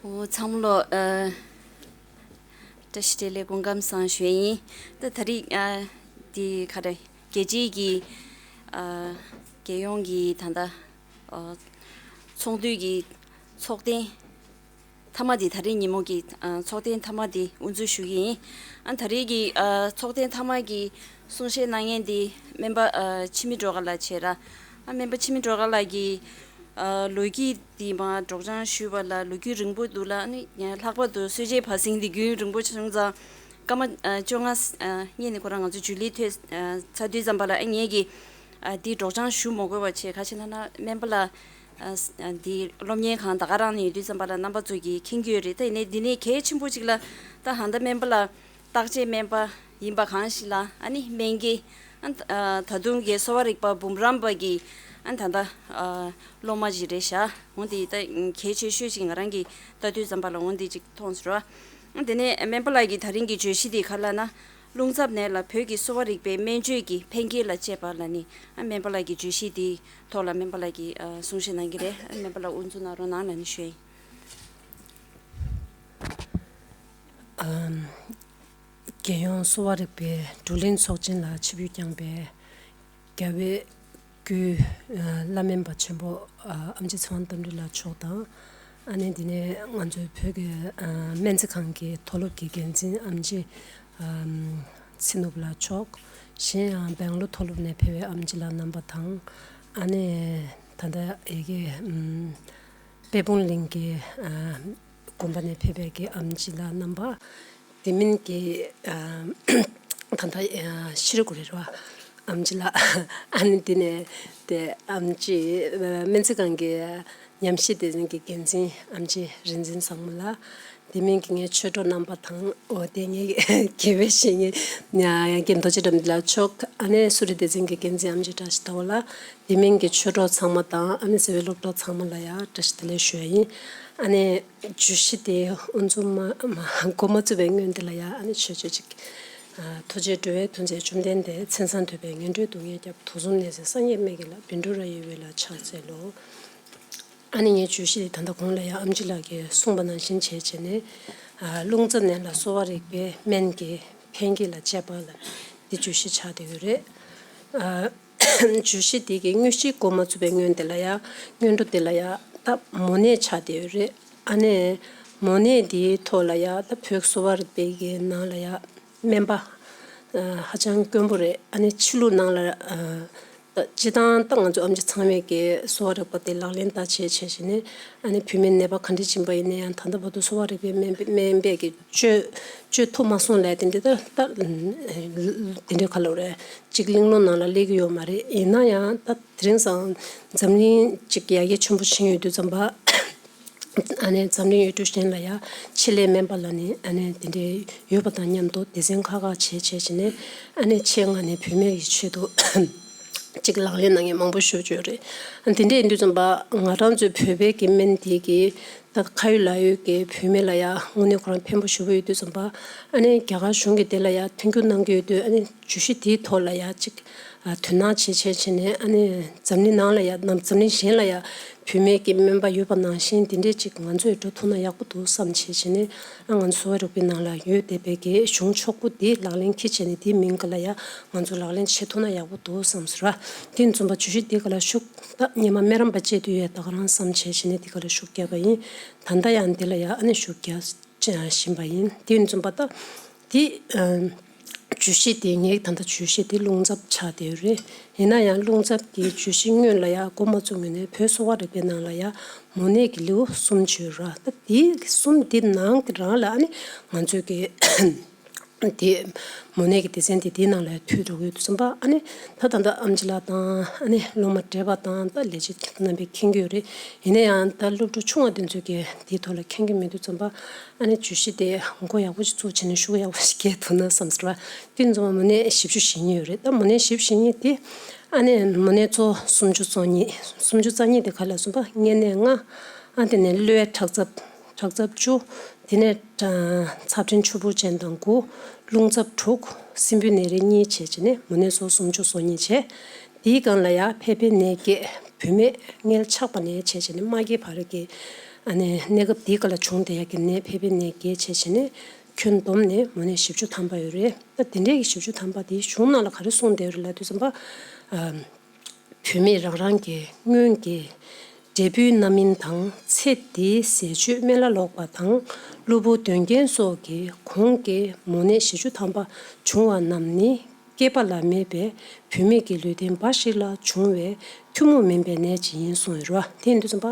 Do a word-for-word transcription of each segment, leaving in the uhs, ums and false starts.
ཨོ། ཚང་མ་ལོ། ཨ། བཀྲ་ཤིས་བདེ་ལེགས། སྐུ་ཁམས་བཟང་ཞུ་ཡ་ཡིན། ད་ད་རེས། ཨ། འདི་ག་རེ། རྒྱལ་སྤྱིའི་གི། ཨ། རྒྱལ་ཡོངས་ཀྱི་ད་ལྟ། ཨ། ཚོགས་འདུའི་གི་ཚོགས་ཐེངས་མཐའ་མ་འདི། ད་རེས་ཉིན་མོ་གི། ཨ། ཚོགས་ཐེངས་མཐའ་མ་འདི་དབུ་འཛུགས་ཞུ་གི་ཡིན། ཨ། ད་རེས་ཀྱི། ཨ། ཚོགས་ཐེངས་མཐའ་མ་གི་གསུང་བཤད་གནང་མཁན་འདི་སྨན་པ། ཨ། འཆི་མེད་སྒྲོལ་དཀར་ལགས་བྱས་ར། ཨ། སྨན་པ་འཆི་མེད་སྒྲོལ་དཀར་ལགས་ཀྱི། ཨ། ལོ་རྒྱུས་འདི་མར་སྒྲོག་སྦྱང་ཞུས་པ་ལ་ལོ་རྒྱུས་རིང་པོ་འདུག་ལ། ཨ་ནི་ལྷག་པར་དུ་གསོལ་ཇའི་བར་གསེང་འདི་རྒྱུན་རིང་པོ་བྱུང་ཙང་། སྐར་མ། ཨ། བཅོ་ལྔ། ཨ། སྔོན་ནས་ཁོ་རང་ང་ཚོ་ཇུ་ལེ་ཐོན། ཨ། ཚར་དུས་ཙམ་པ་ལ། ཨ། ངེད་ཀྱིས། ཨ། འདི་སྒྲོག་སྦྱང་ཞུ་མ་དགོས་པ་བྱས། ག་ཅི་ལབ་ན་སྨན་པ་ལགས། ཨ། ཨ། འདི་སློབ་གཉེར་ཁང་ད་ག་རང་ནས་ཡོད་དུས་ཙམ་པ་ལ་རྣམ་པ་ཚོ་གིས་མཁྱེན་གྱི་ཡོད་རེད། ད་ཡིན་ནའི་འདི་ནས་གལ་ཆེན་པོ་གཅིག་ལ། ད་ཧང་ད་སྨན་པ་ལགས་བརྟག་དཔྱད་སྨན་པ་ཡིན་པ་གང་ཞིག་ལ། ཨ་ནི་སྨན་དགེ། ཨ། ད་དུང་གི་གསོ་བ་རིག་པ་འབུམ་རམས་པ་གི། ཨ། ད་ལྟ། ཨ། སློབ་མ་ཞིག་རེད་ཤག་འོ་འདི་ད་གལ་ཆེ་ཤོས་ཤིག་ང་རང་གིས་ལྟ་དུས་ཙམ་པ་ལ་འོ་འདི་ཅིག་མཐོང་སོང་ར། ཨ། དེ་ནས་སྨན་པ་ལགས་ཀྱིས་ད་རིང་གི་བརྗོད་གཞི་འདི་ག་ལབ་ན། རླུང་འཚབ་ནད་ལ་བོད་ཀྱི་གསོ་བ་རིག་པའི་སྨན་བཅོས་ཀྱི་ཕན་སྐྱེད་ལ་དཔྱད་པ་ལབ་ནས། ཨ། སྨན་པ་ལགས་ཀྱི་བརྗོད་གཞི་འདིའི་ཐོག་ལ་སྨན་པ་ལགས་ཀྱིས། ཨ། གསུང་བཤད་གནང་གི་རེད། ཨ། སྨན་པ་ལགས་དབུ་འཛུགས་གནང་རོགས་གནང་ལབ་ནས་ཞུ་ཡ་ཡིན། ཨམ། རྒྱལ་ཡོངས་གསོ་བ་རིག་པའི་བགྲོ་གླེང་ཚོགས་ཆེན་ལ་ཆིབས་བསྒྱུར་བསྐྱངས་པའི་རྒྱ་བལ་བརྒྱུད། ཨ། བླ་སྨན་པ་ཆེན་པོ། ཨ། ཨེམ་ཆི་ཚེ་དབང་རྟ་མགྲིན་ལགས་མཆོག་དང་། ཨ་ནི་འདི་ནས་ང་ཚོའི་བོད་ཀྱི། ཨ། སྨན་རྩིས་ཁང་གི་མཐོ་སློབ་ཀྱི་འགན་འཛིན་ཨེམ་ཆི། ཨམ། ཚེ་ནོར་བུ་ལགས་མཆོག་གཞན་ཡང་སྦེང་ལོར་མཐོ་སློབ་ནས་ཕེབས་པའི་ཨེམ་ཆི་ལགས་རྣམ་པ་དང་། ཨ་ནི་ད་ལྟ་ཡ་གི། ཨམ། དཔལ་སྤུངས་གླིང་གི། ཨ། དགོན་པ་ནས་ཕེབས་པའི་གི་ཨེམ་ཆི་ལགས་རྣམ་པ། དེ་མིན་གྱི། ཨ། ད་ལྟ། ཨ། ཤེས་རིག་གོ་རེ་རེད་བ། ཨེམ་ཆི་ལགས། ཨ་ནི་དེ་ནས་དེ་ཨེམ་ཆི། ཨ། སྨན་རྩིས་ཁང་གི་ཉམས་ཞིབ་སྡེ་ཚན་གྱི་འགན་འཛིན་ཨེམ་ཆི་རིག་འཛིན་བཟང་མོ་ལགས། དེ་མིན་གྱི་ངའི་ཆོས་གྲོགས་རྣམ་པ་དང་། འོ་དེ་ངའི་དགེ་བའི་བཤེས་གཉེན་ཡ་གི་རྡོ་རྗེ་དགྲ་འདུལ་ལགས་མཆོག་ཨ་ནི་གསོ་རིག་སྡེ་ཚན་གྱི་འགན་འཛིན་ཨེམ་ཆི་བཀྲ་ཤིས་ཟླ་བ་ལགས། དེ་མིན་གྱི་ཆོས་གྲོགས་ཚང་མ་དང་། ཨ་ནི་བརྩེ་བའི་སློབ་གྲོགས་ཚང་མ་ལ་ཡ་བཀྲ་ཤིས་བདེ་ལེགས་ཞུ་ཡ་ཡིན། ཨ་ནི་བརྗོད་གཞི་དེ་དབུ་འཛུགས་མ་མ་འགོ་མ་བཙུགས་པའི་སྔོན་དེ་ལ་ཡ། ཨ་ནི་ཆོས་ཆོས་ཅིག་ཨ། ཐུགས་རྗེས་འགྲོ་བའི་དོན་མཛད་བཅོམ་ལྡན་འདས། མཚན་བཟང་ཐོས་པས་ངན་འགྲོའི་སྡུག་བསྔལ་བསྐྱབས། དུག་གསུམ་ནད་སེལ་སངས་རྒྱས་སྨན་གྱི་བླ། བཻ་ཌཱུརྱ་ཡི་འོད་ལ་ཕྱག་འཚལ་ལོ། ཨ་ནི་ངའི་བརྗོད་གཞི་དེ་ད་ལྟ་གོང་ལ་ཡ་ཨེམ་ཆི་ལགས་ཀྱིས་གསུངས་པ་ནང་བཞིན་བྱས་བྱས་ནས། ཨ། རླུང་འཚབ་ནད་ལ་གསོ་བ་རིག་པའི་སྨན་གྱི་ཕན་སྐྱེད་ལ་དཔྱད་པ་ལ་འདི་བརྗོད་གཞི་ཆགས་བསྡད་ཡོད་རེད། ཨ། བརྗོད་གཞི་འདི་གི་དངོས་གཞི་འགོ་མ་བཙུགས་པའི་སྔོན་དེ་ལ་ཡ། སྔོན་འགྲོ་དེ་ལ་ཡ་ད་མོ་ནད་ཆགས་བསྡད་ཡོད་རེད། ཨ་ནི་མོ་ནད་འདིའི་ཐོག་ལ་ཡ་ད་བོད་གསོ་བ་རིག་པའི་གི་ནང་ལ་ཡ་སྨན་པ། ཨ། ཧ་ཅང་དཀོན་པོ་རེད། ཨ་ནི་ཕྱི་ལུགས་ནང་ལ། ཨ། ད་སྤྱི་བཏང་ད་ང་ཚོ་ཨེམ་ཆི་ཚང་མས་ཀྱི་གསོ་བ་རིག་པ་དེ་ལག་ལེན་བསྟར་བྱས་བྱས་བྱས་ནས། ཨ་ནི་བུད་མེད་ནད་པ་ག་འདྲ་ཅིག་ཡིན་པ་ཡིན་ན་ཡང་ད་ལྟ་བར་དུ་གསོ་བ་རིག་པའི་སྨན་པ་སྨན་པས་ཀྱི་བཅོས་བཅོས་ཐུབ་མ་སོང་ལས། དེ་འདྲ་ད་ད་དེ་འདྲའི་ག་ལབ་རེད། གཅིག་གླེང་སློང་ནང་ལ་སླེབས་ཀྱི་ཡོད་མ་རེད། ཡིན་ན་ཡང་ད་དེ་རིང་སང་འཛམ་གླིང་གཅིག་ཡར་རྒྱས་ཆེན་པོ་ཕྱིན་ཡོད་དུས་ཙམ་པ། ཨ་ནི་འཛམ་གླིང་ཡུལ་གྲུ་གཞན་ལ་ཡ་ཆེད་ལས་སྨན་པ་ལབ་ནས་ཨ་ནི་དེ་འདྲའི་ཡོད་པ་དང་མཉམ་དུ་སྡེ་ཚན་ཁག་ཁག་བྱས་བྱས་བྱས་ནས། ཨ་ནི་ཆེད་མངགས་ནས་བུད་མེད་ཀྱི་ཆེད་དུ་ཅིག་ལག་ལེན་གནང་མཁན་མང་པོ་ཞེ་པོ་ཅིག་ཡོད་རེད། ཨ། དེ་འདྲ་ཡིན་དུས་ཙམ་པ་ང་རང་ཚོའི་བོད་པའི་གི་སྨན་དེ་གི་ད་ཁ་ཡོད་ལག་ཡོད་ཀྱི་བུད་མེད་ལ་ཡ་དངོས་གནས་ཁོ་རང་ཕན་པོ་ཞེ་པོ་ཡོད་དུས་ཙམ་པ། ཨ་ནི་རྒྱ་གར་གཞུང་གིས་དེ་ལ་ཡ་མཐུན་འགྱུར་གནང་གི་ཡོད་དུས། ཨ་ནི་བརྗོད་གཞི་དེའི་ཐོག་ལ་ཡ་ཅིག་ཨ། དོ་སྣང་བྱེད་བྱེད་བྱས་ནས། ཨ་ནི་འཛམ་གླིང་ནང་ལ་ཡ་ནམ་འཛམ་གླིང་གཞན་ལ་ཡ་བུད་མེད་ཀྱི་སྨན་པ་ཡོད་པ་ནང་བཞིན་དེ་འདྲས་ཅིག་ང་ཚོས་འགྲོ་ཐུབ་ན་ཡག་པོ་འདུག་བསམ་བྱས་བྱས་ནས། ཨ། ང་ཚོ་གསོ་བ་རིག་པའི་ནང་ལ་ཡོད་བསྡད་པའི་གི་གཞུང་ཕྱོགས་པོ་འདི་ལག་ལེན་འཁྱེར་བྱས་ནས། དེའི་མིང་ག་ལ་ཡ་ང་ཚོ་ལག་ལེན་བྱེད་ཐུབ་ན་ཡག་པོ་འདུག་བསམ་སོང་ར། དེ་ཡིན་དུས་ཙམ་པ་བརྗོད་གཞི་འདི་ག་ལ་ཤུགས། ད་སྔོན་མ་སྨན་རམས་པ་བྱས་དུས་ཡ་ད་ག་རང་བསམ་བྱས་བྱས་ནས་འདི་ག་ལ་ཤུགས་བརྒྱབ་པ་ཡིན། ད་ལྟ་ཡང་འདི་ལ་ཡ་ཨ་ནི་ཤུགས་རྒྱག་བཞིན་པ་ཡིན། དེ་ཡིན་དུས་ཙམ་པ་ད་དེ། ཨ། བརྗོད་གཞི་དེ། ངའི་ད་ལྟ་བརྗོད་གཞི་དེ་རླུང་འཚབ་ཆགས་བསྡད་ཡོད་རེད། ཡིན་ན་ཡང་རླུང་འཚབ་ཀྱི་བརྗོད་གཞི་སྔོན་ལ་ཡ་འགོ་མ་བཙུགས་སྔོན་ནས་བོད་གསོ་བ་རིག་པའི་ནང་ལ་ཡ་མོ་ནད་ཀྱི་ལེའུ་གསུམ་ཅིག་ཡོད་ར། ད་དེ་གསུམ་དེ་ནང་གི་རང་ལ་ཨ་ནི་ང་ཚོས་ཀྱི་དེ་མོ་ནད་ཀྱི་སྡེ་ཚན་དེ་དེའི་ནང་ལ་ཡ་ཐུག་འགྲོ་གི་ཡོད་དུས་ཙམ་པ། ཨ་ནི་ད་ད་ལྟ་ཨེམ་ཆི་ལགས་དང་། ཨ་ནི་སློབ་མ་བགྲེས་པ་དང་། ད་ལས་བྱེད་རྣམ་པས་མཁྱེན་གྱི་ཡོད་རེད། ཡིན་ན་ཡང་ད་སློབ་ཕྲུག་ཆུང་བ་དེ་ཚོས་ཀྱི་དེའི་ཐོག་ལ་མཁྱེན་གྱི་མེད་དུས་ཙམ་པ། ཨ་ནི་བརྗོད་གཞི་དེ་འགོ་ཡག་པོ་ཞིག་བཙུགས་བྱས་ནས་ཤུགས་ཡག་པོ་ཞིག་རྒྱག་ཐུབ་ན་བསམ་སོང་ར། དེ་ཡིན་དུས་ཙམ་པ་མོ་ནད་བཞི་བཅུ་ཞེ་གཉིས་ཡོད་རེད། ད་མོ་ནད་བཞི་བཅུ་ཞེ་གཉིས་དེ། ཨ་ནི་མོ་ནད་གཙོ་བོ་སུམ་ཅུ་སོ་གཉིས། སུམ་ཅུ་རྩ་གཉིས་དེ་ག་ལ་གསུངས་པ། མངལ་ནད་ལྔ། ཨ། དེ་ནས་གློ་བའི་ཁྲག་འཚབ། ཁྲག་འཚབ་བཅུ། དེ་ནས་ཚབ་ཕྲེང་ཆུ་བུར་ཅན་དང་དགུ། རླུང་འཚབ་དྲུག། སྲིན་འབུའི་ནད་རིགས་གཉིས་བྱས་བྱས་ནས་མོ་ནད་གཙོ་བོ་སུམ་ཅུ་སོ་གཉིས་བྱས། དེའི་སྒང་ལ་ཡ་ཕལ་པའི་ནད་བརྒྱད། བུད་མེད་མངལ་ཆགས་པ་ནས་བྱས་བྱས་ནས་མ་སྐྱེས་བར་གྱི་ ཨ་ནི་གནས་སྐབས་དེའི་སྐབས་ལ་བྱུང་བསྡད་ཡག་གི་ནད་ཕལ་པའི་ནད་བརྒྱད་བྱས་བྱས་ནས་ཁྱོན་བསྡོམས་ནས་མོ་ནད་བཞི་བཅུ་ཐམ་པ་ཡོད་རེད། ད་དེ་འདྲའི་གི་བཞི་བཅུ་ཐམ་པ་དེའི་གཞུང་ནང་ལ་ག་རེ་གསུངས་བསྡད་ཡོད་རེད་ལབ་དུས་ཙམ་པ། ཨ། བུད་མེད་རང་རང་གི་སྔོན་གྱི་འབྲས་བུའི་རྣམ་སྨིན་དང་ཚེ་འདིའི་ཟས་སྤྱོད་སྨན་བླ་ལོག་པ་དང་གློ་བུར་གདོན་རྐྱེན་སོགས་ཀྱིས་གོང་གི་མོ་ནད་བཞི་བཅུ་ཐམ་པ་བྱུང་བ་རྣམས་ནི་སྐྱེས་པ་ལ་མེད་པའི་བུད་མེད་ཀྱི་ལུས་རྟེན་འབའ་ཞིག་ལ་བྱུང་བའི་ཐུན་མོང་མིན་པའི་ནད་ཅིག་ཡིན་གསུངས་ཡོད་རེད་བ། དེ་ཡིན་དུས་ཙམ་པ་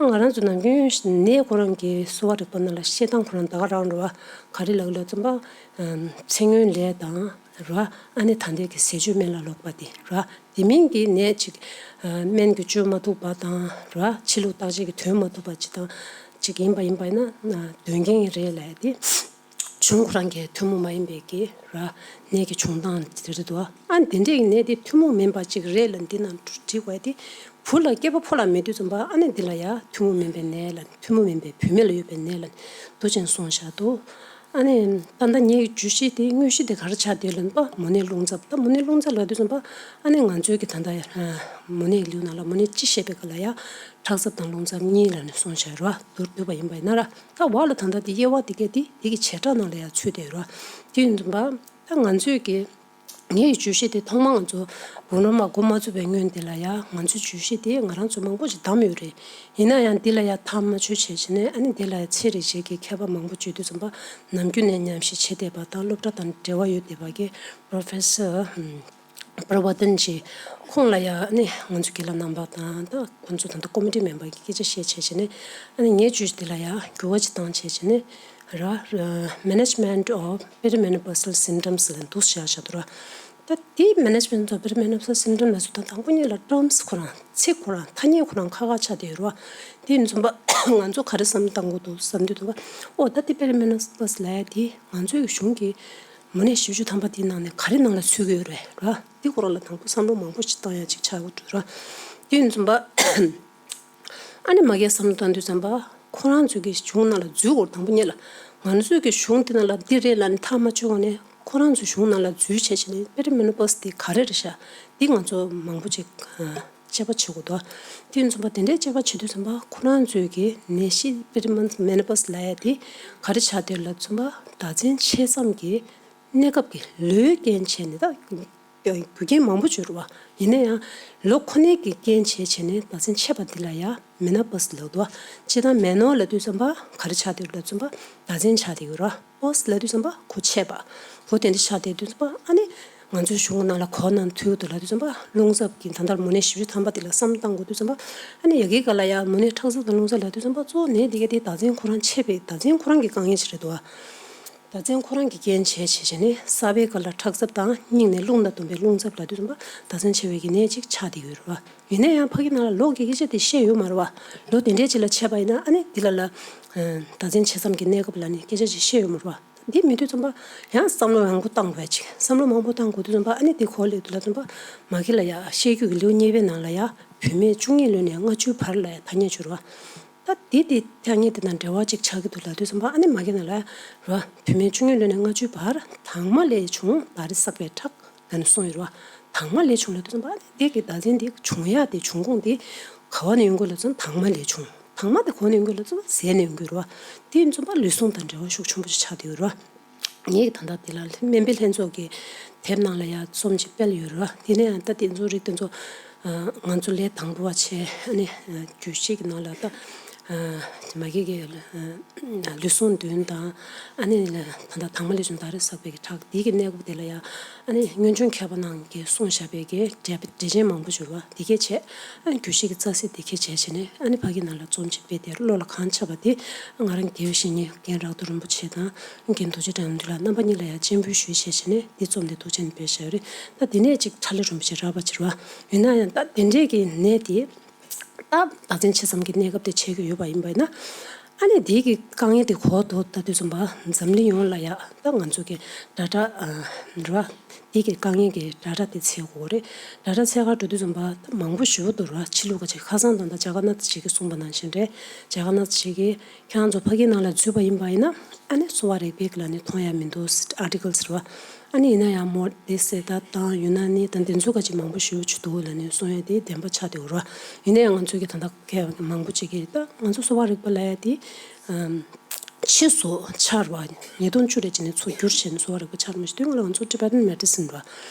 ང་རང་ཚོ་ནམ་རྒྱུན་ནད་ཁོ་རང་གི་གསོ་བ་རིག་པ་ནང་ལ་བཤད་སྟངས་ཁོ་རང་ད་ག་རང་རེད་བ། ག་རེ་ལབ་ཀྱི་ལབ་ཙམ་པ། ཚེ་སྔོན་ལས་དང་། ར། ཨ་ནི་ད་ལྟའི་གི་ཟས་སྤྱོད་སྨན་བླ་ལོག་པ་དེ་ར། དེ་མིན་གྱི་ནད་ཅིག་སྨན་གྱིས་བཅོས་མ་ཐུབ་པ་དང་ར། ཕྱི་ལུགས་བརྟག་དཔྱད་ཀྱིས་ཐོན་མ་ཐུབ་པ་ཅིག་དང་ཅིག་ཡིན་པ་ཡིན་པ་ཡིན་ན་གདོན་རྐྱེན་རེད་ལབ་ཡ་དེ། གཞུང་ཁོ་རང་གི་ཐུན་མོང་མ་ཡིན་པའི་གི་ར། ནད་ཀྱི་བྱུང་སྟངས་དེ་རེད་འདུག་ཨ་ནི་དེ་འདྲའི་གི་ནད་དེ་ཐུན་མོང་མིན་པ་ཅིག་རེད་ལ་འདི་ནང་བྲིས་དགོས་ཡ་དེ། བུ་ལ་སྐྱེས་པ་ཕོ་ལ་མེད་དུས་ཙམ་པ་ཨ་ནི་འདི་ལ་ཡ་ཐུན་མོང་མིན་པའི་ནད་ལ་ཐུན་མོང་མིན་པའི་བུད་མེད་ལ་ཡོད་པའི་ནད་ལ་འདུ་ཅན་གསུངས་བཞག་འདུག་ཨ་ནི་ད་ལྟ་ངེད་ཀྱི་བརྗོད་གཞི་དེ་དངོས་གཞི་དེ་ག་རེ་ཆགས་བསྡད་ལབ་ན་མོ་ནད་རླུང་འཚུབ། ད་མོ་ནད་རླུང་འཚུབ་ལབ་དུས་ཙམ་པ་ཨ་ནི་ང་ཚོའི་གི་ད་ལྟ་མོ་ནད་ལེའུ་ནང་ལ་མོ་ནད་སྤྱི་བཤད་པའི་སྐབས་ལ་ཡ་ཁྲག་འཚུབ་དང་རླུང་འཚུབ་གཉིས་ལ་ནི་གསུངས་བཞག་ར། བསྡུར་བསྡུར་བ་ཡིན་པ་ཡིན་ན་ར། ད་བ་ལ་ད་ལྟ་དེ་དབྱེ་བ་དེ་གས་དེ་དེ་གི་བྱེ་བྲག་ནང་ལ་ཡ་ཚུད་བསྡད་ར། དེ་ཡིན་ཙམ་པ་ད་ང་ཚོའི་གི་ངའི་བརྗོད་གཞི་དེ་ཐོག་མ་ང་ཚོ་བུ་རམ་མ་འགོ་མ་བཙུགས་པའི་སྔོན་དེ་ལ་ཡ་ང་ཚོའི་བརྗོད་གཞི་དེ་ང་རང་ཚོ་མང་པོ་ཞིག་བདམས་ཡོད་རེད། ཡིན་ན་ཡང་འདི་ལ་ཡ་མཐའ་མ་ཆོད་བྱས་བྱས་ནས་ཨ་ནི་འདི་ལ་ཡ་ཚན་རིག་བྱེད་ཀྱི་མཁས་པ་མང་པོ་བརྗོད་དུས་ཙམ་པ་ནམ་རྒྱུན་ནས་ཉམས་ཞིབ་བྱེད་བསྡད་པ་དང་སློབ་གྲྭ་དང་འབྲེལ་བ་ཡོད་བསྡད་པ་གི་Professor Parivartan Ji། ཁོང་ལ་ཡ་ཨ་ནི་ང་ཚོ་དགེ་ལགས་རྣམ་པ་དང་ད་ཁོང་ཚོ་ད་ལྟ་ཀོ་མི་ཊི་མེམ་བར་གྱི་སྐད་ཆ་བཤད་བྱས་བྱས་ནས་ཨ་ནི་ངའི་བརྗོད་གཞི་འདི་ལ་ཡ་འགྱུར་བ་ཅིག་བཏང་བྱས་བྱས་ནས། ར། Management of Perimenopausal Symptoms ལ་འདུག་བཞག་བཞག་འདུག་ར། ད་དེ་Management of Perimenopausal Symptoms ལ་སུ་ད་དང་པོ་ཉིད་ལ་terms ཁོ་རང་ཚིག་ཁོ་རང་ཐ་སྙད་ཁོ་རང་ཁ་ཁ་ཆགས་བསྡད་ཡོད་ར། དེ་ཡིན་ཙམ་པ་ང་ཚོ་ག་རེ་བསམ་བློ་བཏང་དགོས་འདུག་བསམ་དུས་ཙམ་པ་ཨོ་ད་དེ་Perimenopausal ལབ་ཡ་དེ་ང་ཚོའི་གཞུང་གི་མོ་ནད་བཞི་བཅུ་ཐམ་པ་དེའི་ནང་ནས་ག་རེ་ནང་ལ་ཚུད་ཀྱི་ཡོད་རེད་ར། དེ་ཁོ་རང་ལ་དང་པོ་བསམ་བློ་མང་པོ་ཞིག་བཏང་ཡ་ཅིག་ཆགས་ཀྱི་འདུག་ར། དེ་ཡིན་ཙམ་པ། ཨ་ནི་མ་གིར་བསམ་བློ་བཏང་དུས་ཙམ་པ་ཁོ་རང་ཚོའི་གི་གཞུང་ནང་ལ་འཛུལ་དགོས་དང་པོ་ཉིད་ལ། ང་ཚོའི་གི་གཞུང་དེ་ནང་ལ་འདི་རེད་ལབ་ནས་ཐག་མ་ཆོད་གོང་ནས་ཁོ་རང་ཚོའི་གཞུང་ནང་ལ་འཛུལ་བྱས་བྱས་ནས་Perimenopausal དེ་ག་རེ་རེད་ཤག་འདི་ང་ཚོ་མང་པོ་ཅིག་དཔྱད་པ་བྱེད་དགོས་འདུག་དེ་ཡིན་ཙམ་པ་དེ་འདྲའི་དཔྱད་པ་བྱེད་དུས་ཙམ་པ་ཁོ་རང་ཚོའི་གི་ནད་གཞི་Perimenopausal ལབ་ཡ་དེ་ག་རེ་ཆགས་བསྡད་ལབ་ཙམ་པ་བདག་འཛིན་ཆེ་ཙམ་གྱི་གནས་སྐབས་ཀྱི་ལོའི་རྐྱེན་བྱས་ནས་ད། རྒྱུ་རྐྱེན་མང་པོ་ཅིག་ཡོད་རེད་བ། ཡིན་ན་ཡང་ལོ་ཁོ་ནའི་གི་རྐྱེན་བྱས་བྱས་ནས་བདག་འཛིན་ཆད་པ་འདི་ལ་ཡང་Menopause ལབ་འདུག་བ། སྤྱིར་བཏང་Meno ལབ་དུས་ཙམ་པ་ག་རེ་ཆགས་བསྡད་ཡོད་ལབ་ཙམ་པ་བདག་འཛིན་ཆགས་བསྡད་ཡོད་རེད་བ། Pause ལབ་དུས་ཙམ་པ་ཁོ་ཆད་པ། ཁོ་དེ་འདྲ་ཆགས་བསྡད་དུས་ཙམ་པ་ཨ་ནི་ང་ཚོའི་གཞུང་ནང་ལ་གོ་ནང་ཐུག་འདུག་ལབ་དུས་ཙམ་པ་རླུང་འཚུབ་ཀྱི་ད་ལྟར་མོ་ནད་བཞི་བཅུ་ཐམ་པ་འདི་ལ་བསམ་བློ་བཏང་དགོས་དུས་ཙམ་པ་ཨ་ནི་ཡ་གི་ག་ལ་ཡ་མོ་ནད་ཁྲག་འཚུབ་དང་རླུང་འཚུབ་ལབ་དུས་ཙམ་པ་གཙོ་བོ་ནད་འདི་ག་དེ་བདག་འཛིན་ཁོ་རང་ཆད་པའི་བདག་འཛིན་ཁོ་རང་གི་དཀའ་ངལ་ཞིག་རེད་འདུག་བ། བདག་འཛིན་ཁོ་རང་གི་རྐྱེན་བྱས་བྱས་བྱས་ནས་གསར་པའི་སྐབས་ལ་ཁྲག་འཚུབ་དང་སྙིང་ནས་རླུང་དང་བསྡོངས་པའི་རླུང་འཚུབ་ལབ་དུས་ཙམ་པ་བདག་འཛིན་ཆད་པའི་གི་ནད་ཅིག་ཆགས་བསྡད་ཡོད་རེད་བ། ཡིན་ན་ཡང་ཕ་གི་ནང་ལ་ལོ་གི་སྐད་ཆ་དེ་བཤད་ཡོད་མ་རེད་བ། ལོ་དེ་འདྲའི་ཅིག་ལ་ཆད་པ་ཡིན་ན་ཨ་ནི་འདི་ལ་ལ། བདག་འཛིན་ཆེ་ཙམ་གྱི་གནས་སྐབས་ལ་ནི་སྐད་ཆ་ཅིག་བཤད་ཡོད་མ་རེད་བ། འདི་མེད་དུས་ཙམ་པ་ཡང་བསམ་བློ་མང་པོ་བཏང་དགོས་ཅིག་བསམ་བློ་མང་པོ་བཏང་དགོས་དུས་ཙམ་པ་ཨ་ནི་འདི་གོ་ལེ་དུ་ལ་ཙམ་པ་མ་གི་ལ་ཡ་བཤད་རྒྱུད་ཀྱི་ལེའུ་གཉིས་པའི་ནང་ལ་ཡ་བུད་མེད་བཅུ་གཉིས་ལོན་ནས་ལྔ་བཅུའི་བར་ལ་ཡ་ཐ་སྙད་བྱུང་རེད་བ། ད་འདི་དེ་ཐ་སྙད་དེ་དང་འབྲེལ་བ་ཅིག་ཆགས་ཀྱི་འདུག་ལབ་དུས་ཙམ་པ་ཨ་ནི་མ་གི་ན་ལ་ར་བུད་མེད་བཅུ་གཉིས་ལོན་ནས་ལྔ་བཅུའི་བར་དྭངས་མ་ལས་བྱུང་ད་རེས་བསགས་པའི་ཁྲག་ལ་ནི་གསུངས་ཡོད་ར། དྭངས་མ་ལས་བྱུང་ལབ་དུས་ཙམ་པ་ཨ་ནི་དེ་གི་བདག་འཛིན་དེ་བྱུང་ཡག་དེ་འབྱུང་ཁུངས་དེ་ག་བ་ནས་ཡོང་གི་ལབ་ཙམ་དྭངས་མ་ལས་བྱུང་། དྭངས་མ་དེ་ག་བ་ནས་ཡོང་གི་ལབ་ཙམ་ཟས་ནས་ཡོང་གི་ར། དེ་ཡིན་ཙམ་པ་ལུས་ཟུངས་དང་འབྲེལ་བ་ཤུགས་ཆེན་པོ་ཅིག་ཆགས་བསྡད་ཡོད་ར། ངས་ད་ལྟ་དེ་ལ་སྨན་པའི་ལྷན་ཚོགས་ཀྱི་དེབ་ནང་ལ་ཡང་རྩོམ་ཅིག་སྤེལ་ཡོད་རེད་བ། དེ་ནས་ཡང་ད་དེ་ཚོ་རིགས་དེ་ཚོ་ང་ཚོ་ལས་དང་པོ་བ་བྱས་ཨ་ནི་རྒྱུད་བཤད་ཀྱི་ནང་ལ་ད་མ་གི་གི་ལུས་ཟུངས་བདུན་དང་ཨ་ནི་ད་ལྟ་དྭངས་མ་ལས་བྱུང་ད་རེས་བསགས་པའི་གི་ཁྲག་དེ་གི་གནས་སྐབས་དེ་ལ་ཡང་ཨ་ནི་སྔོན་བྱོན་མཁས་པ་རྣམས་ཀྱིས་གསུངས་བཞག་པའི་གི་འགྲེལ་འགྲེལ་ཆེན་མང་པོ་ཡོད་རེད་བ། དེ་གས་བྱས་ཨ་ནི་རྒྱུད་བཤད་ཀྱི་རྩ་གསེར་དེ་གས་བྱས་བྱས་ནས་ཨ་ནི་ཕ་གི་ནང་ལ་རྩོམ་ཅིག་སྤེལ་ཏེ་བློ་ལ་གང་ཆགས་པ་དེ་ང་རང་དགེ་བའི་བཤེས་གཉེན་རྒན་རག་རྡོར་རིན་པོ་ཆེ་དང་། རྒན་རྡོ་རྗེ་དགྲ་འདུལ་ལགས་རྣམ་པ་གཉིས་ལ་ཡང་སྤྱན་འབུལ་ཞུས་བྱས་བྱས་ནས་འདི་རྩོམ་འདི་འདུག་ཅན་སྤེལ་བཞག་ཡོད་རེད། ད་དེ་ནས་ཅིག་ཁྲ་ལི་རིན་པོ་ཆེ་རག་པ་ཅིག་རེད་བ། ཡིན་ན་ཡང་ད་དེ་འདྲས་ཀྱི་ནད་དེ་ད་བདག་འཛིན་ཆེ་ཙམ་གྱི་གནས་སྐབས་དེ་ཆད་ཀྱི་ཡོད་པ་ཡིན་པ་ཡིན་ན། ཨ་ནི་དེའི་གི་དཀའ་ངལ་དེ་གོ་ཐུབ་ད་དུས་ཙམ་པ་འཛམ་གླིང་ཡོངས་ལ་ཡ་ད་ང་ཚོ་གི་ཌ་ཊ་རེད་བ། དེ་གི་དཀའ་ངལ་གྱི་ཌ་ཊ་དེ་འཚོལ་དགོས་རེད། ཌ་ཊ་འཚོལ་གར་འགྲོ་དུས་ཙམ་པ་ད་མང་པོ་ཞེ་པོ་འདུག་ར། ཕྱི་ལུགས་ཀ་ཅིག་ཁ་སང་ད་ལྟ་ཇ་ག་ན་ཐ་ཅིག་གིས་གསུངས་པ་ནང་བཞིན་རེད། ཇ་ག་ན་ཐ་ཅིག་གིས་ཁྱེད་རང་ཚོ་ཕ་གིའི་ནང་ལ་འཛུལ་བ་ཡིན་པ་ཡིན་ན་ཨ་ནི་གསོ་བ་རིག་པའི་ལ་ནི་མཐོང་ཡ་མི་འདུག་ཨར་ཊི་ཀལ་ཟེར་བ། ཨ་ནི་ཡིན་ན་ཡང་མོ་དེ་སེ་ད་དང་ཡུ་ན་ནི་དང་དེ་ཚོ་ག་ཅིག་མང་པོ་ཞེ་པོ་ཅིག་འདུག་ལ་ནི་གསུང་ཡ་དེ་བདེན་པ་ཆགས་བསྡད་ཡོད་ར། ཡིན་ན་ཡང་ང་ཚོ་གི་ད་ལྟ་མཁས་པ་མང་པོ་ཅིག་གིས་ད་ང་ཚོ་གསོ་བ་རིག་པ་ལ་ཡ་དེ་ཨམ། ཕྱིས་སུ་ཆགས་ར་བ། ཉིས་སྟོང་བཅུ་རེ་ཅིག་ནས་ཚུར་བསྒྱུར་བྱས་ནས་གསོ་བ་རིག་པ་ཆགས་མ་ཞིག་དུས་ང་ལ་ང་ཚོ་ཊི་བེ་ཊན་མེ་ཌི་སིན་ར།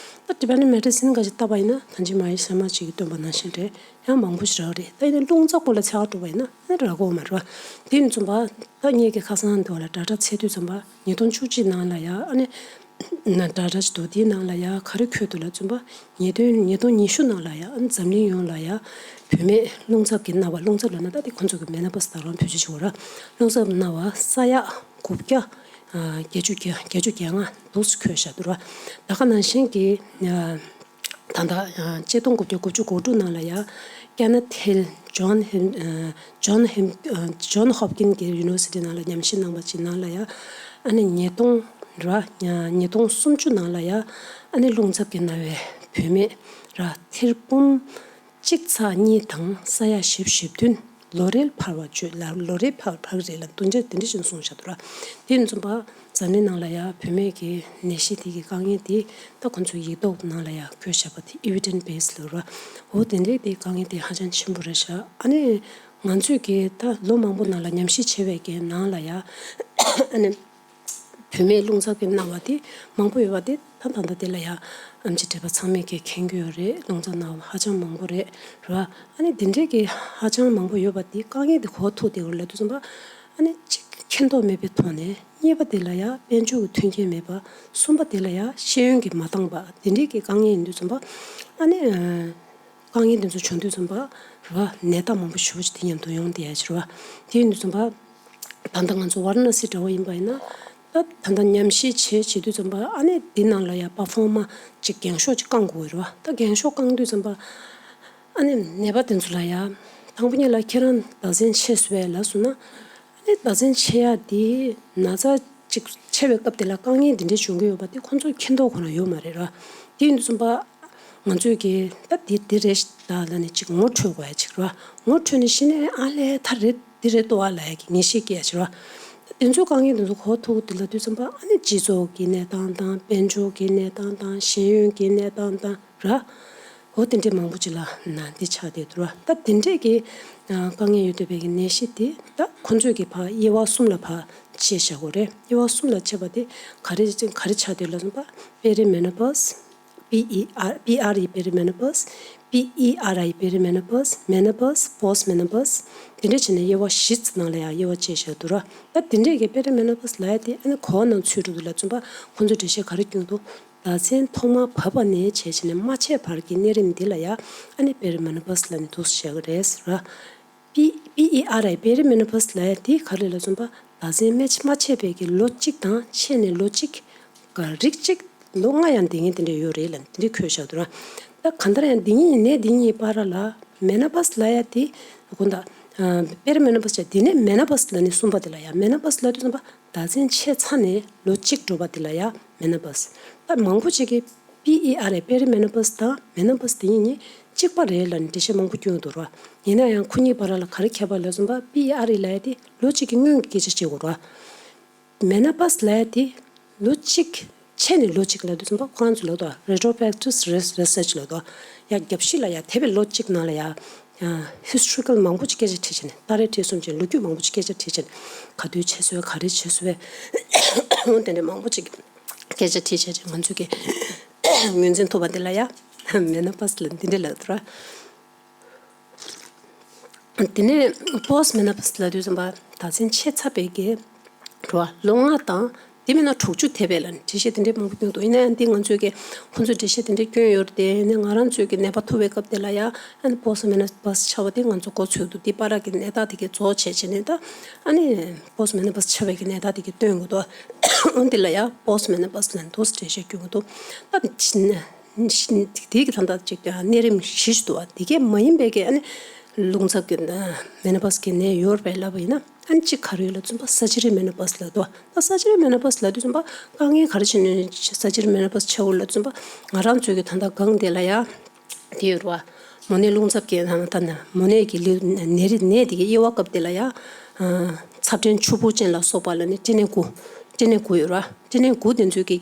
ད་ཊི་བེ་ཊན་མེ་ཌི་སིན་ག་ཅིག་བལྟས་པ་ཡིན་ན་ད་ཅི་མ་ཡི་སེ་མ་ཅིག་གིས་སྟོན་པ་ནང་བཞིན་རེད། ཡང་མང་པོ་ཞིག་རག་རེད། ད་ཡིན་ན་རླུང་རྩ་སྐོར་ལ་འཚོལ་གར་འགྲོ་བ་ཡིན་ན་ཨ་ནི་རག་གི་ཡོད་མ་རེད་བ། དེ་ཡིན་ཙང་བ་ད་ངེད་ཀྱི་ཁ་སང་འདི་བ་ལ་ཌ་ཊ་འཚོལ་དུས་ཙམ་པ་ཉིས་སྟོང་བཅུ་གཅིག་ནང་ལ་ཡ་ཨ་ནི་ན་ཌ་ཊ་ཅིག་འདུག་དེའི་ནང་ལ་ཡ་ག་རེ་འཁོད་འདུག་ལབ་ཙམ་པ་ཉིས་སྟོང་ཉིས་སྟོང་ཉི་ཤུ་ནང་ལ་ཡ་ཨ་ནི་འཛམ་གླིང་ཡོངས་ལ་ཡ་བུད་མེད་རླུང་འཚུབ་ཀྱིས་མནར་བ། རླུང་འཚུབ་ལབ་ན་ད་དེ་ཁོང་ཚོ་གི་མེ་ནོ་པོ་སི་ད་རང་བེད་སྤྱོད་བྱེད་འོ་ར། རླུང་འཚུབ་མནར་བ་ས་ཡ་དགུ་བརྒྱ་ཨ་བརྒྱད་ཅུ་གྱ་བརྒྱད་ཅུ་གྱ་ལྔ་འདུག་སེ་འཁོད་བཞག་འདུག་ར། ད་ག་ནང་བཞིན་གྱི་ཨ། ད་ལྟ་ཆིག་སྟོང་དགུ་བརྒྱ་དགུ་བཅུ་གོ་དྲུག་ནང་ལ་ཡ་ཀེ་ནེ་ཐི་ཧིལ་ཇོན་ཧིམ་ཇོན་ཧིམ་ཇོན་ཧོབ་ཀིན་གྱི་ཡུ་ནི་ཝར་སི་ཊི་ནང་ལ་ཉམས་ཞིབ་གནང་བ་ཅིག་ནང་ལ་ཡ་ཨ་ནི་ཉིས་སྟོང་ར་ཉིས་སྟོང་སུམ་ཅུ་ནང་ལ་ཡ་ཨ་ནི་རླུང་འཚུབ་ཀྱིས་མནར་བའི་བུད་མེད་ར་ཐེར་འབུམ་གཅིག་ཚེག་གཉིས་དང་ས་ཡ་བཞི་བཅུ་ཞེ་བདུན། ལོ་རེར་འཕར་བ་བརྗོད་ལ་ལོ་རེར་འཕར་འཕར་གི་རེད་ལ་དུ་འདྲ་དེ་འདྲ་ཞིག་གསུངས་བཞག་འདུག་ར། དེ་ཡིན་ཙང་པ་འཛམ་གླིང་ནང་ལ་ཡ་བུད་མེད་ཀྱི་ནད་གཞི་དེ་གི་དཀའ་ངལ་དེ་ད་ཁོང་ཚོའི་ཡིག་ཐོག་ནང་ལ་ཡ་བཀོད་བཞག་པ་དེ་ཨེ་ཝི་ཌེན་སི་བེ་སི་ལབ་ར། འོ་དེ་འདྲའི་དེ་དཀའ་ངལ་དེ་ཧ་ཅང་ཆེན་པོ་རེད་ཤག་ཨ་ནི་ང་ཚོས་ཀྱི་ད་ལོ་མང་པོ་ནང་ལ་ཉམས་ཞིབ་བྱས་པའི་གི་ནང་ལ་ཡ་ཨ་ནི། བུད་མེད་རླུང་འཚུབ་ཀྱིས་མནར་བ་དེ་མང་པོ་ཡོད་པ་དེ་ད་ད་ལྟ་དེ་ལ་ཡ་ཨེམ་ཆི་བགྲེས་པ་ཚང་མས་ཀྱི་མཁྱེན་གྱི་ཡོད་རེད། རླུང་འཚུབ་མནར་བ་ཧ་ཅང་མང་པོ་རེད་ར། ཨ་ནི་དེ་འདྲའི་གི་ཧ་ཅང་མང་པོ་ཡོད་པ་དེ་དཀའ་ངལ་དེ་གོ་ཐུབ་བསྡད་ཡོད་རེད་ལབ་དུས་ཙམ་པ་ཨ་ནི་གཅིག་མཁྱེན་རྟོགས་མེད་པའི་ཐོག་ནས། གཉིས་པ་དེ་ལ་ཡ་དཔལ་འབྱོར་གྱི་མཐུན་རྐྱེན་མེད་པ། གསུམ་པ་དེ་ལ་ཡ་ཤེས་ཡོན་གྱིས་མ་འདང་པ་དེ་འདྲའི་གི་དཀའ་ངལ་ཡིན་དུས་ཙམ་པ་ཨ་ནི། དཀའ་ངལ་འདི་ཚོ་བྱུང་དུས་ཙམ་པ་རེད་བ། ནད་རྟགས་མང་པོ་ཞེ་པོ་ཅིག་དེ་མཉམ་དུ་ཡོང་བསྡད་ཡ་ཅིག་རེད་བ། དེ་ཡིན་དུས་ཙམ་པ་ད་ལྟ་ང་ཚོ་ཝཱ་ར་ཎ་སི་འདྲ་བོ་ཡིན་པ་ཡིན་ན། ད་ད་ལྟ་ཉམས་ཞིབ་བྱེད་བྱེད་དུས་ཙམ་པ་ཨ་ནི་འདི་ནང་ལ་ཡ་པར་ཕོར་མ་ཅིག་འགེངས་ཤོག་ཅིག་བསྐང་དགོས་རེད་བ། ད་འགེངས་ཤོག་བསྐང་དུས་ཙམ་པ་ཨ་ནི་ནད་པ་དེ་ཚོ་ལ་ཡ་དང་པོ་ཉིད་ལ་ཁྱེད་རང་བདག་འཛིན་བྱེད་སོང་བས་ལབ་སོང་ན། ཨ་ནི་བདག་འཛིན་བྱེད་ཡ་དེ་ན་ཚ་ཅིག་ཆེ་བའི་སྐབས་དེ་ལ་དཀའ་ངལ་འདི་འདྲའི་བྱུང་གི་ཡོད་པ་དེ་ཁོང་ཚོས་མཁྱེན་རྟོགས་ཁོ་ན་ཡོད་མ་རེད་ར། དེ་ཡིན་དུས་ཙམ་པ་ང་ཚོས་ཀྱི་ད་འདི་འདི་རེད་ད་ལ་ནི་ཅིག་ངོ་འཕྲོད་དགོས་ཡ་ཅིག་ར། ངོ་འཕྲོད་ནས་གཞི་ནས་ཨ་ལས་ད་རེད་འདི་རེད་ལྟོ་བ་ལ་ཡ་གི་ངེས་ཤེས་སྐྱེ་ཡ་ཅིག་ར། ད་དེ་ཚོའི་དཀའ་ངལ་དེ་ཚོ་གོ་ཐུབ་དེ་ལ་དུས་ཙམ་པ་ཨ་ནི་སྤྱི་ཚོགས་ཀྱི་གནས་སྟངས་དང་དཔལ་འབྱོར་གྱི་གནས་སྟངས་དང་ཤེས་ཡོན་གྱི་གནས་སྟངས་དང་། ར། འོ་དེ་འདྲའི་མང་པོ་ཅིག་ལ་ན་འདི་ཆགས་བསྡད་འདུག་ར། ད་དེ་འདྲས་ཀྱི་དཀའ་ངལ་ཡོད་བསྡད་པའི་གི་ནད་གཞི་དེ་ད་ཁོང་ཚོས་ཀྱི་ཕར་དབྱེ་བ་གསུམ་ལ་ཕར་ཕྱེ་བཞག་གོ་རེད། དབྱེ་བ་གསུམ་ལ་ཕྱེ་བ་དེ་ག་རེ་ག་རེ་ཆགས་བསྡད་ལབ་ཙམ་པ་པེ་རི་མེ་ནོ་པོ་སི། པི་ཨི་ཨར་པི་ཨར་ཨི་པེ་རི་མེ་ནོ་པོ་སི། པི་ཨི་ཨར་ཨའི་པེ་རི་མེ་ནོ་པོ་སི། མེ་ནོ་པོ་སི། པོ་སི་མེ་ནོ་པོ་སི། དེ་འདྲས་བྱས་ནས་དབྱེ་བ་བཞི་ནང་ལ་ཡང་དབྱེ་བ་ཕྱེ་བཞག་འདུག་ར། ད་དེ་འདྲས་ཀྱི་པེ་རི་མེ་ནོ་པོ་སི་ལབ་ཡ་དེ་ཨ་ནི་ག་བ་ནང་ཚུད་འགྲོ་འདུག་ལབ་ཙམ་པ་ཁོང་ཚོས་འགྲེལ་བཤད་ག་རེ་བསྐྱོན་འདུག་ཟླ་མཚན་ཐོག་མར་བབས་པ་ནས་བྱས་བྱས་ནས་མ་ཆད་བར་གྱི་གནས་རིམ་འདི་ལ་ཡང་ཨ་ནི་པེ་རི་མེ་ནོ་པོ་སི་ལབ་ནས་འདུག་སེ་བཤད་ཀྱི་རེད་ཟེར་བ། པི་པི་ཨི་ཨར་ཨའི་པེ་རི་མེ་ནོ་པོ་སི་ལབ་ཡ་དེ་ག་རེ་ལབ་སོང་པ། ཟླ་མཚན་མ་ཆད་པའི་གི་ལོ་གཅིག་དང་ཆད་ནས་ལོ་གཅིག་ག་རིགས་གཅིག་ལོ་ལྔ་ཡང་འདི་ངེས་དེ་འདྲ་ཡོད་རེད་ལབ་ནས་དེ་འདྲ་འཁོད་བཞག་འདུག་ར། ད་གང་ལྟར་ཡང་འདི་གཉིས་ནས་འདི་གཉིས་བར་ལ་མེ་ནོ་པོ་སི་ལབ་ཡ་དེ་དགོངས་དག་པེ་རི་མེ་ནོ་པོ་སི་བྱས་དེ་ནས་མེ་ནོ་པོ་སི་ལབ་ནས་གསུམ་པ་དེ་ལ་ཡང་མེ་ནོ་པོ་སི་ལབ་དུས་ཙམ་པ། ཟླ་མཚན་ཆད་ཚར་ནས་ལོ་གཅིག་འགྲོ་བ་དེ་ལ་ཡང་མེ་ནོ་པོ་སི། ད་མང་པོ་ཅིག་གིས་པི་ཨི་ཨར་ཨའི་པེ་རི་མེ་ནོ་པོ་སི་དང་མེ་ནོ་པོ་སི་དེ་གཉིས་གཉིས་གཅིག་པ་རེད་ལབ་ནས་འགྲེལ་བཤད་མང་པོ་བསྐྱོན་འདུག་ར། ཡིན་ན་ཡང་ཁོ་གཉིས་བར་ལ་ག་རེ་ཁྱད་པར་ལབ་སོང་པ། པི་ཨི་ཨར་ཨི་ལབ་ཡ་དེ་ལོ་གཅིག་གི་སྔོན་གྱི་སྐད་ཆ་བཤད་དགོས་ར། མེ་ནོ་པོ་སི་ལབ་ཡ་དེ་ལོ་གཅིག་ཆད་ནས་ལོ་གཅིག་ལབ་དུས་ཙམ་པ་ཁོ་རང་ཚོ་ལབ་དོ་རེ་ཊོ་རོ་ཨེག་ཊིབ་རི་རི་སར་ཆི་ལབ་དོ། ཡ་རྒྱབ་ཤིག་ལ་ཡ་དེ་བས་ལོ་གཅིག་ནང་ལ་ཡ། ཡང་ཧིས་ཊོ་རི་ཀལ་མང་པོ་ཅིག་སྐད་ཆ་དྲིས་བྱས་ནས་ད་རེས་དྲིས་གསུངས་བྱས་ལོ་རྒྱུས་མང་པོ་ཅིག་སྐད་ཆ་དྲིས་བྱས་ནས་ག་དུས་བྱས་སོང་བས་ག་རེ་བྱས་སོང་བས། འོ་དེ་འདྲ་མང་པོ་ཅིག་སྐད་ཆ་དྲིས་བྱས་བྱས་ང་ཚོས་ཀྱི་ངོས་འཛིན་ཐུབ་པ་འདི་ལ་ཡ་མེ་ནོ་པོ་སི་ལ་འདི་འདྲ་ལབ་འདུག་ར། དེ་ནས་པོ་སི་མེ་ནོ་པོ་སི་ལབ་དུས་ཙམ་པ་ཟླ་མཚན་ཆད་ཚར་བའི་གི་རེད་བ། ལོ་ལྔ་དང་དེ་མིན་ན་དྲུག་ཅུ་དེ་བས་ལ་ནི་འགྲེལ་བཤད་དེ་འདྲའི་མང་པོ་བསྐྱོན་འདུག་ཡིན་ན་ཡང་འདི་ང་ཚོས་ཀྱི་ཁོང་ཚོས་འགྲེལ་བཤད་དེ་འདྲའི་བསྐྱོན་ཡོད་རེད་དེ། ཡིན་ན་ང་རང་ཚོས་ཀྱི་ནད་པ་ཐུག་པའི་སྐབས་དེ་ལ་ཡང་ཨ་ནི་པོ་སི་མེ་ནོ་པོ་སི་ཆགས་པ་དེ་ང་ཚོ་གོ་ཚོད་འདུག་འདི་པར་གྱི་ནད་རྟགས་དེ་གའི་རྫོགས་བྱས་བྱས་ནས་ད་ཨ་ནི་པོ་སི་མེ་ནོ་པོ་སི་ཆགས་པའི་གི་ནད་རྟགས་དེ་གའི་སྟོན་དགོས་འདུག་འོ་འདི་ལ་ཡང་པོ་སི་མེ་ནོ་པོ་སི་ལ་འདུག་འགྲེལ་བཤད་བསྐྱོན་གྱི་འདུག་ད་དེ་གི་ད་ལྟ་ཅིག་གནས་རིམ་བཞི་ཞིག་འདུག་བ། དེ་གའི་མ་ཡིན་པའི་གི་ཨ་ནི། རླུང་འཚུབ་ཀྱི་མེ་ནོ་པོ་སི་གི་ནད་ཡོད་རེད་ལབ་པ་ཡིན་ན། ཨ་ནི་གཅིག་ག་རེ་ཡོད་ལབ་བཙུན་པ་ས་ཆི་རི་མེ་ནོ་པོ་སི་ལབ་འདུག་ད་ས་ཆི་རི་མེ་ནོ་པོ་སི་ལབ་དུས་བཙུན་པ་དཀའ་ངལ་ག་རེ་བྱས་ནས་ས་ཆི་རི་མེ་ནོ་པོ་སི་ཆགས་ཡོད་ལབ་བཙུན་པ། ང་རང་ཚོའི་གི་ད་ལྟ་སྒང་དེ་ལ་ཡ། དེ་ཡོད་རེད་བ། མོ་ནད་རླུང་འཚུབ་ཀྱི་ད་ད་ནད་མོ་ནད་ཀྱི་ལུ་ནད་རིགས་ནད་དེ་གི་དབྱེ་བ་སྐབས་དེ་ལ་ཡ། ཚབས་ཆེན་ཆུ་འབུ་ཅན་ལ་སོགས་པ་ལ་ནི་སྐྲན་ནད་དགུ། སྐྲན་ནད་དགུ་ཡོད་རེད་བ། སྐྲན་ནད་དགུ་དེ་ཚོའི་གི།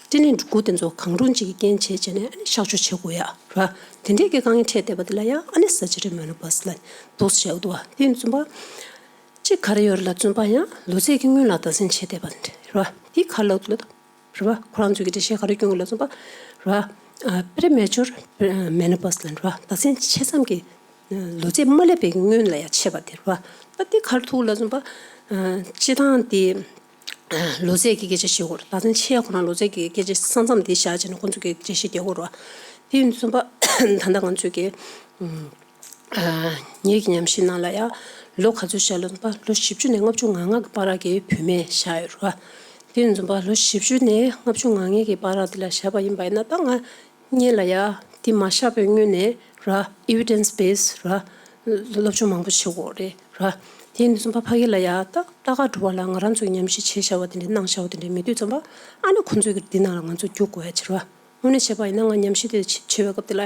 སྐྲན་ནད་དགུ་དེ་ཚོ་གང་རུང་གཅིག་གི་རྐྱེན་བྱས་བྱས་ནས་ཨ་ནི་གཤག་བཅོས་བྱེད་དགོས་ཡ་རེད་བ། དེ་འདྲས་ཀྱི་དཀའ་ངལ་འཕྲད་བསྡད་པ་དེ་ལ་ཡ་ཨ་ནི་ས་ཆི་རི་མེ་ནོ་པོ་སི་ལ་འདུག་སེ་བྱས་འདུག་བ། དེ་ཡིན་བཙུན་པ། གཅིག་ག་རེ་ཡོད་རེད་ལབ་བཙུན་པ་ཡང་ལོ་ཚད་ཀྱི་སྔོན་ལ་སྡོད་སྲན་བྱས་བསྡད་པ་དེ་འདྲས་རེད་བ། དེ་ག་རེ་ལབ་འདུག་ལབ། རེད་བ། ཁོ་རང་ཚོས་ཀྱི་འགྲེལ་བཤད་ག་རེ་སྐྱོན་གྱི་ལབ་བཙུན་པ། རེད་བ། པི་རི་མེ་ཅུར་མེ་ནོ་པོ་སི་ལབ་རེད་བ། སྡོད་སྲན་ཆེ་ཙམ་གྱི་ལོ་ཚད་མ་སླེབས་པའི་སྔོན་ལ་ཡ་ཆད་པ་དེ་རེད་བ། ད་དེ་ག་རེ་ཐུག་ལབ་བཙུན་པ། སྤྱིར་བཏང་དེ་ལོ་ཚད་ཀྱི་སྐད་ཆ་བཤད་དགོས་རེད། སྡོད་སྲན་ཆེ་ཁོ་རང་ལོ་ཚད་ཀྱི་སྐད་ཆ་ས་མཚམས་དེ་བཞག་བྱས་ནས་ཁོ་ཚོས་ཀྱི་འགྲེལ་བཤད་རྒྱག་དགོས་རེད་བ། དེ་ཡིན་བཙུན་པ། ད་ལྟ་ང་ཚོས་ཀྱི། ངེད་ཀྱི་ཉམས་ཞིབ་ནང་ལ་ཡ། ལོ་ག་ཚོད་བཞག་ལབ་བཙུན་པ་ལོ་བཞི་བཅུ་ནས་ལྔ་བཅུ་ང་ལྔ་གི་བར་གྱི་བུད་མེད་བཞག་ཡོད་རེད་བ། དེ་ཡིན་བཙུན་པ་ལོ་བཞི་བཅུ་ནས་ལྔ་བཅུ་ང་ལྔའི་གི་བར་དེ་ལ་བཞག་པ་ཡིན་པ་ཡིན་ན་ད་ང་གཉིས་ལ་ཡ་དེ་མ་བཞག་པའི་སྔོན་ནས་ར་evidence base ར་སློབ་སྦྱོང་མང་པོ་བྱེད་དགོས་རེད་ར། དེ་ཡིན་བཙུན་པ་ཕ་གི་ལ་ཡ་ད་ལྟ་ག་འགྲོ་བ་ལ་ང་རང་ཚོའི་ཉམས་ཞིབ་བྱས་བཞག་པ་དེ་འདྲ་གནང་བཞག་པ་དེ་འདྲ་མེད་དུས་བཙུན་པ་ཨ་ནི་ཁོང་ཚོའི་གི་འདི་ནང་ལ་ང་ཚོ་རྒྱུག་དགོས་ཡ་ཕྱིར་བ། དངོས་གནས་བྱས་པ་ཡིན་ན་ང་ཉམས་ཞིབ་དེ་བྱེད་བྱེད་པའི་སྐབས་དེ་ལ་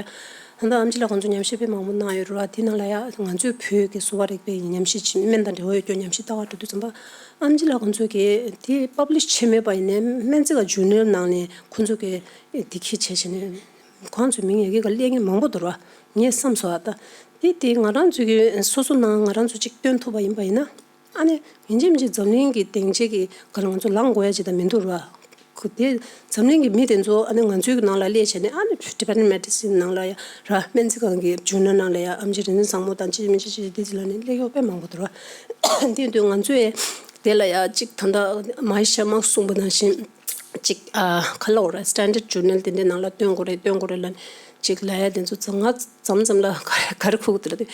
ད་ལྟ་ཨེམ་ཆི་ལགས་ཁོང་ཚོ་ཉམས་ཞིབ་དཔེ་མང་པོ་གནང་ཡོད་རེད་བ། དེ་ནང་ལ་ཡ་ང་ཚོའི་བོད་ཀྱི་གསོ་བ་རིག་པའི་ཉམས་ཞིབ་ཅིག་སྨན་དང་འབྲེལ་བ་ཡོད་རྒྱུ་ཉམས་ཞིབ་ལྟ་བར་འགྲོ་དུས་ཙམ་པ་ཨེམ་ཆི་ལགས་ཁོང་ཚོ་གིས་དེ་པབ་ལིཤ་བྱས་མེད་པ་ཡིན་ནའི་སྨན་རྩིས་ཀ་ཇུར་ནལ་ནང་ནས་ཁོང་ཚོ་གིས་དེ་ཁྱེད་བྱས་བྱས་ནས་ཁོང་ཚོའི་མིང་ཡ་གི་ག་སླེབས་མཁན་མང་པོ་འདུག་ར། ངས་བསམ་སོང་ཨ་ད་དེ་དེ་ང་རང་ཚོ་གི་སོ་སོ་ནང་ང་རང་ཚོ་ཅིག་སྟོན་ཐུབ་པ་ཡིན་པ་ཡིན་ན། ཨ་ནི་ཡིན་གཅིག་མིན་གཅིག་འཛམ་གླིང་གི་སྡིངས་ཆའི་གི་ག་ལ་ང་ཚོ་ལངས་དགོས་ཡ་ཅིག་ད་མི་འདུག་ར། ཁོ་དེ་འཛམ་གླིང་གི་མི་དེ་ཚོ་ཨ་ནི་ང་ཚོའི་གི་ནང་ལ་སླེབས་བྱས་ནས་ཨ་ནི་ཊི་བེ་ཊན་མེ་ཌི་སིན་ནང་ལ་ཡ་ར་སྨན་རྩིས་ཁང་གི་ཇུར་ནལ་ནང་ལ་ཡ་ཨེམ་ཆི་རིག་འཛིན་བཟང་མོ་དང་གཅིག་མིན་གཅིག་ཅིག་དེ་ཚོ་ལ་ནི་སླེབས་ཡོད་དཔེ་མང་པོ་འདུག་ར། དེ་དུས་ང་ཚོས་དེ་ལ་ཡ་ཅིག་ད་ལྟ་མ་ཧེ་ཤར་མ་གསུངས་པ་ནང་བཞིན་ཅིག་ཨ་ག་ལ་འོ་ར་སི་ཊན་ཌར་ཌི་ཇུར་ནལ་དེ་འདྲའི་ནང་ལ་སྟོན་དགོས་རེད་སྟོན་དགོས་རེད་ལབ་ནས་ཅིག་ལབ་ཡ་དེ་ཚོ་ང་མཚམས་མཚམས་ལ་ག་རེ་ག་རེ་ཁུག་འདུག་ལབ་དུས།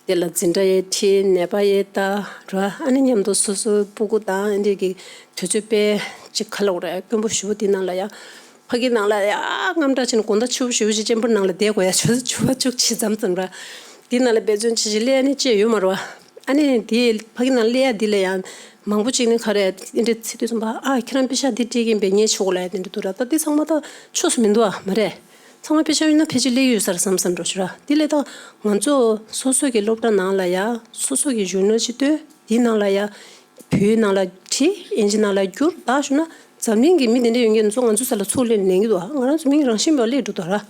དེ་ལ་འཛིན་གྲྭ་ཡས་ཁྲིད་ནད་པ་ཡས་ལྟ་ར། ཨ་ནི་མཉམ་དུ་སོ་སོའི་སྤུ་གུ་དང་ཨ་འདྲས་ཀྱི་དུས་ཚོད་དཔེ་ཅིག་ག་ལ་འོ་ར་དཀོན་པོ་ཞེ་པོ་དེ་ནང་ལ་ཡ། ཕ་གི་ནང་ལ་ཡ་དངངས་སྐྲག་ཆེ་ནས་དགོང་དག་ཕྱི་པོ་ཞེ་པོ་ཅིག་ཅན་པོ་ནང་ལ་བསྡད་དགོས་ཡ་ཆུ་ཚོད་བཅུ་པ་བཅུ་གཅིག་མཚམས་མཚམས་ར། དེ་ནང་ལ་འབད་བརྩོན་བྱེད་བྱེད་སླེབས་ཡ་ནི་ཅི་ཡོད་མ་རེད་བ། ཨ་ནི་དེ་ཕ་གི་ནང་སླེབས་ཡ་འདི་ལ་ཡང་མང་པོ་ཅིག་ནི་ག་རེ་འདི་འདྲ་ཚིག་དུས་ཙམ་པ་ཨ་ཁྱེད་རང་པེ་ཤག་འདི་སྤྲད་ཀྱིན་པས་ངས་ཆོག་གོ་ལ་ཡ་དེ་འདྲ་འདུག་ར། ད་འདི་ཚང་མ་ད་ཆོས་སུ་མི་འདུག་ཨ་མ་རེད། ཚང་མ་པེ་ཤག་ཡོད་ན་ཕལ་ཆེར་སླེབས་ཡོད་ས་རེད་བསམ་བསམ་འགྲོ་ཤི་ར། འདི་ལས་ད་ང་ཚོ་སོ་སོ་གི་སློབ་གྲྭ་ནང་ལ་ཡ་སོ་སོ་གི་ཇུར་ནལ་ཅིག་བཏོན་འདི་ནང་ལ་ཡ་བོད་ནང་ལ་བྲིས་ཨིན་ཇི་ནང་ལ་བསྒྱུར་ད་ཞུ་ན་འཛམ་གླིང་གི་མི་དེ་འདྲ་ཡོང་གི་ང་ཚོ་ང་ཚོ་ས་ལ་ཚུར་སླེབས་ལེན་གི་འདུག་ཨ། ང་རང་ཚོ་མི་རང་བཞིན་པ་སླེབས་འགྲོ་འདུག་ར།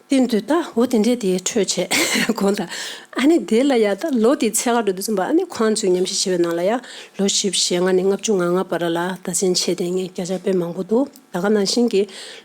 དེ་འདུག་ད་འོ་དེ་འདྲས་དེ་འཕྲོས་བྱས་དགོངས་དག་ཨ་ནི་དེ་ལ་ཡ་ད་ལོ་དེ་ཚད་ག་འགྲོ་དུས་ཙམ་པ་ཨ་ནི་ཁོང་ཚོས་ཉམས་ཞིབ་བྱས་པའི་ནང་ལ་ཡ་ལོ་བཞི་བཅུ་ཞེ་ལྔ་ནས་ལྔ་བཅུ་ང་ལྔ་བར་ལ་ད་ཆེན་ཆེ་དེ་ངས་བརྒྱ་ཆ་དཔེ་མང་པོ་འདུག་ད་ག་ནང་བཞིན་གྱི་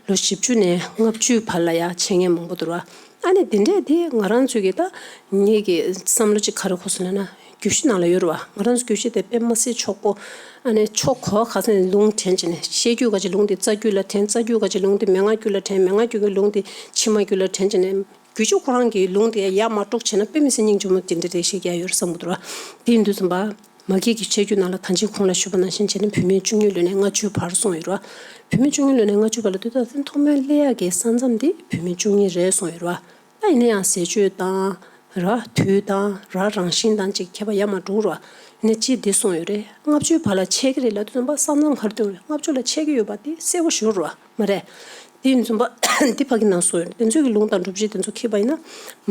ལོ་བཞི་བཅུ་ནས་ལྔ་བཅུའི་བར་ལ་ཡ་ཆེ་ངེས་མང་པོ་འདུག་ར། ཨ་ནི་དེ་འདྲས་དེ་ང་རང་ཚོས་ཀྱི་ད་ངེད་ཀྱི་བསམ་བློ་ཅིག་ག་རེ་འཁོར་སོང་ལབ་ན། རྒྱུད་བཞི་ནང་ལ་ཡོད་རེད་བ། ང་རང་ཚོ་རྒྱུད་བཞི་དེ་དཔེ་མ་སྲིད་ཕྱུག་པོ། ཨ་ནི་ཕྱོགས་གོ་ཁ་སང་ལུང་དྲན་བྱས་ནས་ཤེས་རྒྱུད་ག་ཅིག་ལུང་དེ་རྩ་རྒྱུད་ལ་དྲན། རྩ་རྒྱུད་ག་ཅིག་ལུང་དེ་མན་ངག་རྒྱུད་ལ་དྲན། མན་ངག་རྒྱུད་ཀྱི་ལུང་དེ་ཕྱི་མ་རྒྱུད་ལ་དྲན་བྱས་ནས་རྒྱུད་བཞི་ཁོ་རང་གི་ལུང་དེ་ཡར་མར་དཀྲུགས་བྱས་ན་དཔེ་མི་སྲིད་སྙིང་རྗེ་མོ་དེ་འདྲ་རེ་ཞིག་ཡ་ཡོད་རེད་བསམ་གི་འདུག་ར། དེ་ཡིན་དུས་ཙམ་པ། མ་སྐྱེས་ཀྱི་ཆ་རྒྱུས་ནང་ལ་ད་ཅི་གོང་ལ་ཞུས་པ་ནང་བཞིན་བྱས་ནས་བུད་མེད་བཅུ་གཉིས་ལོ་ནས་ལྔ་བཅུའི་བར་སོང་ཡོད་རེད་བ། བུད་མེད་བཅུ་གཉིས་ལོ་ནས་ལྔ་བཅུའི་བར་ལ་དུས་ད་ཐོག་མའི་སླེབས་ཡག་གི་ས་མཚམས་དེ་བུད་མེད་བཅུ་གཉིས་རེད་སོང་ཡོད་རེད་བ། ད་ཡིན་ན་ཡང་ཟས་སྤྱོད་དང་། ར་དུས་དང་ར་རང་བཞིན་དང་ཅིག་ཁྱད་པར་ཡ་མ་འགྲོ་ར། ཡིན་ན་ཅི་འདི་སོང་ཡོད་རེད། ལྔ་བཅུའི་བར་ལ་ཆད་ཀྱི་རེད་ལབ་དུས་ཙམ་པ་ས་མཚམས་ག་རེ་སྟོན་རེད། ལྔ་བཅུ་ལ་ཆད་ཀྱི་ཡོད་པ་དེ་གསལ་པོ་ཞུ་ར་མ་རེད། དེ་ཡིན་ཙམ་པ་འདི་ཕ་གི་ནང་སོང་ཡོད་རེད། དེ་ཚོའི་གི་ལུང་དང་སྒྲུབ་བྱེད་དེ་ཚོ་ཁྱེར་པ་ཡིན་ན་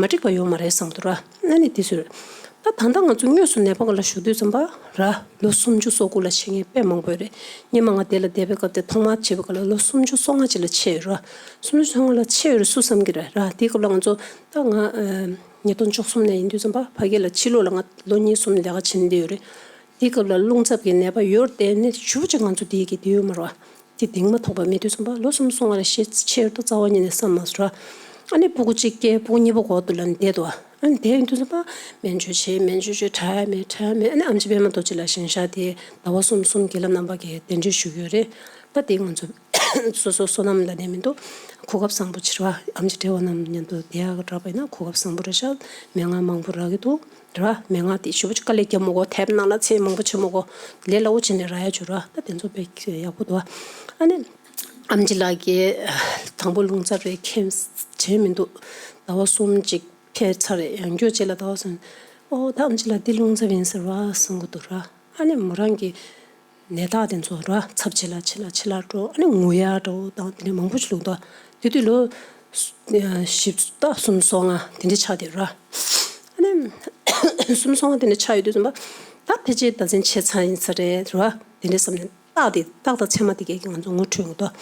མ་འགྲིག་པ་ཡོད་མ་རེད་བསམ་འདུག་ར། ཨ་ནི་དེ་ཚོ་རེད། ད་ད་ལྟ་ང་ཚོ་དངོས་སུ་ནད་པ་ག་ལ་ཞུགས་དུས་ཙམ་པ་ར་ལོ་སུམ་ཅུ་སོ་དགུ་ལ་ཆད་མཁན་དཔེ་མང་པོ་ཡོད་རེད། སྔོན་མ་ང་དེ་ལ་བསྡད་པའི་སྐབས་དེ་ཐོག་མར་བྱེད་པའི་སྐབས་ལ་ལོ་སུམ་ཅུ་སོ་ལྔ་ཅིག་ལ་ཆད་ཡོད་ར། སུམ་ཅུ་སོ་ལྔ་ལ་ཆད་ཡོད་རེད་སུ་བསམ་གི་རེད་ར། དེའི་སྐབས་ལ་ང་ཚོ་ད་ང་ཉིས་སྟོང་བཅུ་གསུམ་ནས་ཡིན་དུས་ཙམ་པ་ཕ་གི་ལ་ཕྱི་ལོགས་ལ་ང་ལོ་གཉིས་གསུམ་ལས་ཀ་བྱེད་བསྡད་ཡོད་རེད། དེའི་སྐབས་ལ་རླུང་འཚུབ་ཀྱི་ནད་པ་ཡོད་དེ་ནི་ཞུ་ཅིག་ང་ཚོ་དེའི་གི་དེ་ཡོད་མ་རེད་བ། དེ་གདེང་མ་ཐོགས་པ་མེད་དུས་ཙམ་པ་ལོ་གསུམ་སོང་བ་རེ་ཤེས་ཆེར་དུ་རྩ་བ་ཉིད་ནས་བསམ་མ་སོང་ར། ཨ་ནི་སྤུ་གུ་གཅིག་སྐྱེས་སྤུ་གུ་གཉིས་པ་འགོ་དུ་ལ་བསྡད་དོ། ཨ་ནི་དེ་ཡིན་དུས་ཙམ་པ་སྨན་བཅོས་བྱས་སྨན་བཅོས་བྱས་དྲག་ཡ་མེད་དྲག་ཡ་མེད། ཨ་ནི་ཨམ་ཆི་པད་མ་རྡོ་རྗེ་ལགས་ཞིང་གཤེགས་དེ་ཟླ་བ་གསུམ་གསུམ་དགེ་ལམ་རྣམ་པ་གིས་གདན་འདྲེན་ཞུ་གི་ཡོད་རེད། ད་དེ་ང་ཚོ་སོ་སོ་བསོད་ནམས་ལ་ནས་མི་འདུག་གོ་སྐབས་བཟང་པོ་ཕྱིར་བ་ཨམ་ཆི་བགྲེས་པོ་རྣམས་མཉམ་དུ་བསྡད་ཡག་རག་པ་ཡིན་ན་གོ་སྐབས་བཟང་པོ་རེད་ཤག་མན་ངག་མང་པོ་རག་གི་འདུག་ར། མན་ངག་དེ་ཞེ་པོ་ཅིག་དཀའ་ལས་རྒྱབ་མི་དགོས། དེབ་ནང་ལ་ཚད་མང་པོ་བྱེད་མི་དགོས། ལས་སླ་བོ་བྱས་ནས་རག་ཡ་བྱུང་ར། ད་དེ་ཚོ་དཔེ་ཡག་པོ་འདུག་ཨ་ནི་ཨམ་ཆི་ལགས་ཀྱིས་དང་པོ་རླུང་འཚུབ་རེད་མཁྱེན་བྱས་མི་འདུག་ཟླ་བ་གསུམ་ཅིག་ ཁྱད་མཚར་རེད། ཡང་སྐྱོ་ཅིག་ལ་ད་བ་སོང་། ཨོ་ད་ཨམ་ཆི་ལགས་འདི་རླུང་འཚུབ་ཡིན་ཟེར་བ་གསུང་གི་འདུག་ར། ཨ་ནི་མོ་རང་གི་ནད་རྟགས་དེ་ཚོ་ར་ཚབས་ཆེ་ལ་ཆེ་ལ་ཆེ་ལ་འགྲོ། ཨ་ནི་ངུ་ཡག་འདྲ་བོ་དང་དེ་འདྲ་མང་པོ་ཞིག་འདུག་ད། དེ་དུས་ལོ་བཞི་ད་གསུམ་སོ་ལྔ་དེ་འདྲ་ཆགས་དེ་ར། ཨ་ནི་གསུམ་སོ་ལྔ་དེ་འདྲ་ཆགས་ཡོད་དུས་ཙམ་པ་ད་ཕལ་ཆེར་ཟླ་མཚན་ཆད་ཚར་ཡིན་ས་རེད་ར། དེ་འདྲ་བསམ་ནས་རྟགས་དེ་རྟགས་དང་མཚན་མ་དེ་གས་ཀྱིས་ང་ཚོ་ངུ་འཕྲོད་འདུག་ད།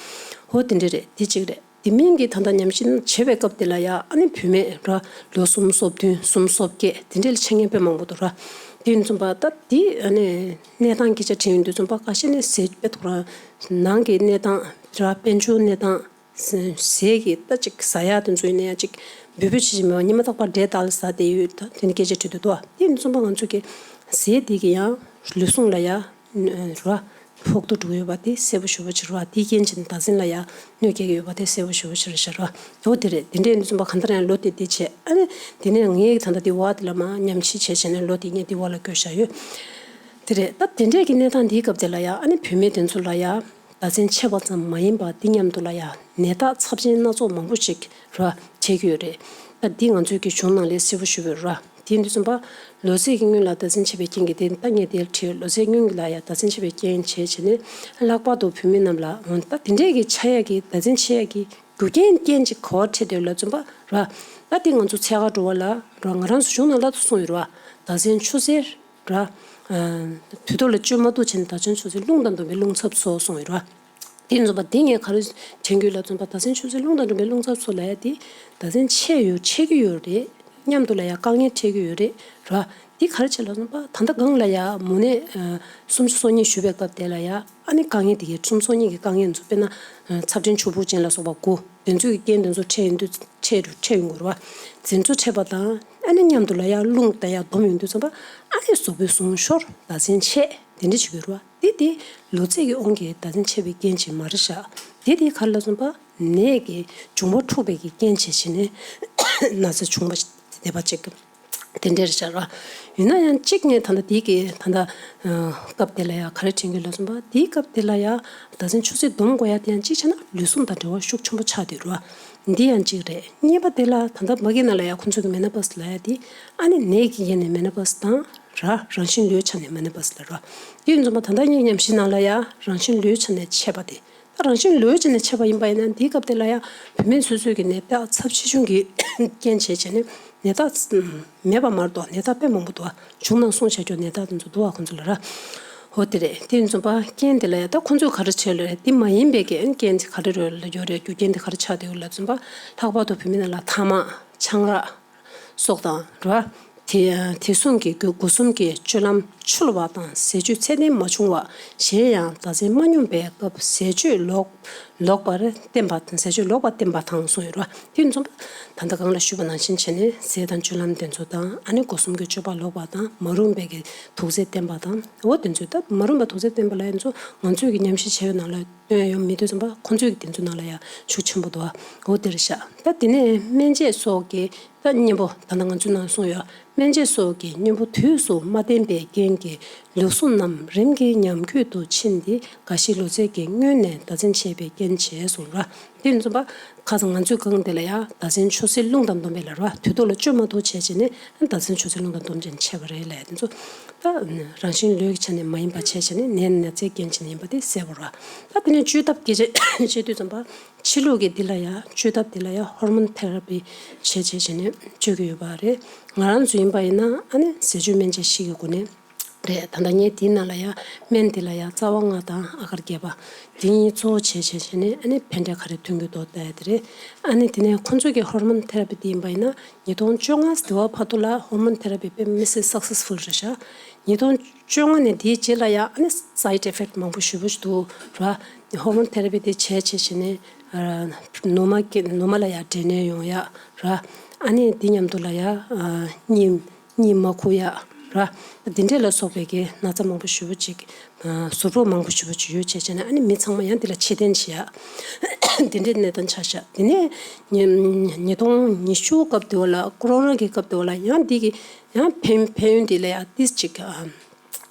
ཧོ་དེ་འདྲ་རེད། དེ་གཅིག་རེད། དེ་མིན་གྱི་ད་ལྟ་ཉམས་ཞིབ་བྱེད་པའི་སྐབས་དེ་ལ་ཡ། ཨ་ནི་བུད་མེད་ར་ལོ་གསུམ་སོ་བདུན་གསུམ་སོ་བརྒྱད་དེ་འདྲའི་ལ་འཆད་མཁན་དཔེ་མང་པོ་འདུག་ར། དེ་ཡིན་ཙམ་པ་ད་དེ་ཨ་ནི་གནས་སྟངས་སྐད་ཆ་དྲིས་ཡོང་དུས་ཙམ་པ་ཁ་ཤས་ནས་ཟས་དཔེ་ཐོག་རང་ནང་གི་གནས་སྟངས་ར་དཔལ་འབྱོར་གནས་སྟངས་ཟས་ཀྱི་ད་ཅིག་ཟ་ཡག་དེ་ཚོ་ཡིན་ན་ཡང་ཅིག་འབོལ་པོ་བྱེད་ཀྱི་མེད་པ་ཉི་མ་རྟག་པར་འབྲས་དཀར་ལ་ཟ་བསྡད་ཡོད། ད་དེ་ནི་སྐད་ཆ་དྲིས་དུས་འདུག་དེ་ཡིན་ཙམ་པ་ང་ཚོ་གི་ཟས་དེ་གི་ཡང་ལུས་ཟུངས་ལ་ཡ། ར། ཕོག་ཐུག་འགྲོ་གི་ཡོད་པ་དེ་གསལ་པོ་ཞེ་པོ་ཅིག་ར། དེའི་རྐྱེན་བྱས་ནས་ད་གཟོད་ལ་ཡ་གནོད་སྐྱེལ་གྱི་ཡོད་པ་དེ་གསལ་པོ་ཞེ་པོ་ཅིག་རེད་ཤག་ར། འོ་དེ་རེད། དེ་འདྲའི་ནས་བཟུང་པ་གང་ལྟར་ཡང་ལོ་དེ་དེ་བྱས། ཨ་ནི་དེ་ནས་ངས་ད་ལྟ་དེ་བ་དེ་ལ་མ་ཉམས་ཞིབ་བྱས་བྱས་ནས་ལོ་དེ་ངས་དེ་བ་ལ་བསྐྱོད་བཞག་ཡོད། དེ་རེད། ད་དེ་འདྲའི་གི་གནས་སྟངས་འདིའི་སྐབས་དེ་ལ་ཡ། ཨ་ནི་བུད་མེད་དེ་ཚོ་ལ་ཡ་ད་གཟོད་ཆད་པ་ཙམ་མ་ཡིན་པ་དེ་མཉམ་དུ་ལ་ཡ་ནད་རྟགས་ཚབས་ཆེན་སྣ་ཚོགས་མང་པོ་ཞིག་ར་བྱེད་ཀྱི་ཡོད་རེད། ད་འདི་ང་ཚོའི་གི་གཞུང་ནང་ལས་གསལ་པོ་ཞུ་བའི་ར། དེ་ཡིན་དུས་ཙམ་པ། ལོ་ཚད་ཀྱི་སྔོན་ལ་ཟླ་མཚན་ཆད་པའི་རྐྱེན་གྱིས་དེ་ད་ངས་དེར་བྲིས། ལོ་ཚད་སྔོན་གྱི་ལ་ཡ་ཟླ་མཚན་ཆད་པའི་རྐྱེན་བྱས་བྱས་ནས་ལྷག་པར་དུ་བུད་མེད་རྣམས་ལ་འོ་ད་དེ་འདྲས་ཀྱི་ཆགས་ཡག་གི་ཟླ་མཚན་ཆད་ཡག་གི་རྒྱུ་རྐྱེན་རྐྱེན་གཅིག་ག་པར་འཕྲད་འདོད་ལབ་ཙམ་པ་ར། ད་དེ་ང་ཚོ་འཚོལ་ག་འགྲོ་བ་ལ་ར་ང་རང་ཚོ་གཞུང་ནང་ལ་ཐུག་སོང་ཡོད་ར། ཟླ་མཚན་ཆུ་ཚོད་ར། དུས་ཐོག་ལ་བཅོས་མ་ཐུབ་བྱས་ནས་ཟླ་མཚན་ཆུ་ཚོད་རླུང་དང་ལྡན་པའི་རླུང་འཚུབ་སོགས་སོང་ཡོད་ར། དེ་ཡིན་ཙམ་པ་དེ་ངས་ག་རེ་དྲན་གྱི་ཡོད་ལབ་ཙམ་པ་ཟླ་མཚན་ཆུ་ཚོད་རླུང་དང་ལྡན་པའི་རླུང་འཚུབ་སོགས་ལབ་ཡ་དེ་ཟླ་མཚན་ཆད་ཡོད་ཆད་ཀྱི་ཡོད་རེད། མཉམ་དུ་ལ་ཡ་དཀའ་ངལ་འཕྲད་ཀྱི་ཡོད་རེད་ར། དེ་ག་རེ་བྱས་ལབ་ཙམ་པ་ད་ལྟ་སྒང་ལ་ཡ་མོ་ནས་སུམ་ཅུ་སོ་གཉིས་བཞུགས་པའི་སྐབས་དེ་ལ་ཡ། ཨ་ནི་དཀའ་ངལ་དེ་གའི་སུམ་ཅུ་སོ་གཉིས་ཀྱི་དཀའ་ངལ་ཚོ་དཔེར་ན་ཚབས་ཆེན་ཆུ་བུར་ཅན་ལ་སོགས་པ་དགུ་དེ་ཚོའི་རྐྱེན་དེ་ཚོ་འཕྲད་ཡོང་དུས་འཕྲད་འཕྲད་ཡོང་དགོས་རེད་བ། དེ་ཚོ་འཕྲད་པ་དང་ཨ་ནི་མཉམ་དུ་ལ་ཡ་རླུང་ད་ཡ་སྡོམ་ཡོང་དུས་ཙམ་པ་ཨ་ནི་གཟུགས་པོའི་ཟུངས་ཤོར་ཟླ་མཚན་ཆད་དེ་འདྲ་བྱེད་དགོས་རེད་བ། དེ་དེ་ལོ་ཚད་ཀྱི་དབང་གིས་ཟླ་མཚན་ཆད་པའི་རྐྱེན་ཅིག་མ་རེད་ཤག་དེ་དེ་ག་རེ་ལབ་ཙམ་པ་ནད་ཀྱི་འབྱུང་བ་འཁྲུགས་པའི་གི་རྐྱེན་བྱས་བྱས་ནས་ན་ཚ་བྱུང་བ་དེ་པ་ཅིག་དེ་འདྲ་རེད་ཤག་ར། ཡིན་ན་ཡང་གཅིག་ངས་ད་ལྟ་དེ་གི་ད་ལྟ་སྐབས་དེ་ལ་ཡ་ག་རེ་དྲན་གྱི་ལབ་ཙམ་པ་དེའི་སྐབས་དེ་ལ་ཡ་ཟླ་མཚན་ཆུ་ཚོད་སྡོམ་དགོས་ཡ་དེ་ཡང་གཅིག་བྱས་ན་ལུས་ཟུངས་དང་འབྲེལ་བ་ཤུགས་ཆེན་པོ་ཆགས་བསྡད་རེད་བ། འདི་ཡང་གཅིག་རེད། གཉིས་པ་དེ་ལ་ད་ལྟ་མ་གི་ནང་ལ་ཡ་ཁོ་ཚོ་གི་མེ་ནོ་པོ་སི་ལབ་ཡ་དེ་ཨ་ནི་ནད་ཀྱི་ཡན་ནས་མེ་ནོ་པོ་སི་དང་ར་རང་བཞིན་ལུས་ཆ་ནས་མེ་ནོ་པོ་སི་ལ་ར། དེ་ཡིན་ཙམ་པ་ད་ལྟ་ངའི་ཉམས་ཞིབ་ནང་ལ་ཡ་རང་བཞིན་ལུས་ཆ་ནས་ཆད་པ་དེ། ད་རང་བཞིན་ལུས་ཆ་ནས་ཆད་པ་ཡིན་ན་འདིའི་སྐབས་དེ་ལ་ཡ་བུད་མེད་སོ་སོའི་གི་ནད་རྟགས་ཚབས་ཆེ་ཆུང་གི་རྐྱེན་བྱས་བྱས་ནས་ནད་རྟགས་མེད་པ་མ་གཏོགས་ནད་རྟགས་དཔེ་མང་པོ་འདུག་བ། གཞུང་ནང་གསུངས་བྱས་ཀྱང་ནད་རྟགས་དེ་ཚོ་འདུག་བ་ཁོང་ཚོ་ལ་ར། འོ་དེ་རེད། དེ་ཡིན་ཙམ་པ་རྐྱེན་དེ་ལ་ཡ་ད་ཁོང་ཚོས་ག་རེ་བྱས་ལ་རེད། དེ་མ་ཡིན་པའི་གི་རྐྱེན་དེ་ག་རེ་རེད་ལ་ཡོད་རེད། རྒྱུ་རྐྱེན་དེ་ག་རེ་ཆགས་བསྡད་ཡོད་ལབ་ཙམ་པ་ལྷག་པར་དུ་བུད་མེད་རྣམས་ལ་ཐ་མག་ཆང་རག་སོགས་དང་ར། དེ་དེ་གསུམ་གྱི་སྒོ་གསུམ་གྱི་སྤྱོད་ལམ་འཆོལ་བ་དང་ཟས་སྤྱོད་ཚད་ལྡན་མ་བྱུང་བ། གཞན་ཡང་ཟླ་མཚན་མ་སྙོམས་པའི་སྐབས་ཟས་སྤྱོད་ལོག་ལོག་པར་བསྟེན་པ་དང་ཟས་སྤྱོད་ལོག་པར་བསྟེན་པ་དང་གསུངས་ཡོད་རེད་བ། དེ་ཡིན་ཙམ་པ་ད་ལྟ་གོང་ལ་ཞུས་པ་ནང་བཞིན་བྱས་ནས་ཟས་དང་སྤྱོད་ལམ་དེ་ཚོ་དང་ཨ་ནི་སྒོ་གསུམ་གྱི་སྤྱོད་པ་ལོག་པ་དང་མ་རུངས་པའི་གི་དུག་རྫས་བསྟེན་པ་དང་འོ་དེ་ཚོ་ད་མ་རུངས་པ་དུག་རྫས་བསྟེན་པ་ལ་ཡིན་ཙང་ང་ཚོས་ཀྱི་ཉམས་ཞིབ་བྱས་པའི་ནང་ལ་སྟོན་ཡོང་མི་འདུག་ཙམ་པ་ཁོང་ཚོས་ཀྱི་དེ་ཚོའི་ནང་ལ་ཡང་ཤུགས་ཆེན་པོ་འདུག་བ། འོ་དེ་རེད་ཤག་ད་དེ་ནས་སྨན་དཔྱད་སོགས་ཀྱི་ད་གཉེན་པོ་ད་ལྟ་ང་ཚོའི་ནང་གསུངས་ཡོད། སྨན་དཔྱད་སོགས་ཀྱི་གཉེན་པོ་དུས་སུ་མ་བསྟེན་པའི་རྐྱེན་གྱིས་ལུས་ཟུངས་རྣམས་རིམ་གྱིས་ཉམས་རྒུད་དུ་ཕྱིན་ཏེ་འགའ་ཞིག་ལོ་ཚད་ཀྱི་སྔོན་ནས་ཟླ་མཚན་ཆད་པའི་རྐྱེན་བྱས་གསུངས་ར། དེ་ཡིན་ཙམ་པ་ཁ་སང་ང་ཚོའི་སྒང་དེ་ལ་ཡང་ཟླ་མཚན་ཆུ་ཚོད་རླུང་དང་སྡོམ་པའི་ལ་ར་དུས་ཐོག་ལ་བཅོས་མ་ཐུབ་བྱས་བྱས་ནས་ཟླ་མཚན་ཆུ་ཚོད་རླུང་དང་སྡོམ་བྱས་ནས་ཆད་པ་རེད་ལབ་ཡ་དེ་ཚོ་ད་རང་བཞིན་ལུས་ཀྱི་ཆ་ནས་མ་ཡིན་པ་བྱས་བྱས་ནས་ནད་ནད་ཚའི་རྐྱེན་བྱས་ནས་ཡིན་པ་དེ་གསལ་པོ་ར། ད་དེ་ནས་བཅོས་ཐབས་སྐད་ཆ་བཤད་དུས་ཙམ་པ་ཕྱི་ལུགས་ཀྱི་འདི་ལ་ཡང་བཅོས་ཐབས་འདི་ལ་ཡང་ཧོར་མོན་ཐེ་ར་པི་བྱས་བྱས་བྱས་ནས་བཅོས་ཀྱི་ཡོད་པ་རེད། ང་རང་ཚོ་ཡིན་པ་ཡིན་ན་ཨ་ནི་ཟས་སྤྱོད་སྨན་དཔྱད་བཞི་གི་སྒོ་ནས། རེད། ད་ལྟ་ངས་དེའི་ནང་ལ་ཡང་སྨན་དེ་ལ་ཡང་རྩ་བ་ལྔ་དང་ཨ་གར་བརྒྱད་པ་དེ་གཉིས་གཙོ་བོ་བྱས་བྱས་བྱས་ནས་ཨ་ནི་ཕན་འབྲས་ག་རེ་ཐོན་གྱི་འདུག་ལྟ་ཡ་དེ་རེད། ཨ་ནི་དེ་ནས་ཁོང་ཚོས་ཀྱི་ཧོར་མོན་ཐེ་ར་པི་དེ་ཡིན་པ་ཡིན་ན་ཉིས་སྟོང་བཅོ་ལྔ་དེ་བར་བར་དུ་ལ་ཧོར་མོན་ཐེ་ར་པི་དཔེ་མི་སྲིད་སག་སེ་སི་ཕུལ་རེད་ཤག་ཉིས་སྟོང་བཅོ་ལྔ་ནས་དེའི་རྗེས་ལ་ཡང་ཨ་ནི་སའིཌ་ཨི་ཕེག་མང་པོ་ཞེ་པོ་ཞིག་འདུག་ར། ཧོར་མོན་ཐེ་ར་པི་དེ་བྱས་བྱས་བྱས་ནས་ཨ་ནུ་མ་སྐྱེ་ནུ་མ་ལ་ཡང་འབྲས་ནད་ཡོང་ཡ་ར། ཨ་ནི་དེ་མཉམ་དུ་ལ་ཡང་ཨ་གཉིད་གཉིད་མ་ཁུག་ཡ་ར། འདི་འདྲས་ལ་སོགས་པའི་གི་ན་ཚ་མང་པོ་ཞེ་པོ་ཅིག་ཨ་ཟུར་ཕོག་མང་པོ་ཞེ་པོ་ཅིག་ཡོད་བྱས་བྱས་ནས་ཨ་ནི་མི་ཚང་མ་ཡང་འདི་ལ་ཕྱིར་འཐེན་བྱེད་ཡ་འདི་འདྲས་གནས་སྟངས་ཆགས་ཤག་དེ་ནས་ཉིས་ཉིས་སྟོང་ཉི་ཤུ་སྐབས་དེ་བ་ལ་ཀོ་རོ་ན་གི་སྐབས་དེ་བ་ལ་ཡང་འདི་གི་ཡང་ཕན་ཕན་ཡོན་འདི་ལ་ཡང་ཏིས་ཅིག་ཨ་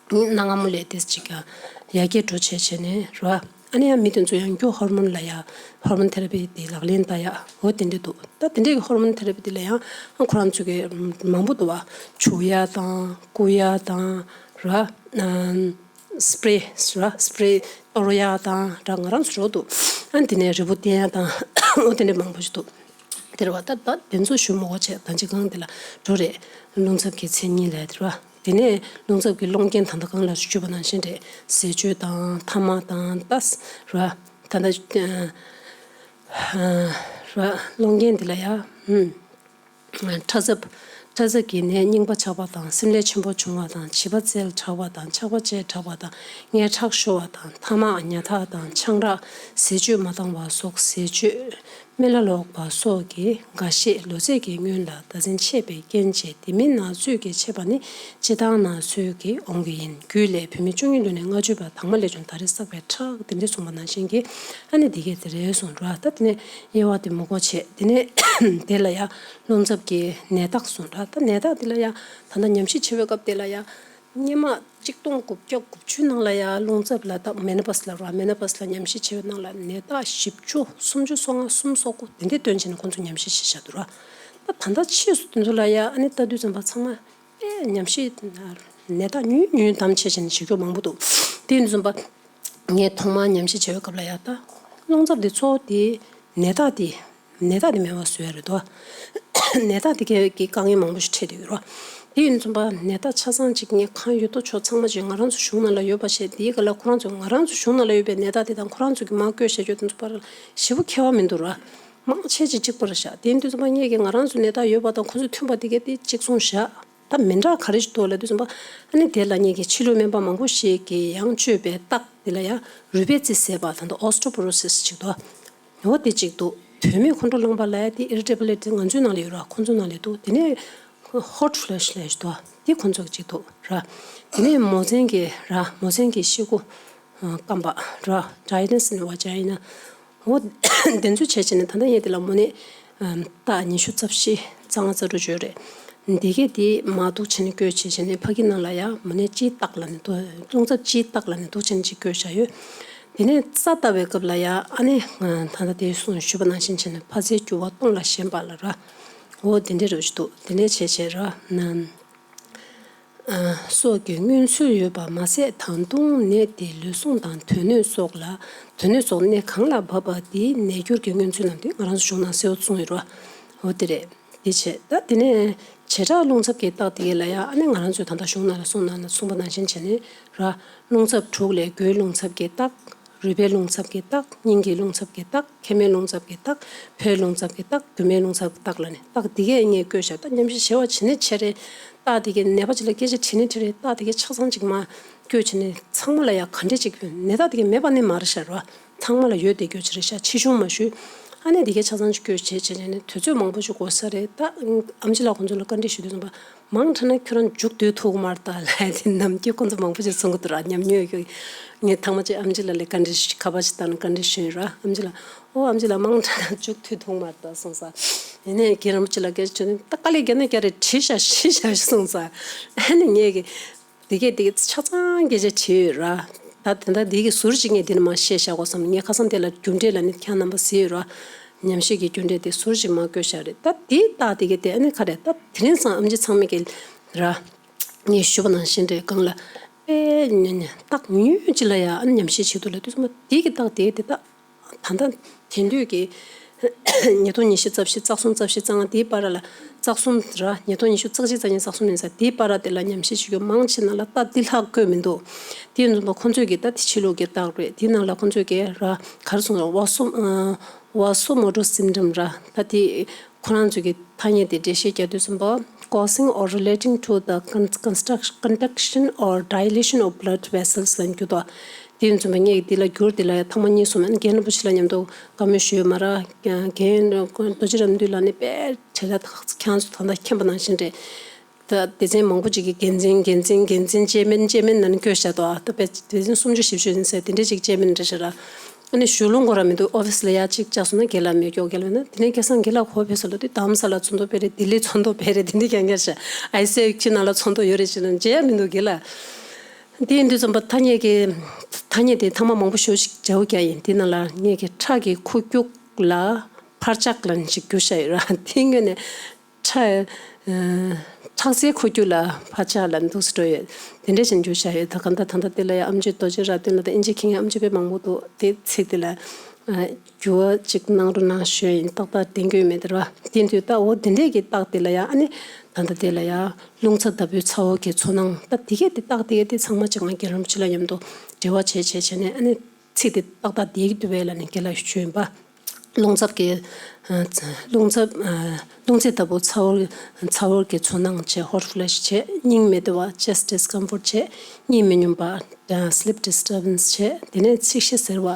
གནའ་སྔ་མོ་ལས་ཏིས་ཅིག་ཨ་ཡར་རྒྱས་འགྲོ་བྱས་བྱས་ནས་ར། ཨ་ནི་ཡང་མི་དེ་ཚོ་ཡང་རྒྱུ་ཧོར་མོན་ལ་ཡ་ཧོར་མོན་ཐེ་ར་པི་དེ་ལག་ལེན་བསྟར་ཡ་འོ་དེ་འདྲ་འདུག་ད་དེ་འདྲའི་གི་ཧོར་མོན་ཐེ་ར་པི་དེ་ལ་ཡང་ཁོ་རང་ཚོ་གི་མང་པོ་འདུག་བ། བྱུག་ཡ་དང་བསྐུ་ཡ་དང་ར། སྤྲེ་ར་སྤྲེ་གཏོར་ཡ་དང་ར་ང་རང་ཚོ་འགྲོ་འདུག་ཨ་ནི་དེ་ནས་རི་བོ་བརྟན་ཡ་དང་འོ་དེ་འདྲ་མང་པོ་ཞིག་འདུག་དེ་རེད་བ། ད་ད་དེ་ཚོ་ཞུ་མི་དགོས་བྱས་ད་ཅི་གང་དེ་ལ་འགྲོ་རེད། རླུང་ཚབ་ཀྱི་མཚན་ཉིད་ལ་དེ་རེད་བ། དེ་ནས་རླུང་ཚབ་ཀྱི་སློང་རྐྱེན་ད་ལྟ་གང་ལ་ཞུས་པ་ནང་བཞིན་རེད། ཟས་སྤྱོད་དང་ཐ་མག་དང་ད་ར་ད་ལྟ་ར་སློང་རྐྱེན་དེ་ལ་ཡ་ཧུམ། ཁྲག་འཛག་ཁྲག་འཛག་གི་ནད་རྙིང་པ་ཆགས་པ་དང་སེམས་ལས་ཆེན་པོ་བྱུང་བ་དང་བྱིས་པ་རྩལ་དྲག་པ་དང་ཆགས་པ་བཅས་དྲག་པ་དང་མངལ་ཁྲག་ཤོར་བ་དང་ཐ་མག་ཉ་ཐག་དང་ཆང་རག་ཟས་སྤྱོད་མ་འདང་བ་སོགས་ཟས་སྤྱོད་སྨན་བླ་ལོག་པ་སོགས་ཀྱི་འགའ་ཤས་ལོ་ཚད་ཀྱི་སྔོན་ལ་ཟླ་མཚན་ཆད་པའི་རྐྱེན་བྱས་དེ་མིན་ན་ཚོད་ཀྱིས་ཆད་པ་ནི་སྤྱིར་བཏང་ན་ཚོད་ཀྱིས་འོང་གི་ཡིན། རྒྱུད་ལས་བུད་མེད་བཅུ་གཉིས་ལུས་ནས་ལྔ་བཅུ་པ་དྭངས་མ་ལས་བྱུང་ད་རེས་བསགས་པའི་ཁྲག་དེ་འདྲ་གསུངས་པ་ནང་བཞིན་གྱི་ཨ་ནི་འདི་གས་དེ་རེད་གསུངས་ར། ད་དེ་ནས་དབྱེ་བ་དེ་མི་གོ་བྱས་དེ་ནས་དེ་ལ་ཡ་རླུང་འཚབ་ཀྱི་ནད་རྟགས་གསུངས་ར། ད་ནད་རྟགས་དེ་ལ་ཡ་ད་ལྟ་ཉམས་ཞིབ་བྱེད་པའི་སྐབས་དེ་ལ་ཡ་སྔོན་མ་གཅིག་སྟོང་དགུ་བརྒྱ་དགུ་བཅུ་ནང་ལ་ཡ་རླུང་འཚབ་ལ་ད་མེ་ནོ་པོ་སི་ལ་ར་མེ་ནོ་པོ་སི་ལ་ཉམས་ཞིབ་བྱེད་པའི་ནང་ལ་ནད་རྟགས་བཞི་བཅུ་སུམ་ཅུ་སོ་ལྔ་གསུམ་སོ་དགུ་དེ་འདྲ་བཏོན་བྱས་ནས་ཁོང་ཚོ་ཉམས་ཞིབ་བྱེད་བཞག་འདུག་ར། ད་ད་ལྟ་ཕྱིས་སུ་དེ་ཚོ་ལ་ཡ་ཨ་ནི་ལྟ་དུས་ཙམ་པ་ཚང་མ། ཨེ་ཉམས་ཞིབ་ནད་རྟགས་ཉུང་ཉུང་བདམས་བྱས་བྱས་ནས་བྱེད་རྒྱུ་མང་པོ་འདུག་དེ་ཡིན་དུས་ཙམ་པ། ངས་ཐོག་མར་ཉམས་ཞིབ་བྱེད་པའི་སྐབས་ལ་ཡ་ད། རླུང་འཚབ་དེ་གཙོ་བོ་དེ་ནད་རྟགས་དེ། ནད་རྟགས་དེ་མེད་པ་བཟོ་ཡ་རེད་དོ། ནད་རྟགས་དེ་གའི་གི་དཀའ་ངལ་མང་པོ་ཞིག་འཕྲད་བསྡད་ཡོད་རེད་བ། དེ་ཡིན་དུས་ཙམ་པ་ནད་རྟགས་ཆ་ཚང་གཅིག་ངས་གང་ཡོད་དོ་ཅོག་ཚང་མ་ཅིག་ང་རང་ཚོ་གཞུང་ནང་ལ་ཡོད་པ་བྱས་དེའི་སྐབས་ལ་ཁོ་རང་ཚོ་ང་རང་ཚོ་གཞུང་ནང་ལ་ཡོད་པའི་ནད་རྟགས་དེ་དང་ཁོ་རང་ཚོ་གི་མར་བཀོད་བཞག་རྒྱུ་དེ་ཚོ་བར་ཞེ་པོ་ཁྱད་པར་མི་འདུག་ར། མང་ཆེ་ཅིག་གཅིག་པ་རེད་ཤག་དེ་ཡིན་དུས་ཙམ་པ་ངས་ཀྱི་ང་རང་ཚོ་ནད་རྟགས་ཡོད་པ་དང་ཁོ་ཚོ་མཐུན་པ་དེ་གས་དེ་གཅིག་གསུངས་བཞག་ད་མི་འདྲ་ག་རེ་ཞིག་འདུག་ལབ་དུས་ཙམ་པ། ཨ་ནི་དེ་ལ་ངེད་ཀྱི་ཕྱི་ལུགས་སྨན་པ་མང་པོ་ཞིག་གིས་ཡང་བཅོས་པའི་རྟགས་དེ་ལ་ཡང་རུས་པའི་རྩི་ཟད་པ་ད་ལྟ་ཨོ་སི་ཊོ་པོ་རོ་སི་སི་ཅིག་འདུག་འོ་དེ་གཅིག་འདུག་བུད་མེད་ཁོང་ཁྲོ་ལངས་པ་ལ་ཡ་དེ་ཨི་རི་ཊེ་བི་ལི་ཊི་ང་ཚོའི་ནང་ལ་ཡོད་ར། ཁོང་ཚོའི་ནང་ལ་འདུག་དེ་ནས་ཧོཊ་ཕི་ལེ་ཤི་ལབ་ཞིག་འདུག་དེ་ཁོང་ཚོ་གཅིག་འདུག་ར། དེ་ནས་མོ་མཚན་གྱི་ར་མོ་མཚན་གྱི་ཤི་སྒོ་སྐམ་པ་ར། ཌ་ཡ་ནེ་སི་ནི་ཝ་ཇ་ཡི་ན། འོ། དེ་ཚོ་བྱས་བྱས་ནས་ད་ལྟ་ངས་དེ་ལ་མོ་ནད་རྟགས་ཉི་ཤུ་རྩ་བཞི་རྩ་ལྔ་རྩ་དྲུག་བརྗོད་རེད། འདི་གས་དེ་མ་འདུག་བྱས་ནས་བཀོད་བྱས་བྱས་ནས་ཕ་གི་ནང་ལ་ཡ་མོ་ནད་སྤྱིའི་རྟགས་ལ་ནི་འདུག་རླུང་འཚབ་སྤྱིའི་རྟགས་ལ་ནི་འདུག་བྱས་ནས་ཅིག་བཀོད་བཞག་ཡོད། དེ་ནས་རྩ་ལྟ་བའི་སྐབས་ལ་ཡ་ཨ་ནི་ད་ལྟ་དེ་གསུངས་ཞུས་པ་ནང་བཞིན་བྱས་ནས་ཕ་ཚའི་རྒྱུ་བ་སྟོང་ལ་ཞེན་པ་ལ་ར། འོ་དེ་འདྲའི་རོ་ཞིག་འདུག་དེ་འདྲའི་བྱས་བྱས་ར་ན། སོགས་ཀྱི་མངོན་ཚུལ་ཡོད་པ་མ་ཟད་ད་དུང་ནད་དེ་ལུས་ཟུངས་དང་དོན་སྣོད་སོགས་ལ་དོན་སྣོད་སོགས་གནས་གང་ལ་བབ་པ་དེའི་ནད་འགྱུར་གྱི་མངོན་ཚུལ་རྣམས་དེ་ང་རང་ཚོ་གཞུང་ནང་གསལ་པོ་གསུངས་ཡོད་རེད་བ། འོ་དེ་རེད། དེ་བྱས་ད་དེ་ནས་བྱེ་བྲག་རླུང་འཚབ་ཀྱི་རྟགས་དེ་གའི་ལ་ཡ་ཨ་ནི་ང་རང་ཚོས་ད་ལྟ་གཞུང་ནང་ལ་གསུངས་ན་གསུངས་པ་ནང་བཞིན་བྱས་ནས་ར། རླུང་འཚབ་དྲུག་ལས་མགོའི་རླུང་འཚབ་ཀྱི་རྟགས། རུས་པའི་རླུང་འཚབ་ཀྱི་རྟགས། སྙིང་གི་རླུང་འཚབ་ཀྱི་རྟགས། མཁལ་མའི་རླུང་འཚབ་ཀྱི་རྟགས། ཕོའི་རླུང་འཚབ་ཀྱི་རྟགས། རྒྱུ་མའི་རླུང་འཚབ་ཀྱི་རྟགས་ལ་ནི་རྟགས་འདི་གས་ངས་བཀོད་བཞག་ད་ཉམས་ཞིབ་བྱེད་པ་བྱེད་ནས་བྱེད་རེད། རྟགས་འདི་གས་ནད་པ་ཅིག་ལ་སྐད་ཆ་དྲིས་ནས་དྲིས་རེད། རྟགས་འདི་གས་ཆ་ཚང་ཅིག་མ་བཀོད་བྱས་ནས་ཚང་མ་ལ་ཡ་ག་འདྲས་ཅིག་ནད་རྟགས་འདི་གས་མེད་པ་ནི་མ་རེད་ཤག་ར། ཚང་མ་ལ་ཡོད་དེ་བཀོད་བྱས་རེད་ཤག་ཆེ་ཆུང་མ་ཞུས། ཨ་ནི་འདི་གས་ཆ་ཚང་ཅིག་བཀོད་བྱས་བྱས་ནས་དུས་ཚོད་མང་པོ་ཅིག་འགོར་ས་རེད། ད་ཨམ་ཆི་ལགས་ཁོང་ཚོ་ལ་བཀའ་འདྲི་ཞུ་དུས་ཙམ་པ། མང་དྲགས་ན་ཁྱོད་རང་མཇུག་བསྡུ་ཐུབ་ཀྱི་མ་རེད་ད་ལབ་དེ་ནམ་རྒྱུན་ཁོང་ཚོ་མང་པོ་ཞིག་གསུང་གི་འདུག་ར། ཉམས་མྱོང་ཡོད་ཀྱི། ངས་ཐེངས་མ་གཅིག་ཨམ་ཆི་ལགས་ལ་བཀའ་འདྲི་ཞུ་ཁ་པར་ཞིག་བཏང་ནས་བཀའ་འདྲི་ཞུས་ཡོད་ར། ཨམ་ཆི་ལགས་ཨོ་ཨམ་ཆི་ལགས་མང་དྲགས་ན་མཇུག་བསྡུ་ཐུབ་ཀྱི་མ་རེད་ད་གསུངས་ས། ཡིན་ནའི་རྒན་རིན་པོ་ཆེ་ལ་སྐད་ཆ་བྱས་ནས་ད་དཀའ་ལས་བརྒྱབ་ན་རྒྱག་རེད། བྲིས་བཞག་བྲིས་བཞག་གསུངས་ས། ཨ་ནི་ངས་ཀྱི། དེ་གས་དེ་གས་ཆ་ཚང་སྐད་ཆ་བྲིས་ཡོད་ར། ད་དེ་འདྲ་དེ་གི་ཟུར་གཅིག་ངས་འདི་ནས་མར་བཤད་བཞག་གོ་བསམ། ངས་ཁ་སང་དེ་ལ་རྒྱུ་འབྲས་ལ་ནི་ཁྱེད་རྣམ་པ་གཟིགས་ཡོད་ར། ཉམས་ཞིབ་ཀྱི་རྒྱུ་འབྲས་དེ་ཟུར་གཅིག་མར་བཀོད་བཞག་རེད། ད་དེའི་རྟགས་དེ་གས་དེ་ཨ་ནི་ག་རེ་ད་དེ་རིང་སང་ཨམ་ཆི་ཚང་མས་ཀྱི་ར། ངས་ཞུས་པ་ནང་བཞིན་རེད། གང་ལ་དཔེ་ཉུང་ཉུང་རྟགས་ཉུང་ཉུང་ཅིག་ལ་ཡ་ཨ་ནི་ཉམས་ཞིབ་བྱེད་དུས་ལ་དུས་ཚང་མ་དེ་གི་རྟགས་དེ་དེ་རྟགས། ད་ལྟ་དེང་དུས་ཀྱི་ཉིས་སྟོང་ཉི་ཤུ་རྩ་བཞི་རྩ་གསུམ་རྩ་བཞི་རྩ་ལྔ་དེའི་བར་ལ། རྩ་གསུམ་ར་ཉིས་སྟོང་ཉི་ཤུ་རྩ་གཅིག་རྩ་གཉིས་རྩ་གསུམ་ཡིན་ས་དེའི་བར་དེ་ལ་ཉམས་ཞིབ་བྱེད་རྒྱུ་མང་ཆེ་ནང་ལ་རྟགས་འདི་ལྷག་བཀོད་མི་འདུག་དེ་ཡིན་དུས་ཁོང་ཚོས་ཀྱི་ད་དེ་ཕྱི་ལོགས་ཀྱི་རྟགས་རེད། དེའི་ནང་ལ་ཁོང་ཚོས་ཀྱི་ར་ག་རེ་གསུངས་ར་ཝ་སོ་ཝ་སོ་མོ་ཊོ་སིན་ཌོམ་ར་ད་དེ་ཁོ་རང་ཚོས་ཀྱི་ཐ་སྙད་དེ་འགྲེལ་བཤད་རྒྱག་དུས་ཙམ་པ། Causing or relating to the con- construct- conduction or dilation of blood vessels ལབ་རྒྱུ་དང་། དེ་ཡིན་ཙམ་པ་ངས་འདི་ལ་བསྒྱུར་འདི་ལ་ཡང་ཐེངས་མ་གཉིས་གསུམ་རྒན་རིན་པོ་ཆེ་ལ་མཉམ་དུ་བཀའ་མོལ་ཞུས་ཡོད་མ་ར། རྒན་རྡོ་རྗེ་རབ་འདུས་ལགས་ནི་དཔེ་བྲེལ་བ་ཁྱེད་རང་ཚོ་ད་ལྟ་མཁྱེན་པ་ནང་བཞིན་རེད། ད་སྡེ་ཚན་མང་པོ་ཅིག་གི་འགན་འཛིན་འགན་འཛིན་འགན་འཛིན་ཅེར་མེན་ཅེར་མེན་ནང་བཀོད་བཞག་འདུག་ཨ་ད་དཔེ་སྡེ་ཚན་སུམ་ཅུ་བཞི་བཅུ་ཡིན་ཟེར་དེ་འདྲས་ཅིག་ཅེར་མེན་འདྲ་ཞིག་ར། ཨ་ནི་ཞུ་ལུང་ཁོ་ར་མི་འདུག་ཨོ་ཕི་སི་ལ་ཡ་གཅིག་བཅར་སོང་ན་རྒན་ལགས་མེད་ཀྱོག་རྒན་ལགས་མེད་ན་དེ་ནས་ཁ་སང་རྒན་ལགས་ཁོ་ཕེབས་སོང་ལ་དུས་དྷ་རམ་ས་ལ་ཚོགས་འདུ་སྤེལ་རེད། ལྡི་ལི་ཚོགས་འདུ་སྤེལ་རེད། དེ་འདྲས་རྐྱང་རྐྱང་ཞིག་ཨའི་སི་ཨེཕ་ཁྱི་ནང་ལ་ཚོགས་འདུ་ཡོད་རེད་ཅེས་ན་མཇལ་ཡ་མི་འདུག་རྒན་ལགས། དེ་ཡིན་དུས་ཙམ་པ་ཐ་སྙད་ཀྱི་ཐ་སྙད་དེ་ཐ་མག་མང་པོ་ཞེ་པོ་ཞིག་འཇལ་རྒྱུ་ཡིན། དེ་ནང་ལ་ངེད་ཀྱི་ཁྲག་གི་འཁོར་རྒྱུག་ལ་འཕར་ཆག་ལབ་ནས་ཞིག་བསྒྱུར་བཞག་ཡོད་ར། དེ་སྔོན་ནས་ཁྲག་ཁྲག་རྩའི་འཁོར་རྒྱུག་ལ་འཕར་ཆག་ལབ་འདུག་སེ་འགྲོ་ཡོད། དེ་འདྲ་ཞིག་འཇུག་བཞག་ཡོད། ད་གང་ལྟར་ད་ལྟ་དེ་ལ་ཡང་ཨེམ་ཆི་རྡོ་རྗེ་རབ་བརྟན་ལ་དང་ཨིན་ཇི་མཁས་མཁན་ཨེམ་ཆི་དཔེ་མང་པོ་འདུག་དེ་ཚིག་དེ་ལ་འགྱུར་བ་ཅིག་གནང་རོགས་གནང་ཞུ་ཡིན། ཏག་ཏག་བསྟན་རྒྱུ་མེད་དེ་ར། དེ་དུས་ད་འོ་དེ་འདྲས་ཀྱི་རྟགས་དེ་ལ་ཡང་ཨ་ནི་ད་ལྟ་དེ་ལ་ཡང་རླུང་ཚ་ལྟ་བུའི་ཚ་བོ་གི་ཚོར་སྣང་། ད་དེ་གས་དེ་རྟགས་དེ་གས་དེ་ཚང་མ་ཅིག་ང་རྒན་རིན་པོ་ཆེ་ལ་མཉམ་དུ་འབྲེལ་བ་བྱས་བྱས་བྱས་ནས་ཨ་ནི་ཚིག་དེ་ཏག་ཏག་བསྡད་ཀྱི་འདུག་པས་ལབ་ནས་རྒན་ལགས་ཞུས་ཡིན་པ། རླུང་ཚབ་ཀྱི་རླུང་ཚབ་རླུང་ཚད་ལྟ་བུ་ཚ་བོར་ཚ་བོར་གྱི་ཚོར་སྣང་བྱས། hot flash བྱས། སྙིང་མི་བདེ་བ་chest discomfort བྱས། གཉིད་མི་སྙོམས་པ་sleep disturbance བྱས། དེ་ནས་ཚིགས་གཞི་གཟེར་བ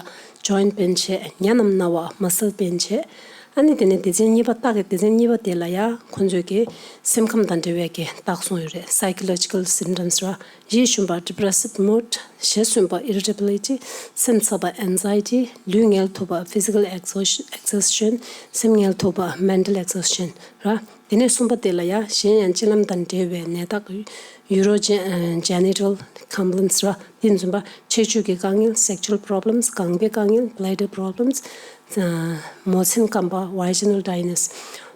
joint pain བྱས། ཉ་རྣམས་ན་བ་muscle pain བྱས། ཨ་ནི་དེ་ནས་སྡེ་ཚན་གཉིས་པ་རྟགས་ཀྱི་སྡེ་ཚན་གཉིས་པ་དེ་ལ་ཡང་ཁོང་ཚོས་ཀྱི་སེམས་ཁམས་དང་འབྲེལ་བའི་གི་རྟགས་གསུངས་ཡོད་རེད། psychological symptoms ར། ཡིད་ཞུམ་པ་depressive mood། ཞེ་སུན་པ irritability། སེམས་འཚབ་པ anxiety། ལུས་ངལ་ཐུབ་པ physical exhaustion exhaustion། སེམས་ངལ་ཐུབ་པ mental exhaustion ར། དེ་ནས་གསུམ་པ་དེ་ལ་ཡང་གཞན་ཡང་སྤྱི་ལམ་དང་འབྲེལ་བའི་ནད་རྟགས་urogenital complaints ར། དེ་ནས་བདུན་པ་ཕྱི་བཅོས་ཀྱི་དཀའ་ངལ sexual problems། ལྒང་པའི་དཀའ་ངལ bladder problems། མོ་མཚན་སྐམ་པ vaginal dryness།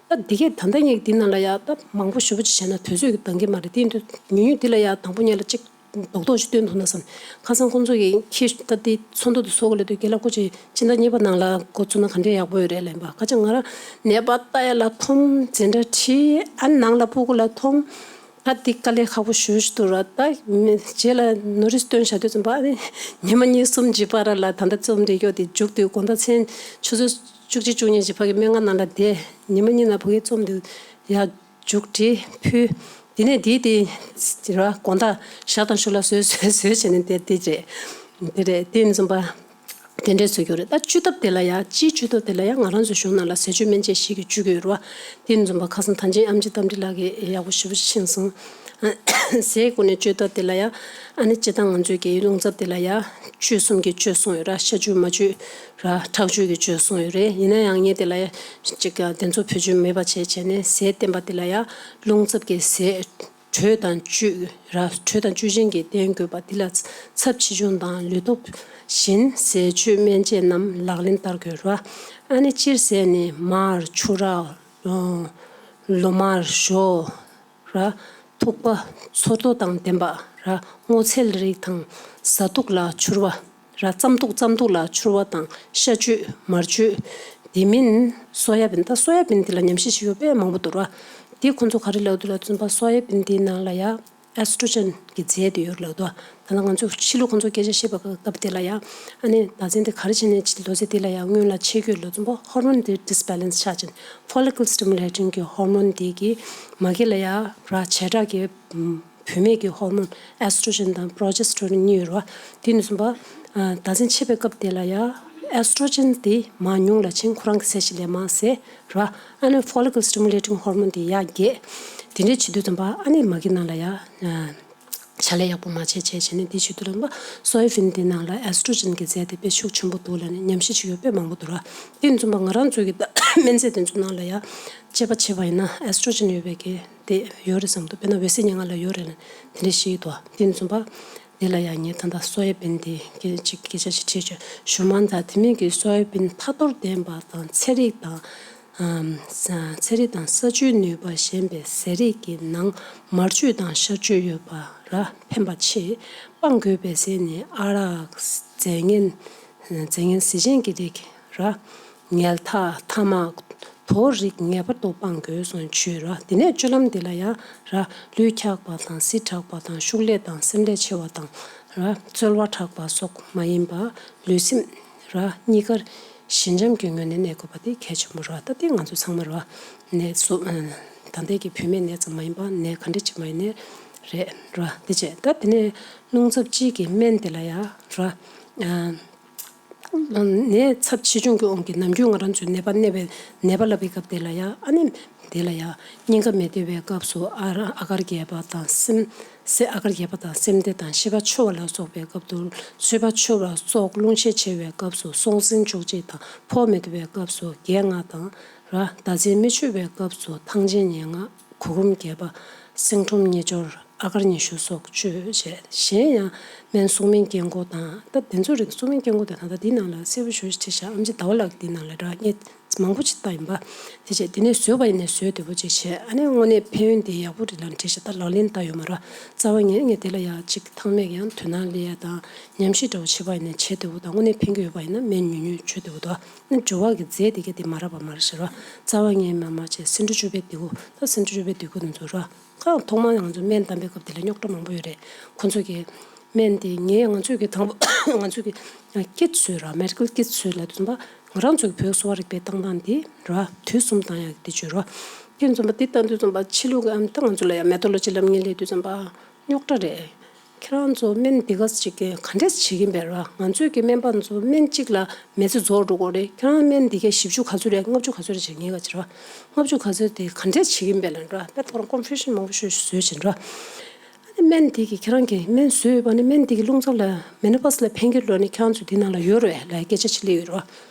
ད་འདི་གས་ད་ལྟ་ངས་འདི་ནང་ལ་ཡ་ད་མང་པོ་ཞེ་པོ་ཅིག་བྱས་ན་དུས་ཚོད་ཀྱིས་འདང་གི་མ་རེད། དེ་ཡིན་དུས་ཉུང་ཉུང་འདི་ལ་ཡ་དང་པོ་ཉིད་ལ་གཅིག་རྡོག་རྡོག་ཞིག་སྟོན་ཐུབ་ན་བསམ། ཁ་སང་ཁོང་ཚོ་གིས་ཁྱི་ད་དེ་ཚོགས་འདུ་དེ་ཚོགས་གི་ལབ་དུས་རྒན་ལགས་སྐུ་མཁྱེན་སྤྱི་ཟླ་གཉིས་པ་ནང་ལ་འགོ་བཙུགས་ན་ག་འདྲས་ཡག་པོ་ཡོད་རེད་ལབ་པ། ཁ་ཅིག་ང་རང་ནད་པ་ལྟ་ཡ་ལ་འཐོམ། འཛིན་གྲྭ་ཁྲིད། ཨ་ནང་ལ་སྤུ་གུ་ལ་འཐོམ། ད་འདི་དཀའ་ལས་ཁག་པོ་ཞེ་པོ་ཞིག་འདུག་ར། ད་མི་རྗེས་ལ་ནོ་རིས་སྟོན་བྱ་དུས་ཙམ་པ་ཨ་ནི་ཉི་མ་གཉིས་གསུམ་རྗེས་པ་ར་ལ་ད་ལྟ་རྩོམ་འབྲི་རྒྱུ་དེ་མཇུག་བསྡུས། དགོང་དག་མཚན་ཆུ་ཚོད་བཅུ་གཅིག་བཅུ་གཉིས་ཀྱི་ཕ་གི་སྨན་ཁང་ནང་ལ་བསྡད། ཉི་མ་གཉིས་ནང་ཕ་གིའི་རྩོམ་འདི་ཡར་མཇུག་བསྒྲིལ་ཕུལ། དེ་ནས་དེའི་དེ་ར་དགོང་དག་ཞག་དང་ཞོགས་ལ་བཟོས་བཟོས་བཟོས་བྱས་ནས་བསྡད། དེ་རེད། དེ་རེད། དེ་ནས་བཟུང་པ། དེ་འདྲས་བཟོ་རྒྱུ་རེད། ད་བཅོས་ཐབས་དེ་ལ་ཡ་སྤྱིའི་བཅོས་ཐབས་དེ་ལ་ཡ་ང་རང་ཚོའི་གཞུང་ནང་ལ་ཟས་སྤྱོད་སྨན་དཔྱད་ཞིག་གིས་བཅོས་ཀྱི་ཡོད་རེད་བ། དེ་ནས་བཟུང་པ་ཁ་སང་ཐང་ཆེན་ཨེམ་ཆི་རྟ་མགྲིན་ལགས་ཀྱིས་ཡག་པོ་ཞེ་པོ་ཅིག་ཕྱིན་སོང་། ཟས་ཀྱི་སྒོ་ནས་བཅོས་ཐབས་དེ་ལ་ཡ་ཨ་ནི་སྤྱིར་བཏང་ང་ཚོའི་གི་རླུང་འཚབ་དེ་ལ་ཡ་བཅོས་གསུམ་གྱི་བཅོས་གསུངས་ཡོད་ར། ཤ་བཅོས་མ་བཅོས་ར། ཁྲག་བཅོས་ཀྱི་བཅོས་གསུངས་ཡོད་རེད། ཡིན་ན་ཡང་ངས་དེ་ལ་ཡ་ཅིག་དེ་ཚོ་བེད་སྤྱོད་མེད་པ་བྱས་བྱས་ནས་ཟས་བསྟེན་པ་དེ་ལ་ཡ་རླུང་འཚབ་ཀྱི་ཟས། དྲོད་དང་བཅུད་ར། དྲོད་དང་བཅུད་ཅན་གྱི་བསྟེན་དགོས་པ་འདི་ལ་ཚབས་ཆེ་ཆུང་དང་ལུས་སྟོབས་བཞིན་ཟས་སྤྱོད་སྨན་དཔྱད་རྣམས་ལག་ལེན་བསྟར་དགོས་ར། ཨ་ནི་སྤྱིར་ཟས་ནི་མར་ཆུ་ར། ལོ་མར་ཞོ་ར། ཐུག་པ་ཚོད་ལྟོ་དང་ལྡན་པ་ར། སྔོ་ཚལ་རིགས་དང་ཟ་དུག་ལ་ཕྱུར་བ། ར། རྩམ་ཐུག་རྩམ་ཐུག་ལ་ཕྱུར་བ་དང་ཤ་བཅུད་མར་བཅུད། དེ་མིན་སོ་ཡ་བིན། ད་སོ་ཡ་བིན་དེ་ལ་ཉམས་ཞིབ་བྱེད་ཡོད་དཔེ་མང་པོ་འདུག་ར། དེ་ཁོང་ཚོ་ག་རེ་ལབ་འདུག་ལབ་ཙམ་པ་སོ་ཡ་བིན་དེའི་ནང་ལ་ཡ་ཨེ་སི་ཊྲོ་ཇེན་གྱི་རྫས་དེ་ཡོད་ལབ་འདུག་ད་ལྟ་ང་ཚོ་ཕྱི་ལོགས་ཁོང་ཚོ་སྐད་ཆ་བཤད་པ་སྐབས་དེ་ལ་ཡ་ཨ་ནི་ད་ཚན་དེ་ག་རེ་བྱས་ནས་ལོ་ཚད་དེ་ལ་ཡ་སྔོན་ལ་ཆད་ཀྱི་ཡོད་ལབ་ཙམ་པ་ཧོར་མོན་དེ་ཌི་སི་བེ་ལེན་སི་ཆགས་ཕྱིན། ཕོ་ལི་ཀལ་སི་ཊི་མུ་ལེ་ཊིང་གི་ཧོར་མོན་དེ་གི་མ་གི་ལ་ཡ་ར་བྱེ་བྲག་གི་བུད་མེད་ཀྱི་ཧོར་མོན་ཨེ་སི་ཊྲོ་ཇེན་དང་པྲོ་ཇེ་སི་ཊོ་རོན་གཉིས་ཡོད་རེད་བ། དེ་ནས་བཟུང་པ། ད་ཚན་ཆད་པའི་སྐབས་དེ་ལ་ཡ་ཨེ་སི་ཊྲོ་ཇེན་དེ་མར་ཉུང་ལ་ཕྱིན། ཁོ་རང་གི་ཟས་ཤིག་ལས་མང་ཟས་ར། ཨ་ནི་ཕོ་ལི་ཀལ་སི་ཊི་མུ་ལེ་ཊིང་ཧོར་མོན་དེ་ཡར་རྒྱས། དེ་འདྲས་བྱེད་དུས་ཙམ་པ་ཨ་ནི་མ་གི་ནང་ལ་ཡ་བྱ་ལས་ཡག་པོ་མ་བྱས་བྱས་བྱས་ནས་དེ་བྱེད་དུས་ཙམ་པ་སོ་ཡ་བིན་དེ་ནང་ལ་ཨེ་སི་ཊྲོ་ཇེན་གྱི་རྫས་དེ་དཔེ་ཤུགས་ཆེན་པོ་འདུག་ལབ་ནས་ཉམས་ཞིབ་བྱེད་ཡོད་དཔེ་མང་པོ་འདུག་ར། དེ་ནས་བཟུང་པ་ང་རང་ཚོའི་གི་སྨན་རྫས་དེ་ཚོ་ནང་ལ་ཡ་དཔྱད་པ་བྱས་པ་ཡིན་ན་ཨེ་སི་ཊྲོ་ཇེན་ཡོད་པའི་གི་དེ་ཡོད་རེད་བསམ་འདུག་དཔེར་ན་འོད་ཟེར་ཉེར་ལྔ་ལ་ཡོད་རེད་ལ་དེ་འདྲ་ཞིག་འདུག་དེ་ནས་བཟུང་པ་དེ་ལ་ཡང་ངས་ད་ལྟ་སོ་ཡ་བིན་དེ་སྐད་ཅིག་སྐད་ཆ་ཞིག་དྲིས་བྱུང་། ཞུ་མ་ད་དེ་མིན་གྱི་སོ་ཡ་བིན་ཐ་ཐོར་ལྡན་པ་དང་ཚན་རིག་དང་ཚན་རིག་དང་ས་བཅུད་ནུས་པ་ཞན་པའི་ཟས་རིགས་ཀྱི་ནང་མར་བཅུད་དང་ཤ་བཅུད་ཡོད་པ་ར་ཕན་པ་ཆེ། སྤང་དགོས་པའི་ཟས་ནི་ཨ་རག་རྫས་ངན་རྫས་ངན་ཟས་ཆེན་གྱི་རིགས་ར། ངལ་ཐ་ཐ་མག་དོ་རིགས་ངེས་པར་དུ་སྤང་དགོས་གསུངས་བྱས་ར། དེ་ནས་སྤྱོད་ལམ་འདི་ལ་ཡང་ར། ལུས་འཁྱག་པ་དང་བསིལ་དྲགས་པ་དང་ཤུགས་ལས་དང་སེམས་ལས་ཆེ་བ་དང་ར། རྩོལ་བ་དྲགས་པ་སོགས་མ་ཡིན་པ་ལུས་སེམས་ར་གཉིས་ཀར་ཞི་འཇམ་གྱི་ངང་ནས་གནས་དགོས་པ་དེ་གལ་ཆེན་པོ་ར། ད་དེ་ང་ཚོ་ཚང་མ་ར་ནད་སོ་ད་ལྟའི་གི་བུད་མེད་ནད་ཙམ་མ་ཡིན་པ་ནད་ག་འདྲ་ཅིག་མ་ཡིན་ནའི་རེད་ར། དེ་བྱས་ད་དེ་ནས་རླུང་ཚབས་གཅིག་གི་སྨན་དེ་ལ་ཡང་ར། ནད་ཚབས་ཆེ་ཆུང་གི་དབང་གིས་ནམ་རྒྱུན་ང་རང་ཚོའི་ནད་པ་གནས་པའི་ནད་པ་ལབ་པའི་སྐབས་དེ་ལ་ཡང་ཨ་ནི་དེ་ལ་ཡང་སྙིང་ག་མི་བདེ་བའི་སྐབས་སུ་ཨ་ར་ཨ་གར་རྒྱས་པ་དང་སེམས་སེ་ཨ་གར་རྒྱས་པ་དང་སེམས་བདེ་དང་ཤེས་པ་འཆོལ་བ་ལ་སོགས་པའི་སྐབས་སུ་ཤེས་པ་འཆོལ་བ་སོགས་རླུང་ཤས་ཆེ་བའི་སྐབས་སུ་སྲོག་འཛིན་བཅོ་བརྒྱད་དང་ཕོ་མི་བདེ་བའི་སྐབས་སུ་བརྒྱད་ལྔ་དང་ར་ཟླ་མཚན་མི་ཆོད་པའི་སྐབས་སུ་ཐང་ཆེན་ཉེར་ལྔ་གུར་གུམ་བརྒྱད་པ་སེང་ཁྲོམ་གཉིས་སྦྱོར། ཨ་གར་ཉི་ཤུ་སོགས་བཅོས་བྱས། གཞན་ཡང་སྨན་སྲུང་མའི་སྐྱེ་སྒོ་དང་། ད་དེ་ཚོ་རིགས་སྲུང་མའི་སྐྱེ་སྒོ་དེ་ད་ལྟ་འདི་ནང་ལ་གསལ་པོ་ཞེ་པོ་ཅིག་བྲིས་བཞག་ཨམ་ཆི་ཟླ་བ་ལགས་འདི་ནང་ལ་ར་ངས་མང་པོ་ཅིག་བལྟས་ཡིན་པ། དེ་བྱས་དེ་ནས་བཟོས་པ་ཡིན་ནས་བཟོས་བདེ་པོ་ཅིག་བྱས། ཨ་ནི་དངོས་གནས་ཕན་ཡོན་དེ་ཡག་པོ་རེད་ལབ་བྲིས་བཞག་ད་ལག་ལེན་བསྟར་ཡོད་མ་རེད། རྩ་བ་ངས་ངས་དེ་ལ་ཡ་ཅིག་ཐང་མེད་ཀྱང་དོ་སྣང་སླེབས་ཡ་དང་ཉམས་ཞིབ་འདྲ་བོ་བྱས་པ་ཡིན་ནས་བྱས་བདེ་པོ་དང་། དངོས་གནས་ཕན་གྱི་ཡོད་པ་ཡིན་ན་སྨན་ཉུང་ཉུང་བྱས་བདེ་པོ་འདུག་ཨ་ནི་སྦྱོར་བ་གི་རྫས་དེ་གས་དེ་མ་རག་པ་མ་རེད་ཟེར་བ། རྩ་བ་ངས་མ་མ་བྱས་སེ་འབྲུ་བཅུ་པའི་ལྡེ་གུ། ད་སེ་འབྲུ་བཅུ་པའི་ལྡེ་གུ་དེ་ཚོ་ར། ཁ་ཐོག་མར་ང་ཚོ་སྨན་བཏང་པའི་སྐབས་དེ་ལ་རྙོག་དྲ་མང་པོ་ཡོད་རེད། ཁོ་ཚོ་གི་སྨན་དེ་ངས་ང་ཚོས་ཀྱི་དང་པོ་ང་ཚོས་ཀྱི་ཀིཊ་བཟོས་ར། མེ་ཌི་ཀལ་ཀིཊ་བཟོས་ལབ་དུས་ཙམ་པ་ང་རང་ཚོའི་བོད་གསོ་བ་རིག་པའི་བཏང་སྟངས་དེ་ར་དུས་གསུམ་བཏང་ཡག་གི་དེ་བརྗོད་ར། དེ་ཙམ་པ་དེ་བཏང་དུས་ཙམ་པ་ཕྱི་ལུགས་ཀྱི་ཨམ་ད་ང་ཚོ་ལ་ཡང་མེ་ཐོ་ལོ་ཇི་ལབ་ངེས་སླེབས་དུས་ཙམ་པ་རྙོག་དྲ་རེད། ཁྱེད་རང་ཚོ་སྨན་འདི་ག་ཅིག་གི་ག་འདྲས་བྱེད་ཀྱིན་པས་ར། ང་ཚོས་ཀྱི་སྨན་པ་ཚོ་སྨན་གཅིག་ལ་མི་ཚེ་རྫོགས་འགྲོ་གི་རེད། ཁྱེད་རང་སྨན་འདི་གའི་བཞི་བཅུ་ག་ཚོད་རེད། ལྔ་བཅུ་ག་ཚོད་རེད་བྱེད་ངེས་ག་ཅི་ར། ལྔ་བཅུ་ག་ཚོད་དེ་ག་འདྲས་བྱེད་ཀྱིན་པས་ལབ་ར། དཔེ་ཐོག་རང་ཀོན་ཕུ་ཤན་མང་པོ་ཞིག་བཟོས་བྱེད་ར། ཨ་ནི་སྨན་འདི་གི་ཁྱེད་རང་གི་སྨན་བཟོས་ཡོད་པ་ནི་སྨན་འདི་གི་རླུང་འཚུབ་ལ་མེ་ནོ་པོ་སི་ལ་ཕན་གྱི་ལོ་ནི་ཁྱེད་རང་ཚོ་འདི་ནང་ལ་ཡོད་རེད་ལ་སྐད་ཆ་ཆི་ལི་ཡོད་ར།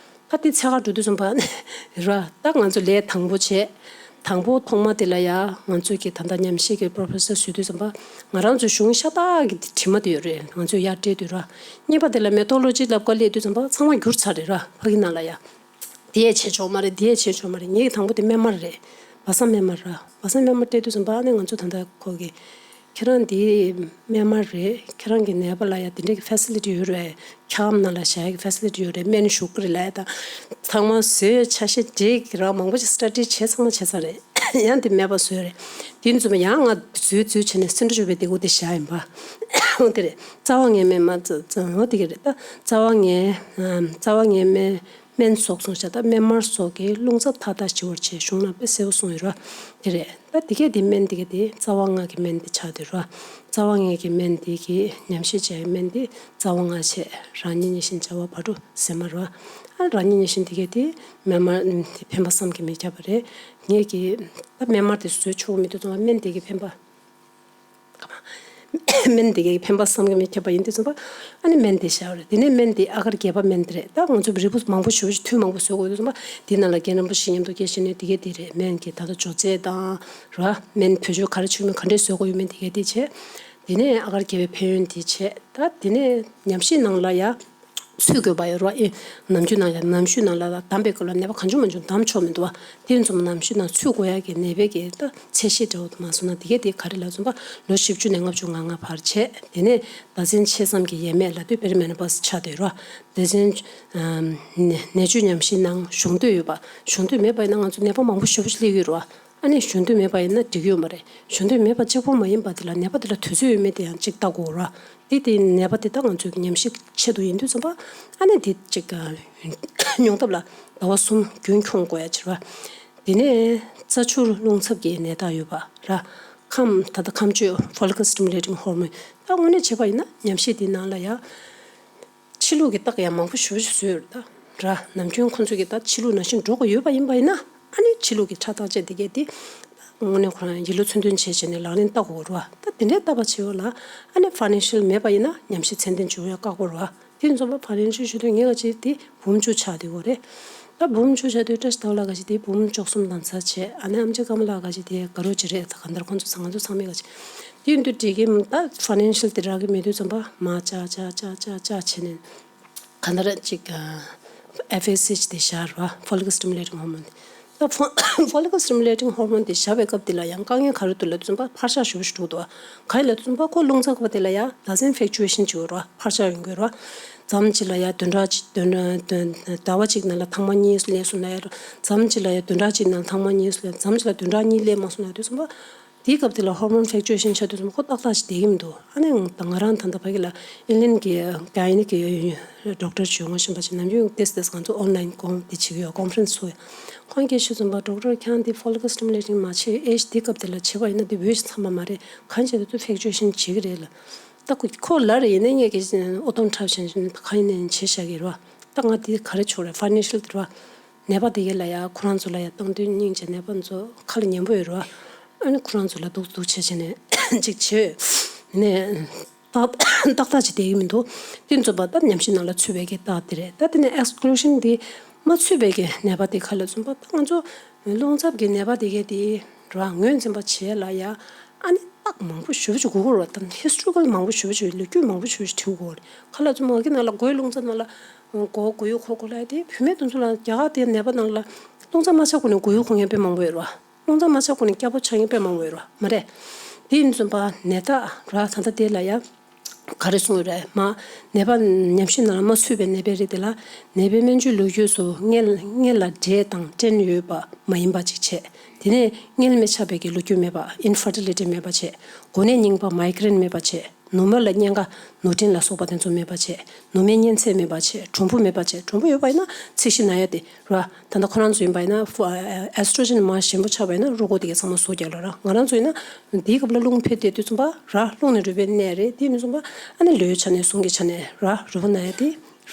ད་དེ་ཚད་ག་འགྲོ་དུས་ཙམ་པ་ར། ད་ང་ཚོ་ལས་དང་པོ་བྱས། དང་པོ་ཐོག་མ་དེ་ལ་ཡ་ང་ཚོས་ཀྱི་ད་ལྟ་ཉམས་ཞིབ་ཀྱི་པོ་རོ་ཕེ་སར་བཟོས་དུས་ཙམ་པ་ང་རང་ཚོའི་གཞུང་ཤ་སྟག་གི་དྲི་མ་དེ་ཡོད་རེད། ང་ཚོས་ཡར་སྤྲད་དུས་ར། གཉིས་པ་དེ་ལ་མེ་ཐོ་ལོ་ཇི་ལབ་ག་སླེབས་དུས་ཙམ་པ་ཚང་མ་འགྱུར་ཚར་རེད་ར། ཕ་གི་ནང་ལ་ཡ། དེ་ཡས་བྱས་ཆོག་མ་རེད། དེ་ཡས་བྱས་ཆོག་མ་རེད། ངེད་ཀྱི་དང་པོ་དེ་སྨན་མར་རེད། བ་སང་སྨན་མར་ར། བ་སང་སྨན་མར་སྤྲད་དུས་ཙམ་པ་ཨ་ནི་ང་ཚོ་ད་ལྟ་ཁོ་གི་ཁྱེད་རང་འདི་སྨན་མ་རེད། ཁྱེད་རང་གི་ནད་པ་ལ་ཡ་དེ་འདྲ་གི་ཕེ་སི་ལི་ཊི་ཡོད་རེད། ཁྱམ་ནང་ལ་བཞག་ཡ་གི་ཕེ་སི་ལི་ཊི་ཡོད་རེད། སྨན་ཞུགས་ཀྱི་རེད་ལབ་ཡ་དང་། ཚང་མ་བཟོས་ཆ་ཤས་འགྲིག་ར། མང་པོ་ཞིག་སི་ཊ་ཌི་བྱས་ཚང་མ་བྱས་ཚར་རེད། ཡང་དེ་སྨན་པ་བཟོས་རེད། དེ་ཚོ་ཡང་ང་འཛུལ་འཛུལ་བྱས་ནས་སེ་འབྲུ་བཅུ་པའི་ལྡེ་གུ་དེ་བཞག་ཡིན་པ། འོ་དེ་རེད། རྩ་བ་ངན་སྨན་མ་རྩ་རྩ་འོ་དེ་ག་རེད། ད་རྩ་བ་ངན་རྩ་བ་ངན་སྨན། སྨན་སོགས་གསུངས་བཞག་ད་སྨན་མར་སོགས་ཀྱིས་རླུང་འཚུབ་ཐག་ཐག་ཞི་བར་བྱེད་གཞུང་ན་དཔེ་གསལ་པོ་གསུངས་ཡོད་ར། དེ་རེད། ད་དེ་གས་དེ་སྨན་དེ་གས་དེ་རྩ་བ་ལྔ་གི་སྨན་དེ་ཆགས་དེ་ར། རྩ་བ་ལྔ་གི་སྨན་དེ་གི་ཉམས་ཞིབ་བྱས་སྨན་དེ་རྩ་བ་ལྔ་བྱས། རང་ཉིད་ཉིད་བཞིན་བྱ་བ་བར་དུ་ཟེར་མ་ར། ཨ་རང་ཉིད་ཉིད་བཞིན་དེ་གས་དེ་སྨན་མར་དེ་ཕན་པ་བསམ་གྱིས་མི་ཁྱབ་པ་རེད། ངས་ཀྱི་ད་སྨན་མར་དེ་བཟོས་ཆོག་མི་འདུག་ཙང་སྨན་དེ་གི་ཕན་པ། སྨན་དེ་གའི་ཕན་པ་བསམ་གྱིས་མི་ཁྱབ་པ་ཡིན་དུས་ཙམ་པ། ཨ་ནི་སྨན་དེ་བཞག་རེད། དེ་ནས་སྨན་དེ་ཨ་གར་རྒྱས་པ་སྨན་དེ་རེད། ད་ང་ཚོ་རིལ་བུ་མང་པོ་ཞེ་པོ་ཞིག་ཐུན་མང་པོ་བཟོ་དགོས་དུས་ཙམ་པ། དེ་ནང་ལ་རྒན་རིན་པོ་ཆེ་མཉམ་དུ་སྐད་བཤད་ནས་དེ་གའི་དེ་རེད། སྨན་གྱི་ད་ལྟ་སྦྱོར་ཚད་དང་ར། སྨན་བེད་སྤྱོད་ག་རེ་བྱེད་དགོས་མིན་ག་འདྲས་བཟོ་དགོས་ཡོད་མིན་དེ་གའི་དེ་བྱས། དེ་ནས་ཨ་གར་རྒྱས་པའི་ཕན་ཡོན་དེ་བྱས། ད་དེ་ནས་ཉམས་ཞིབ་ནང་ལ་ཡ། ཚུད་དགོས་པ་ཡོད་རེད་བ། ཨེ། ནམ་རྒྱུན་ནང་ལ་ནམ་ཞོད་ནང་ལ་ལ་བསྡམས་པའི་སྐབས་ལ་ནད་པ་གང་བྱུང་མང་བྱུང་བསྡམས་ཆོག་མི་འདུག་བ། དེ་ཙམ་ནམ་ཞོད་ནང་ཚུད་དགོས་ཡ་གི་ནད་པའི་གི་ད་ཚད་གཞི་འདྲ་བོ་དུ་མ་སོང་ན་དེ་གས་དེ་ག་རེ་ལབ་ཙམ་པ་ལོ་བཞི་བཅུ་ནས་ལྔ་བཅུ་ང་ལྔ་བར་བྱས། དེ་ནས་ཟླ་མཚན་ཕྱེད་ཙམ་གྱི་ཡས་མས་ལ་དུས་པེ་རི་མེ་ནོ་པོ་སི་ཆགས་བསྡད་ཡོད་རེད་བ། ཟླ་མཚན་ནད་བཅོས་ཉམས་ཞིབ་ནང་གཞུང་དུས་ཡོད་པ། གཞུང་དུས་མེད་པ་ཡིན་ན་ང་ཚོ་ནད་པ་མང་པོ་ཞེ་པོ་ཞིག་སླེབས་ཀྱི་ཡོད་རེད་བ། ཨ་ནི་གཞུང་དུས་མེད་པ་ཡིན་ན་འགྲིག་གི་ཡོད་མ་རེད། གཞུང་དུས་མེད་པ་གཅིག་པོ་མ་ཡིན་པ་དེ་ལ་ནད་པ་དེ་ལ་དུས་ཚོད་ཡོད་མེད་དེ་ཡང་གཅིག་ལྟ་དགོས་ར། དེ་དེ་ནད་པ་དེ་ད་ང་ཚོའི་གི་ཉམས་ཞིབ་ཆེད་དུ་ཡིན་དུས་ཙམ་པ། ཨ་ནི་དེ་གཅིག་ཉུང་མཐའ་ལ་ཟླ་བ་གསུམ་རྒྱུན་འཁྱོངས་དགོས་ཡ་ཕྱིར་བ། དེ་ནས་རྩ་ཆུར་རླུང་འཚུབ་ཀྱི་ནད་རྟགས་ཡོད་པ་ར། ཁམས་ད་ལྟ་ཁམས་གཅོད་follicle stimulating hormone ད་དངོས་གནས་བྱས་པ་ཡིན་ན་ཉམས་ཞིབ་དེ་ནང་ལ་ཡ། ཕྱི་ལུགས་ཀྱི་རྟགས་ཡང་མང་པོ་ཞེ་པོ་ཞིག་བཟོས་ཡོད་རེད་ད། ར། ནམ་རྒྱུན་ཁོང་ཚོས་ཀྱི་ད་ཕྱི་ལུགས་ནང་བཞིན་འགྲོ་དགོས་ཡོད་པ་ཡིན་པ་ཡིན་ན། ཨ་ནི་ཕྱི་ལུགས་ཀྱི་ཁྲག་བརྟག་དཔྱད་དེ་གས་དེ། དངོས་གནས་ཁོ་རང་ཡིད་བློ་མཚོན་དོན་བྱས་བྱས་ནས་ལག་ལེན་བསྟར་དགོས་རེད་བ། ད་དེ་འདྲའི་བསྟར་བ་བྱས་ཡོད་ལ། ཨ་ནི་financial མེད་པ་ཡིན་ན་ཉམས་ཞིབ་ཚད་ལྡན་བྱེད་ཡ་དཀའ་དགོས་རེད་བ། དེ་ཚོ་ལ་financial ཞུ་དོན་ངེས་ག་ཅིག་དེ་འབུམ་བཅུ་ཆགས་དེ་དགོས་རེད། ད་འབུམ་བཅུ་ཆགས་དུས་བཀྲ་ཤིས་ཟླ་བ་ལགས་ག་ཅིག་དེ་འབུམ་བཅུ་གསུམ་དང་ཚར་བྱས། ཨ་ནི་ཨམ་ཆི་ཀརྨ་ལགས་ག་ཅིག་དེ་དགའ་རོགས་ཅིག་རེད། ད་གང་ལྟར་ཁོང་ཚོ་ཚང་ང་ཚོ་ཚང་མས་ག་ཅིག་དེ་ཡིན་དུས་འགྲིག་གི་མ། ད་financial དེ་རག་གི་མེད་དུས་ཙམ་པ་མ་ཅག་ཅག་ཅག་ཅག་ཅག་བྱས་ནས། གང་ལྟར་ཅིག་ཨ་FSH དེ་བཞག་ར། Follicle stimulating hormone དེ། ད་ཕོ་follicle stimulating hormone དེ་བཞག་པའི་སྐབས་དེ་ལ་ཡང་དཀའ་ངལ་ག་རེ་འདུག་ལབ་དུས་ཙམ་པ་འཕར་ཆག་ཞེ་པོ་ཞིག་འགྲོ་གི་འདུག་བ། གང་ཡིན་ལབ་དུས་ཙམ་པ་ཁོ་རླུང་འཚུབ་པ་དེ་ལ་ཡང་ཟླ་མཚན་fluctuation བྱེད་དགོས་ར། འཕར་ཆག་ཡོང་གི་ཡོད་ར། མཚམས་གཅིག་ལ་ཡང་བདུན་ཕྲག་གཅིག་བདུན་བདུན་ཟླ་བ་གཅིག་ནང་ལ་ཐེངས་མ་གཉིས་སླེབས་སོང་ན་ཡང་ར། མཚམས་གཅིག་ལ་ཡང་བདུན་ཕྲག་གཅིག་ནང་ཐེངས་མ་གཉིས་སླེབས། མཚམས་གཅིག་ལ་བདུན་ཕྲག་གཉིས་སླེབས་མ་སོང་ན་ཡང་དུས་ཙམ་པ། དེའི་སྐབས་དེ་ལ་hormone fluctuation ཆགས་དུས་ཙམ་ཁོ་ཏག་ཏག་ཅིག་བསྡད་ཀྱི་མི་འདུག་ཨ་ནི་ད་ང་རང་ད་ལྟ་ཕ་གི་ལ་ཨིན་ལན་གྱི་ག་ཡིན་གྱི་doctor ཅིག་ཡོད། ངོ་ཤེས་པ་ཅིག་ནམ་རྒྱུན་ཏེས་ཏེས་ང་ཚོ་online ཀོང་དེ་བྱེད་ཀྱི་ཡོད། conference ཚོ་ཡོད། ཁོང་གིས་ཞུས་ཙམ་པ་doctor ཁྱེད་རང་འདི་follicle stimulating མ་བྱེད། age དེ་སྐབས་དེ་ལ་བྱེད་པ་ཡིན་ན་འདི་བོད་ཅིག་འཚམ་པ་མ་རེད། གང་བྱེད་དུ་དུ་fluctuation བྱེད་ཀྱི་རེད་ལ། ད་ཁོ་ཁོ་ལ་རེ་ཡིན་ན་ངས་ཀྱི་ཨོ་ཏོང་འཁྲབ་བྱས་ནས་ག་ཡིན་ནའི་བྱེད་བཞག་གི་རེད་བ། ད་ང་འདི་ག་རེ་ཆོག་རེད། financial དེ་རེད་བ། ནད་པ་དེ་གས་ལ་ཡ་ཁོ་རང་ཚོ་ལ་ཡ་བཏང་དུས་སྙིང་རྗེ། ནད་པ་ཚོ་ཁ་ལ་ཉན་པོ་ཡོད་རེད་བ། ཨ་ནི་ཁོ་རང་ཚོ་ལ་སྡུག་སྡུག་བྱས་བྱས་ནས་ཅིག་བྱས་ནས་ཏག་ཏག་ཏག་ཅིག་བསྡད་ཀྱི་མི་འདུག་དེ་ཚོ་པ་ད་ཉམས་ཞིབ་ནང་ལ་ཚུད་པའི་གི་རྟགས་དེ་རེད། ད་དེ་ནས་exclusion དེ་མ་ཚུད་པའི་གི་ནད་པ་དེ་ག་ལ་ཚུད་པ། ད་ང་ཚོ་རླུང་འཚུབ་ཀྱི་ནད་པ་དེ་གས་དེ་རེད་བ། ངོས་འཛིན་པ་བྱས་ལ་ཡ། ཨ་ནི་རྟགས་མང་པོ་ཞེ་པོ་ཅིག་དགོས་ཀྱི་རེད་བ། ད་ཧི་སི་ཊོ་རི་ཀལ་མང་པོ་ཞེ་པོ་ཅིག་ལོ་རྒྱུས་མང་པོ་ཞེ་པོ་ཅིག་བྲིས་དགོས་རེད། ཁ་ལག་ཚོ་མ་གི་ནང་ལ་མགོའི་རླུང་རྩ་ནང་ལ་མགོ་མགོ་ཡུ་ཁོ་ཁོ་ལ་དེ་བུད་མེད་དེ་ཚོ་ལ་རྒྱ་གར་དེ་ནད་པ་ནང་ལ་རླུང་རྩ་མ་ཆགས་གོང་ནས་མགོ་ཡུ་ཁོ་མཁན་དཔེ་མང་པོ་ཡོད་རེད་བ། རླུང་རྩ་མ་ཆགས་གོང་ནས་སྐྱ་བོ་ཆགས་མཁན་དཔེ་མང་པོ་ཡོད་རེད་བ། མ་རེད། དེ་ཡིན་ཙམ་པ་ནད་རྟགས་ར་ད་ལྟ་དེ་ལ་ཡ། ག་རེ་གསུངས་ཡོད་རེད་མ། ནད་པ་ཉམས་ཞིབ་ནང་ལ་མ་ཚུད་པའི་ནད་པའི་རིགས་དེ་ལ་ནད་པའི་སྨན་བཅོས་ལོ་རྒྱུས་སུ་མངལ་མངལ་ལ་འབྲས་དང་སྐྲན་ཡོད་པ་མ་ཡིན་པ་ཅིག་བྱས། དེ་ནས་མངལ་མི་ཆགས་པའི་གི་ལོ་རྒྱུས་མེད་པ། ཨིན་ཕར་ཊི་ལི་ཊི་མེད་པ་བྱས། གོ་གནས་རྙིང་པ་མའི་གྷི་རེན་མེད་པ་བྱས། ནུ་མ་ལ་གཉན་ཁ་ནུ་འདྲེན་ལ་སོགས་པ་དེ་ཚོ་མེད་པ་བྱས། ནུ་མའི་གཉན་ཚད་མེད་པ་བྱས། གྲུམ་བུ་མེད་པ་བྱས། གྲུམ་བུ་ཡོད་པ་ཡིན་ན་ཚད་གཞི་ན་ཡ་དེ་ར། ད་ལྟ་ཁོ་རང་ཚོ་ཡིན་པ་ཡིན་ན་ཨེ་སི་ཊྲོ་ཇེན་མར་ཞན་པོ་ཆགས་པ་ཡིན་ན་རུས་ཁོག་དེ་གའི་ཚང་མ་ཟུག་རྒྱག་ལ་ར། ང་རང་ཚོ་ཡིན་ན་དེའི་སྐབས་ལ་རླུང་འཕེལ་དེ་དུས་ཙམ་པ་ར་རླུང་ནི་རུས་པའི་གནས་རེད། དེ་ནི་ཙམ་པ་ཨ་ནི་ལུས་ཆ་ནས་གསུང་གི་ཆ་ནས་ར་རུས་པ་ན་ཡ་དེ་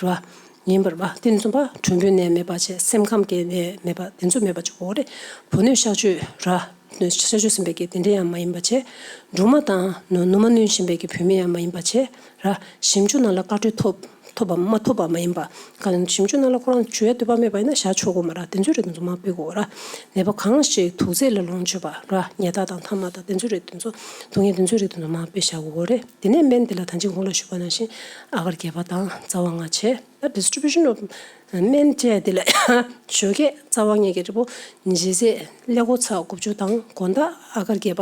ར་ཡིན་པར་བ། དེ་ནི་ཙམ་པ་གྲུམ་བུའི་ནད་མེད་པ་བྱས། སེམས་ཁམས་ཀྱི་ནད་མེད་པ་དེ་ཚོ་མེད་པ་ཅིག་དགོས་རེད། བུ་སྣོད་གཤགས་བཅོས་ར་གཤགས་བཅོས་ཟིན་པའི་གི་དེ་འདྲ་ཡང་མ་ཡིན་པ་བྱས། སྦྲུམ་མ་དང་ནུ་ནུ་མ་སྣུན་བཞིན་པའི་གི་བུད་མེད་ཡང་མ་ཡིན་པ་བྱས། ར། ཞིབ་འཇུག་ནང་ལ་བཀའ་འཁྲོལ་ཐོབ་ཐོབ་པ་མ་ཐོབ་པ་མ་ཡིན་པ། གང་ཞིབ་འཇུག་ནང་ལ་ཁོ་རང་བཅོས་ཡ་འདོད་པ་མེད་པ་ཡིན་ན་བཞག་ཆོག་གོ་མ་ར། དེ་ཚོའི་རིགས་དེ་ཚོ་མར་སྤེལ་དགོས་ར། ནད་པ་གང་ཞིག་དུག་རྫས་ལ་ལོངས་སྤྱོད་པ་ར། ཉལ་ཐ་དང་ཐ་མག་དང་དེ་ཚོའི་རིགས་དེ་ཚོ་དུག་ངན་དེ་ཚོའི་རིགས་དེ་ཚོ་མར་སྤེལ་བཞག་དགོས་རེད། དེ་ནས་སྨན་དེ་ལ་ད་ཅི་གོང་ལ་ཞུས་པ་ནང་བཞིན་ཨ་གར་བརྒྱད་པ་དང་རྩ་བ་ལྔ་བྱས། ད་distribution of སྨན་སྤྲད་དེ་ལ་ཞོགས་ཀས་རྩ་བ་ལྔ་གི་རེ་བོ་ལྗིད་ཚད་ཀླད་ཀོར་ཚེག་དགུ་བཅུ་དང་དགོང་དག་ཨ་གར་བརྒྱད་པ་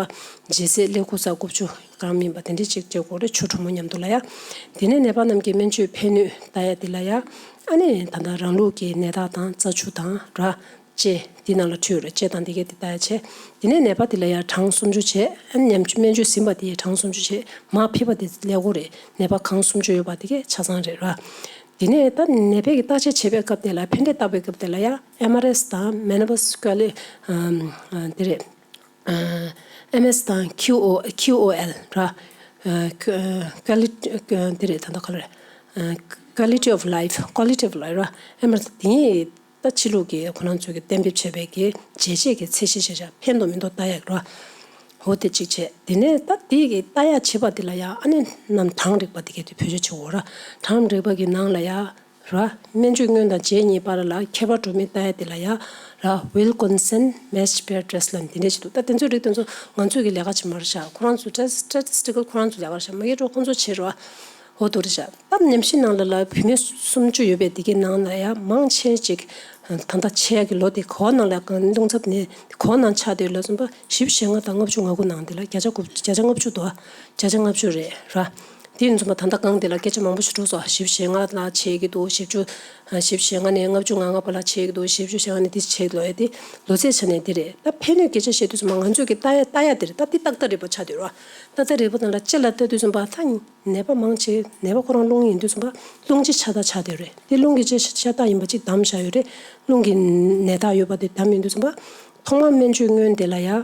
ལྗིད་ཚད་ཀླད་ཀོར་ཚེག་དགུ་བཅུ་གང་མིན་པ་དེ་འདྲས་ཅིག་སྤྲད་དགོས་རེད། ཆུ་གྲང་མོ་མཉམ་དུ་ལ་ཡ། དེ་ནས་ནད་པ་རྣམས་ཀྱི་སྨན་བཅོས་ཕན་ནུས་ལྟ་ཡ་དེ་ལ་ཡ། ཨ་ནི་ད་ལྟ་རང་ལུགས་ཀྱི་ནད་རྟགས་དང་རྩ་ཆུ་དང་ར། ལྕེ་འདི་ནང་ལ་འཁྲུལ་རེད། ལྕེ་དང་འདི་གས་དེ་ལྟ་ཡ་བྱས། དེ་ནས་ནད་པ་དེ་ལ་ཡ་གྲངས་སུམ་ཅུ་བྱས། ཨ་ནི་ཉམས་བཅོས་སྨན་བཅོས་ཟིན་པ་དེ་ཡ་གྲངས་སུམ་ཅུ་བྱས། མར་ཕུད་པ་དེ་ཀླད་ཀོར་རེད། ནད་པ་གྲངས་སུམ་ཅུ་ཡོད་པ་དེ་གས་ཆ་ཚང་རེད་ར། དེ་ནས་ད་ནད་པའི་གི་བརྟག་དཔྱད་བྱེད་པའི་སྐབས་དེ་ལ་ཕན་འབྲས་བརྟག་པའི་སྐབས་དེ་ལ་ཡ་ཨེམ་ཨར་ཨེས་དང་མེ་ནོ་བྷ་སི་ཀུ་ལི་ཨམ་ཨ་དེ་རེད། ཨ་ཨེམ་ཨེས་དང་ཁྱུ་ཨོ་ཁྱུ་ཨོ་ཨེལ་ར། ཨ་ཁུ་ཨ་ཀུ་ལི་ཨ་དེ་རེད། ད་ལྟ་ག་ལ་རེད། ཨ་quality of life quality of life ར། ཨེམ་ཨར་དེ་ད་ཕྱི་ལོགས་ཀྱི་ཁོ་རང་ཚོས་ཀྱི་གཏན་འབེབས་བྱས་པའི་གི་འཇལ་བྱེད་ཀྱི་ཚད་གཞི་ཞེས་བྱ་ཕན་འདོགས་མི་འདོགས་ལྟ་ཡག་ར། འོ་དེ་གཅིག་བྱས། དེ་ནས་ད་དེ་གི་ལྟ་ཡག་བྱེད་པ་དེ་ལ་ཡ་ཨ་ནི་ནམ་གྲངས་རིག་པ་དེ་གས་དེ་བེད་སྤྱོད་བྱེད་དགོས་ར། གྲངས་རིག་པ་གི་ནང་ལ་ཡ་ར། སྨན་བཅོས་སྔོན་དང་རྗེས་གཉིས་བར་ལ་ཁྱད་པར་འགྲོ་མིན་ལྟ་ཡ་དེ་ལ་ཡ་ར། Wilkinson matched pair test ལབ་འདི་འདྲས་ཞིག་འདུག་ད་དེ་ཚོའི་རིགས་དེ་ཚོ་ང་ཚོས་ཀྱི་ལས་ཀ་བྱེད་མ་རེད་ཤག་ཁོ་རང་ཚོ་statistical ཁོ་རང་ཚོ་ལས་ཀ་རེད་ཤག་མ་གི་འགྲོ་ཁོང་ཚོ་བྱེད་རོགས། འོ་དོ་རེད་ཤག་ད་ཉམས་ཞིབ་ནང་ལ་ལ་བུད་མེད་སུམ་ཅུ་ཡོད་པའི་དེ་གའི་ནང་ལ་ཡ་མང་ཆེ་ཅིག་ད་ལྟ་ཆེ་ཡ་གི་ལོ་དེ་གོ་ནང་ལ་གང་རླུང་འཚུབ་ནས་གོ་ནང་ཆགས་དེ་ལ་སོང་པ་བཞི་བཅུ་ཞེ་ལྔ་དང་ལྔ་བཅུ་ང་དགུ་ནང་དེ་ལ་བརྒྱ་ཆ་དགུ་བརྒྱ་ཆ་ལྔ་བཅུ་དོ། བརྒྱ་ཆ་ལྔ་བཅུ་རེད་ར། དེ་ཡིན་ཙང་མ་ད་ལྟ་གང་དེ་ལ་སྐད་ཆ་མང་པོ་ཞིག་འགྲོ་སོང་། བཞི་བཅུ་ཞེ་ལྔ་ལ་ཆེ་གི་འདུག་བཞི་བཅུ་བཞི་བཅུ་ཞེ་ལྔ་ནས་ལྔ་བཅུ་ང་ལྔ་བར་ལ་ཆེ་གི་འདུག་བཞི་བཅུ་ཞེ་ལྔ་ནས་དེ་ཆེ་གི་ལོ་ཡ་དེ་ལོ་ཚད་ཆ་ནས་དེ་རེད། ད་ཕན་ནུས་སྐད་ཆ་བཤད་དུས་ཙམ་མ་ང་ཚོས་ཀྱི་ལྟ་ཡ་ལྟ་ཡ་དེ་རེད། ད་དེ་ཏག་ཏག་རིག་པ་ཆགས་བསྡད་རོགས། ཏག་ཏག་རིག་པ་དང་ལ་ལྕེ་ལ་ལྟ་དུས་ཙམ་པ་ད་ནད་པ་མང་ཆེ་ནད་པ་ཁོ་རང་རླུང་ཡིན་དུས་ཙམ་པ་རླུང་ལྕེ་ཤ་སྟག་ཆགས་བསྡད་རེད། དེ་རླུང་གི་ལྕེ་ཤ་སྟག་ཡིན་པ་གཅིག་བསྡམས་བཞག་ཡོད་རེད། རླུང་གི་ནད་རྟགས་ཡོད་པ་དེ་བསྡམས་ཡོང་དུས་ཙམ་པ་ཐོག་མར་སྨན་བཅོས་སྔོན་དེ་ལ་ཡ།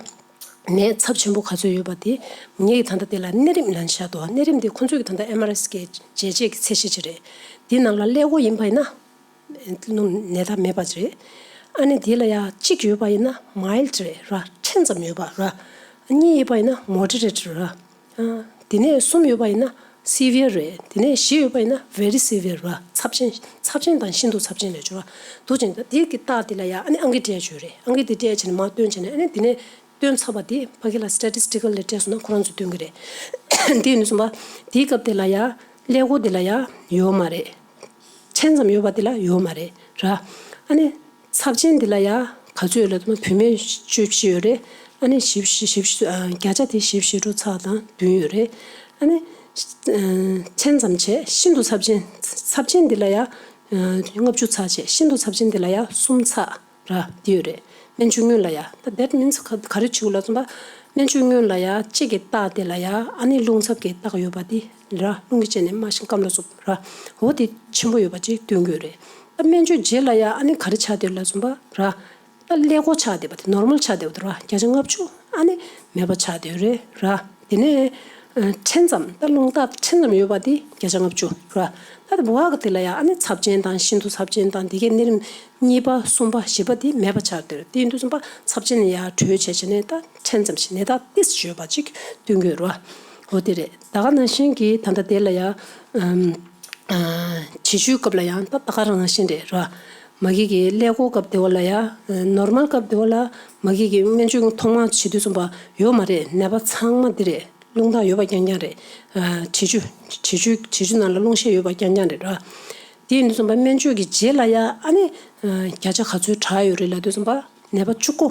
ནད་ཚབས་ཆེན་པོ་ག་ཚོད་ཡོད་པ་དེ་ངེད་ཀྱི་ད་ལྟ་དེ་ལ་གནས་རིམ་ལབ་བཞག་འདུག་གནས་རིམ་དེ་ཁོང་ཚོས་ཀྱི་ད་ལྟ་ཨེམ་ཨར་ཨེས་ཀྱི་འཇལ་བྱེད་ཀྱི་ཚད་གཞི་ཅིག་རེད། དེ་ནང་ལ་ཀླད་ཀོར་ཡིན་པ་ཡིན་ན་ནད་རྟགས་མེད་པ་ཅིག་རེད། ཨ་ནི་དེ་ལ་ཡ་གཅིག་ཡོད་པ་ཡིན་ན་མའིལ་ཌི་རེད་ར། ཕྲན་ཙམ་ཡོད་པ་ར། གཉིས་ཡོད་པ་ཡིན་ན་མོ་ཌི་རེ་ཊི་ར། ཨ་དེ་ནས་གསུམ་ཡོད་པ་ཡིན་ན་སི་བི་ཡར་རེད། དེ་ནས་བཞི་ཡོད་པ་ཡིན་ན་ཝེ་རི་སི་བི་ཡར་ར། ཚབས་ཆེན་ཚབས་ཆེན་དང་ཤིན་ཏུ་ཚབས་ཆེན་རེད་ཅོ་ར། འདུག་ཅིང་ད་དེ་གི་རྟགས་དེ་ལ་ཡ་ཨ་ནི་ཨང་ཀི་སྤྲད་ཆོག་རེད། ཨང་ཀི་དེ་སྤྲད་བྱས་ནས་མར་སྟོན་བྱས་ནས་ཨ་ནི་དེ་ནས་སྟོན་ཚར་བ་དེ་ཕ་གི་ལ་སི་ཊེ་ཊི་སི་ཊི་ཀལ་ལ་སྤྲད་སོང་ན་ཁོ་རང་ཚོས་སྟོན་གི་རེད། དེ་ཡིན་དུས་ཙམ་པ་དེའི་སྐབས་དེ་ལ་ཡ་ཀླད་ཀོར་དེ་ལ་ཡ་ཡོད་མ་རེད། ཕྲན་ཙམ་ཡོད་པ་དེ་ལ་ཡོད་མ་རེད་ར། ཨ་ནི་ཚབས་ཆེན་དེ་ལ་ཡ་ག་ཚོད་ཡོད་ལབ་དུས་བུད་མེད་བཅུ་བཞི་ཡོད་རེད། ཨ་ནི་བཞི་བཞི་བཞི་བཞི་ཨ་བརྒྱ་ཆ་དེ་བཞི་བཞི་དྲུག་ཚེག་དང་བདུན་ཡོད་རེད། ཨ་ནི་ཨ་ཕྲན་ཙམ་བྱས་ཤིན་ཏུ་ཚབས་ཆེན་ཚབས་ཆེན་དེ་ལ་ཡ་ཨ་ལྔ་བཅུ་ཚེག་བྱས་ཤིན་ཏུ་ཚབས་ཆེན་དེ་ལ་ཡ་གསུམ་ཚེག་ར་དེ་ཡོད་རེད། སྨན་བཅོས་སྔོན་ལ་ཡ། ད་that means ག་ག་རེ་བྱེད་དགོས་ལབ་སོང་པ། སྨན་བཅོས་སྔོན་ལ་ཡ་ལྕེ་གི་རྟགས་དེ་ལ་ཡ་ཨ་ནི་རླུང་འཚུབ་ཀྱི་རྟགས་ཡོད་པ་དེ་ར། རླུང་གི་རྐྱེན་ནས་མ་ཤིང་སྐམ་ལ་སོགས་ར། འོ་དེ་ཆེན་པོ་ཡོད་པ་ཅིག་སྟོན་གྱི་ཡོད་རེད། ད་སྨན་བཅོས་རྗེས་ལ་ཡ་ཨ་ནི་ག་རེ་ཆགས་བསྡད་ལབ་སོང་པ་ར། ད་ཀླད་ཀོར་ཆགས་བསྡད་པ་དེ་ནོར་མལ་ཆགས་བསྡད་པ་དེ་ར། བརྒྱ་ཆ་ལྔ་བཅུ་ཨ་ནི་མེད་པ་ཆགས་བསྡད་ཡོད་རེད་ར། དེ་ནས་ཨ་ཕྲན་ཙམ་ད་རླུང་རྟགས་ཕྲན་ཙམ་ཡོད་པ་དེ་བརྒྱ་ཆ་ལྔ་བཅུ་ར། ད་དེ་འོག་གི་དེ་ལ་ཡ་ཨ་ནི་ཚབས་ཆེན་དང་ཤིན་ཏུ་ཚབས་ཆེན་དང་དེ་གའི་གནས་རིམ་གཉིས་པ་གསུམ་པ་བཞི་པ་དེ་མེད་པ་ཆགས་བསྡད་ཡོད་རེད། དེ་ཡིན་དུས་ཙམ་པ་ཚབས་ཆེན་ཡ་གྲོལ་བྱས་བྱས་ནས་ད་ཕྲན་ཙམ་ཞིག་ནད་རྟགས་ཏོག་ཙམ་ཡོད་པ་ཅིག་སྟོན་གྱི་ཡོད་རེད་བ། འོ་དེ་རེད། ད་ག་ནང་བཞིན་གྱི་ད་ལྟ་དེ་ལ་ཡ་ཨམ་ཨ་བྱེད་བཅུག་སྐབས་ལ་ཡང་ད་ད་ག་རང་བཞིན་རེད་ར། མ་གི་གི་ཀླད་ཀོར་སྐབས་དེ་བ་ལ་ཡ། ནོར་མལ་སྐབས་དེ་བ་ལ་མ་གི་གི་སྨན་བཅོས་ཐོག་མ་བྱེད་དུས་ཙམ་པ་ཡོད་མ་རེད། ནད་པ་ཚང་མ་འདི་རེད། རླུང་རྟགས་ཡོད་པ་རྐྱང་རྐྱང་རེད། ཨ། དྲི་ཆུ། དྲི་ཆུ། དྲི་ཆུ་ནང་ལ་རླུང་ཤས་ཡོད་པ་རྐྱང་རྐྱང་རེད་ར། དེ་ཡིན་དུས་ཙམ་པ་སྨན་བཅོས་ཀྱི་རྗེས་ལ་ཡ་ཨ་ནི། ཨ། བརྒྱ་ཆ་ག་ཚོད་དྲག་ཡོད་རེད་ལབ་དུས་ཙམ་པ་ནད་པ་བཅུ་དགུ་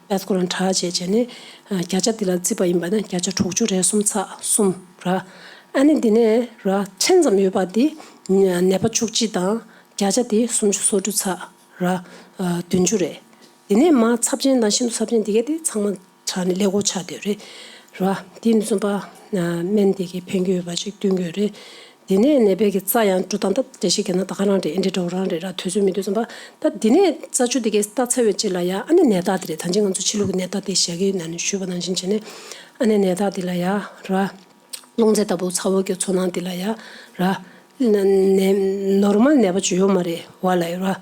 པད་ཁོ་རང་དྲག་བྱས་བྱས་ནས། ཨ། བརྒྱ་ཆ་དེ་ལ་བརྩིས་པ་ཡིན་པ་ན་བརྒྱ་ཆ་དྲུག་ཅུ་རེ་གསུམ་ཚེག་གསུམ་ར། ཨ་ནི་འདི་ནས་ར་ཕྲན་ཙམ་ཡོད་པ་དེ་ནད་པ་བཅུ་གཅིག་དང་བརྒྱ་ཆ་དེ་སུམ་ཅུ་སོ་དྲུག་ཚེག་ར། ཨ། བདུན་ཅུ་རེད། དེ་ནས་མར་ཚབས་ཆེན་དང་ཤིན་ཏུ་ཚབས་ཆེན་དེ་གས་དེ་ཚང་མ་དྲག་ནས་ཀླད་ཀོར་ཆགས་བསྡད་རེད། ར། དེ་ཡིན་དུས་ཙམ་པ། ཨ། སྨན་དེ་གས་ཕན་གྱི་ཡོད་པ་ཅིག་སྟོན་གྱི་ཡོད་རེད། དེ་ནས་ནད་པའི་གི་རྩ་ཡང་འགྲོ་སྟངས་ད་འགྲེལ་བཤད་རྒྱག་ན་ད་ག་རང་རེད། ཨེ་འདྲ་འདྲ་བོ་རང་རེད་ར། དུས་ཚོད་མི་འདུག་ཙམ་པ། ད་དེ་ནས་རྩ་ཆུ་དེ་གས་ལྟ་ཚར་བའི་རྗེས་ལ་ཡ་ཨ་ནི་ནད་རྟགས་དེ་རེད། ད་ཅི་ང་ཚོ་ཕྱི་ལུགས་ཀྱི་ནད་རྟགས་དེ་ཞག་གི་ནང་ནས་ཞུས་པ་ནང་བཞིན་བྱས་ནས། ཨ་ནི་ནད་རྟགས་དེ་ལ་ཡ་ར། རླུང་རྫས་ལྟ་བུ་ཚ་བོ་གི་ཚོར་སྣང་དེ་ལ་ཡ་ར། ནད་ནད་ནོར་མལ་ནད་པ་ཅིག་ཡོད་མ་རེད་བ་ལ་ཡ་ར།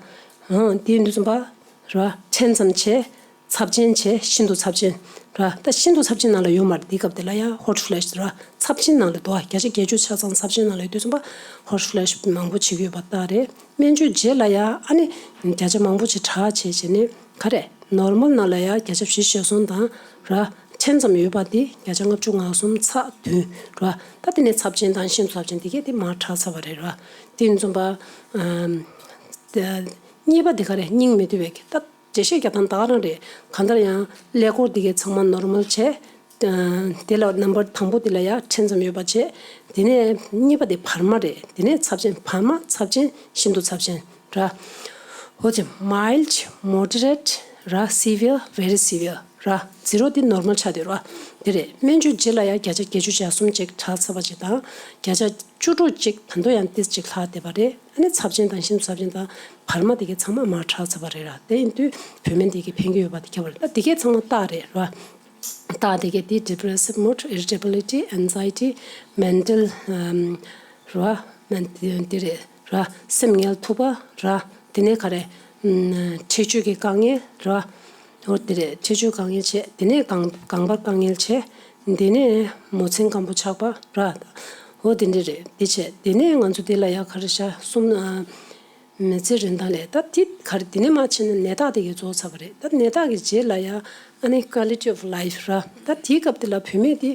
ཨང་། དེ་ཡིན་དུས་ཙམ་པ་ར། ཕྲན་ཙམ་བྱས། ཚབས་ཆེན་བྱས། ཤིན་ཏུ་ཚབས་ཆེན་ར། ད་ཤིན་ཏུ་ཚབས་ཆེན་ནང་ལ་ཡོད་མ་རེད། དེ་སྐབས་དེ་ལ་ཡ་ཧོཊ་ཕླེཤ་ར། ཚབས་ཆེན་ནང་ལ་འདུག་བ། བརྒྱ་ཆ་བརྒྱད་ཅུ་ཆ་ཚང་ཚབས་ཆེན་ནང་ལ་ཡོད་དུས་ཙམ་པ་ཧོཊ་ཕླེཤ་མང་པོ་བྱེད་ཀྱི་ཡོད་པ་ལྟར་རེད། སྨན་བཅོས་རྗེས་ལ་ཡ་ཨ་ནི་བརྒྱ་ཆ་མང་པོ་ཅིག་དྲག་བྱས་བྱས་ནས་ག་རེ། ནོར་མལ་ནང་ལ་ཡ་བརྒྱ་ཆ་བཞི་ཞེ་གསུམ་དང་ར། ཕྲན་ཙམ་ཡོད་པ་དེ་བརྒྱ་ཆ་ལྔ་བཅུ་ང་གསུམ་ཚེག་བདུན་ར། ད་དེ་ནས་ཚབས་ཆེན་དང་ཤིན་ཏུ་ཚབས་ཆེན་དེ་གས་དེ་མར་དྲག་ཚར་བ་རེད་ར། དེ་ཡིན་དུས་ཙམ་པ། ཨམ། དེ་གཉིས་པ་དེ་ག་རེ། སྙིང་མི་འདོད་པའི་གི་ད་འགྲེལ་བཤད་རྒྱག་སྟངས་ད་ག་རང་རེད། གང་ལྟར་ཡང་ཀླད་ཀོར་དེ་གས་ཚང་མ་ནོར་མལ་བྱས། ཨ། དེ་ལ་ནམ་བར་དང་པོ་དེ་ལ་ཡ་ཕྲན་ཙམ་ཡོད་པ་བྱས། དེ་ནས་གཉིས་པ་དེ་བར་མ་རེད། དེ་ནས་ཚབས་ཆེན། བར་མ། ཚབས་ཆེན། ཤིན་ཏུ་ཚབས་ཆེན་ར། འོ་དེ་མའིལཌ། མོ་ཌི་རེཊ་ར། སི་བི་ཡར། ཝེ་རི་སི་བི་ཡར་ར། ཛི་རོ་དེ་ནོར་མལ་ཆགས་བསྡད་ར། དེ་རེད། སྨན་བཅོས་རྗེས་ལ་ཡ་བརྒྱ་ཆ་བརྒྱད་ཅུ་གྱ་གསུམ་ཅིག་དྲག་ཚར་བ་ཅིག་དང་། བརྒྱ་ཆ་བཅུ་དྲུག་ཅིག་ད་དུང་ཡང་ཏོག་ཙམ་ཅིག་ལྷག་བསྡད་པ་རེད། ཨ་ནི་ཚབས་ཆེན་དང་ཤིན་ཏུ་ཚབས་ཆེན་དང་བར་མ་དེ་གས་ཚང་མ་མར་དྲག་ཚར་བ་རེད་ར། དེ་ཡིན་དུས་བུད་མེད་དེ་གས་ཕན་གྱི་ཡོད་པ་དེ་ཁྱབ་པ་རེད། ད་དེ་གས་ཚང་མ་རྟགས་རེད་ར། རྟགས་དེ་གས་དེ་depressive mood, irritability, anxiety, mental ར། དེ་རེད་ར། སེམས་ངལ་ཐུབ་པ་ར། དེ་ནས་ག་རེ། ཨམ། འཁྲིག་སྤྱོད་ཀྱི་དཀའ་ངལ་ར། འོ་དེ་རེད། འཁྲིག་སྤྱོད་དཀའ་ངལ་བྱས། དེ་ནས་ལྒང་ལྒང་པར་དཀའ་ངལ་བྱས། དེ་ནས་མོ་མཚན་སྐམ་པོ་ཆགས་པ་ར། འོ་དེ་འདྲ་རེད། དེ་བྱས་དེ་ནས་ང་ཚོ་དེ་ལ་ཡ་ག་རེ་ཤ་གསུམ། ཨ། མི་ཚེ་རིན་ཐང་ལས་ད་དེ་ག་རེ། དེ་ནས་མར་ཕྱིན་ན་ནད་རྟགས་དེ་གས་རྫོགས་ཚར་བ་རེད། ད་ནད་རྟགས་ཀྱི་རྗེས་ལ་ཡ་ཨ་ནི་quality of life ར། ད་དེའི་སྐབས་དེ་ལ་བུད་མེད་དེ་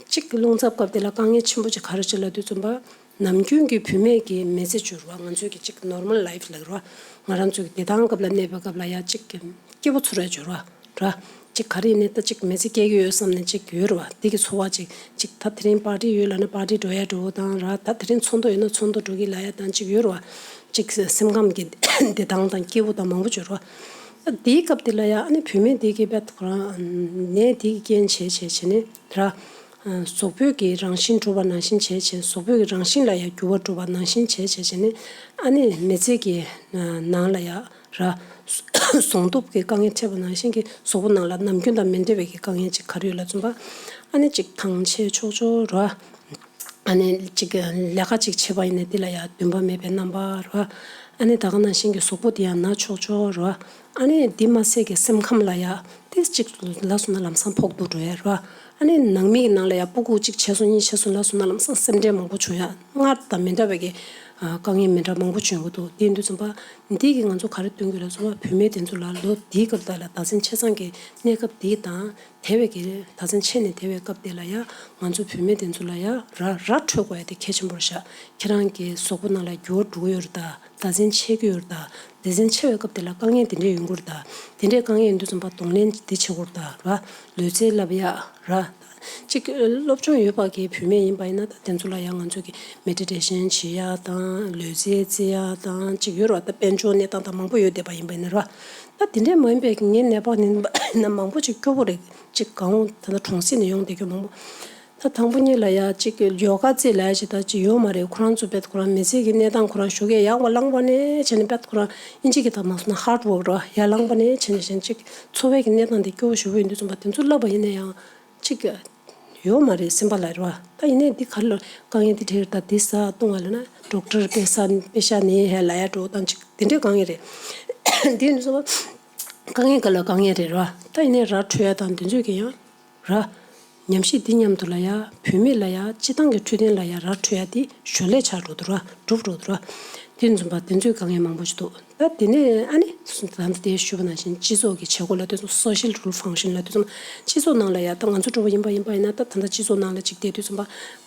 གཅིག་རླུང་འཚུབ་སྐབས་དེ་ལ་དཀའ་ངལ་ཆེན་པོ་ཅིག་ག་རེ་ཅིག་ལབ་དུས་ཙམ་པ། ནམ་རྒྱུན་གྱི་བུད་མེད་ཀྱི་མི་ཚེ་འགྱུར་བ། ང་ཚོའི་གི་གཅིག་normal life ལབ་ར། ང་རང་ཚོའི་གི་བདེ་ཐང་སྐབས་ལ་གནས་པའི་སྐབས་ལ་ཡ་གཅིག་གི་སྐྱིད་པོ་ཚོར་ཡ་འགྱུར་བ་ར། གཅིག་ག་རེ་ཡིན་ནའི་ད་གཅིག་མི་ཚེ་སྐྱེལ་གྱི་ཡོད་བསམ་ནས་གཅིག་ཡོད་རེད་བ། དེ་གི་ཚོར་བ་གཅིག་གཅིག་ད་དེ་རིང་པར་ཊི་ཡོད་ལབ་ན་པར་ཊི་འགྲོ་ཡ་འགྲོ་བོ་དང་ར། ད་དེ་རིང་ཚོགས་འདུ་ཡོད་ན་ཚོགས་འདུ་འགྲོ་གི་ལབ་ཡ་དང་གཅིག་ཡོད་རེད་བ། གཅིག་སེམས་ཁམས་ཀྱི་བདེ་ཐང་དང་སྐྱིད་པོ་དང་མང་པོ་ཅིག་ཡོད་རེད་བ། ད་དེའི་སྐབས་དེ་ལ་ཡ་ཨ་ནི་བུད་མེད་དེ་གི་དཔེ་ཁོ་རང་ནད་དེ་གི་རྐྱེན་བྱས་བྱས་བྱས་ནས་ར། གཟུགས་པོའི་གི་རང་བཞིན་འགྲུབ་པ་ནང་བཞིན་བྱས་བྱས། གཟུགས་པོའི་གི་རང་བཞིན་ལ་ཡ་འགྱུར་བ་འགྲོ་བ་ནང་བཞིན་བྱས་བྱས་བྱས་ནས། ཨ་ནི་མི་ཚེ་གི་ནང་ལ་ཡ་ར། གཟུངས་སྟོབས་ཀྱི་དཀའ་ངལ་འཕྲད་པ་ནང་བཞིན་གྱི་གཟུགས་པོ་ནང་ལ་ནམ་རྒྱུན་དང་མི་འདྲ་བའི་གི་དཀའ་ངལ་ཅིག་ག་རེ་ཡོད་ལབ་ཙམ་པ། ཨ་ནི་ཅིག་ཐང་ཆད་ཆོག་ཆོག་ར། ཨ་ནི་ཅིག་ལས་ཀ་ཅིག་བྱེད་པ་ཡིན་ན་དེ་ལ་ཡ་འདུན་པ་མེད་པའི་རྣམ་པ་ར། ཨ་ནི་ད་ག་ནང་བཞིན་གྱི་གཟུགས་པོ་དེ་ཡང་ན་ཆོག་ཆོག་ར། ཨ་ནི་དེ་མ་ཟད་ཀྱི་སེམས་ཁམས་ལ་ཡ་ཏིས་ཅིག་ལབ་སོང་ན་ལམ་སང་ཕོག་ཐུག་འགྲོ་ཡ་ར། ཨ་ནི་ནང་མི་གི་ནང་ལ་ཡ་སྤུ་གུ་གཅིག་བྱས་སོང་གཉིས་བྱས་སོང་ལབ་སོང་ན་ལམ་སང་སེམས་ཁྲལ་མང་པོ་བྱུང་ཡ། སྔར་དང་མི་འདྲ་བའི་གི་ཨ་དཀའ་ངལ་མི་འདྲ་མང་པོ་བྱུང་གི་འདུག་དེ་ཡིན་དུས་ཙམ་པ་འདི་གི་ང་ཚོ་ག་རེ་སྟོན་གྱི་རེད་ཟེར་བ། བུད་མེད་དེ་ཚོ་ལ་ལོ་འདིའི་སྐབས་དག་ལ་ཟླ་མཚན་ཆ་ཚང་གི་གནས་སྐབས་འདི་དང་དེ་བས་ཀྱི་ཟླ་མཚན་ཆད་ནས་དེ་བའི་སྐབས་དེ་ལ་ཡ་ང་ཚོ་བུད་མེད་དེ་ཚོ་ལ་ཡ་ར་ར་འཕྲོད་དགོས་ཡ་དེ་གལ་ཆེན་པོ་རེད་ཤག་ཁྱེད་རང་གི་གཟུགས་པོ་ནང་ལ་འགྱུར་བ་འགྲོ་གི་ཡོད་རེད་ད། ཟླ་མཚན་ཆད་ཀྱི་ཡོད་རེད་ད། སྡེ་ཚན་ཆེ་བའི་སྐབས་དེ་ལ་དཀའ་ངལ་དེ་འདྲས་ཡོང་གི་རེད་ད། དེ་འདྲས་དཀའ་ངལ་ཡོང་དུས་ཙམ་པ་གདོང་ལེན་དེ་བྱེད་དགོས་རེད་ད་ར། ལུས་རྩལ་བསླབ་ཡག་ར། གཅིག་སློབ་སྦྱོང་ཡོད་པ་གི་བུད་མེད་ཡིན་པ་ཡིན་ན་ད་དེ་ཚོ་ལ་ཡང་ང་ཚོ་གི་མེ་ཌི་ཊེ་ཤན་བྱེད་ཡག་དང་ལུས་རྩལ་རྩེ་ཡག་དང་གཅིག་ཡོད་རེད་བ། ད་དཔལ་འབྱོར་གནས་སྟངས་དང་མང་པོ་ཡོད་བསྡད་པ་ཡིན་པ་ཡིན་ན་ར། ད་དེ་འདྲས་མ་ཡིན་པའི་ངའི་ནད་པ་ཡིན་ན་མང་པོ་ཅིག་སྐྱོ་པོ་རེད། གཅིག་གང་ད་ལྟ་གྲོང་གསེབ་ནས་ཡོང་བསྡད་རྒྱུ་མང་པོ། ད་དང་པོ་ཉིད་ལ་ཡ་གཅིག་ཡོ་ག་རྩེ་ལ་ཡ་ཞིག་ད་ཅིག་ཡོད་མ་རེད། ཁོ་རང་ཚོ་དཔེ་ཁོ་རང་མི་ཚེ་གི་གནས་སྟངས་ཁོ་རང་ཞོགས་ཀས་ཡག་པ་ལངས་པ་ནས་བྱས་ནས་དཔེ་ཁོ་རང་ཨིན་ཇི་གི་ད་མ་སོང་ན་ཧར་ཌི་ཝོརྐ་ར་ཡར་ལངས་པ་ནས་བྱས་ནས་གཞན་གཅིག་འཚོ་བའི་གི་གནས་སྟངས་དེ་སྐྱོ་བོ་ཞེ་པོ་ཡིན་དུས་ཙམ་པ་དེ་ཚོ་བསླབ་པ་ཡིན་ན་ཡང་གཅིག་ཡོད་མ་རེད། སེམས་པ་ལ་རེད་བ། ད་ཡིན་ནའི་འདི་ག་ལ་དཀའ་ངལ་འདི་འཕྲད་ད་འདི་ཟ་བཏུང་བ་ལ་ན་ཌོག་ཊར་པེ་ས་པེ་ཤ་ནི་ཧེ་ལ་ཡ་འགྲོ་དང་གཅིག་དེ་འདྲའི་དཀའ་ངལ་རེད། འདི་ནི་སོ་དཀའ་ངལ་ག་ལ་དཀའ་ངལ་རེད་ར། ད་ཡིན་ནའི་ར་འཕྲོད་ཡ་དང་དེ་ཚོས་གི་ཡང་ར། ཉམས་ཞིབ་འདི་མཉམ་དུ་ལ་ཡ་བུད་མེད་ལ་ཡ་སྤྱི་བཏང་གི་འཕྲོད་བསྟེན་ལ་ཡ་ར་འཕྲོད་ཡ་དེ་ཞོར་ལས་ཆགས་འགྲོ་འདུག་ར། གྲུབ་འགྲོ་འདུག་ར། དེ་ཚོ་པ་དེ་ཚོའི་དཀའ་ངལ་མང་པོ་ཞིག་འདུག་ད་དེ་ནས་ཨ་ནི་ད་ལྟ་དེ་ཞུས་པ་ནང་བཞིན་སྤྱི་ཚོགས་ཀྱི་བྱེད་སྒོ་ལབ་དུས་ཙམ་social role function ལབ་དུས་ཙམ་སྤྱི་ཚོགས་ནང་ལ་ཡ་ད་ང་ཚོ་འགྲོ་བ་ཡིན་པ་ཡིན་པ་ཡིན་ན་ད་ད་ལྟ་སྤྱི་ཚོགས་ནང་ལ་ཅིག་བསྡད་དུས་ཙམ་པ་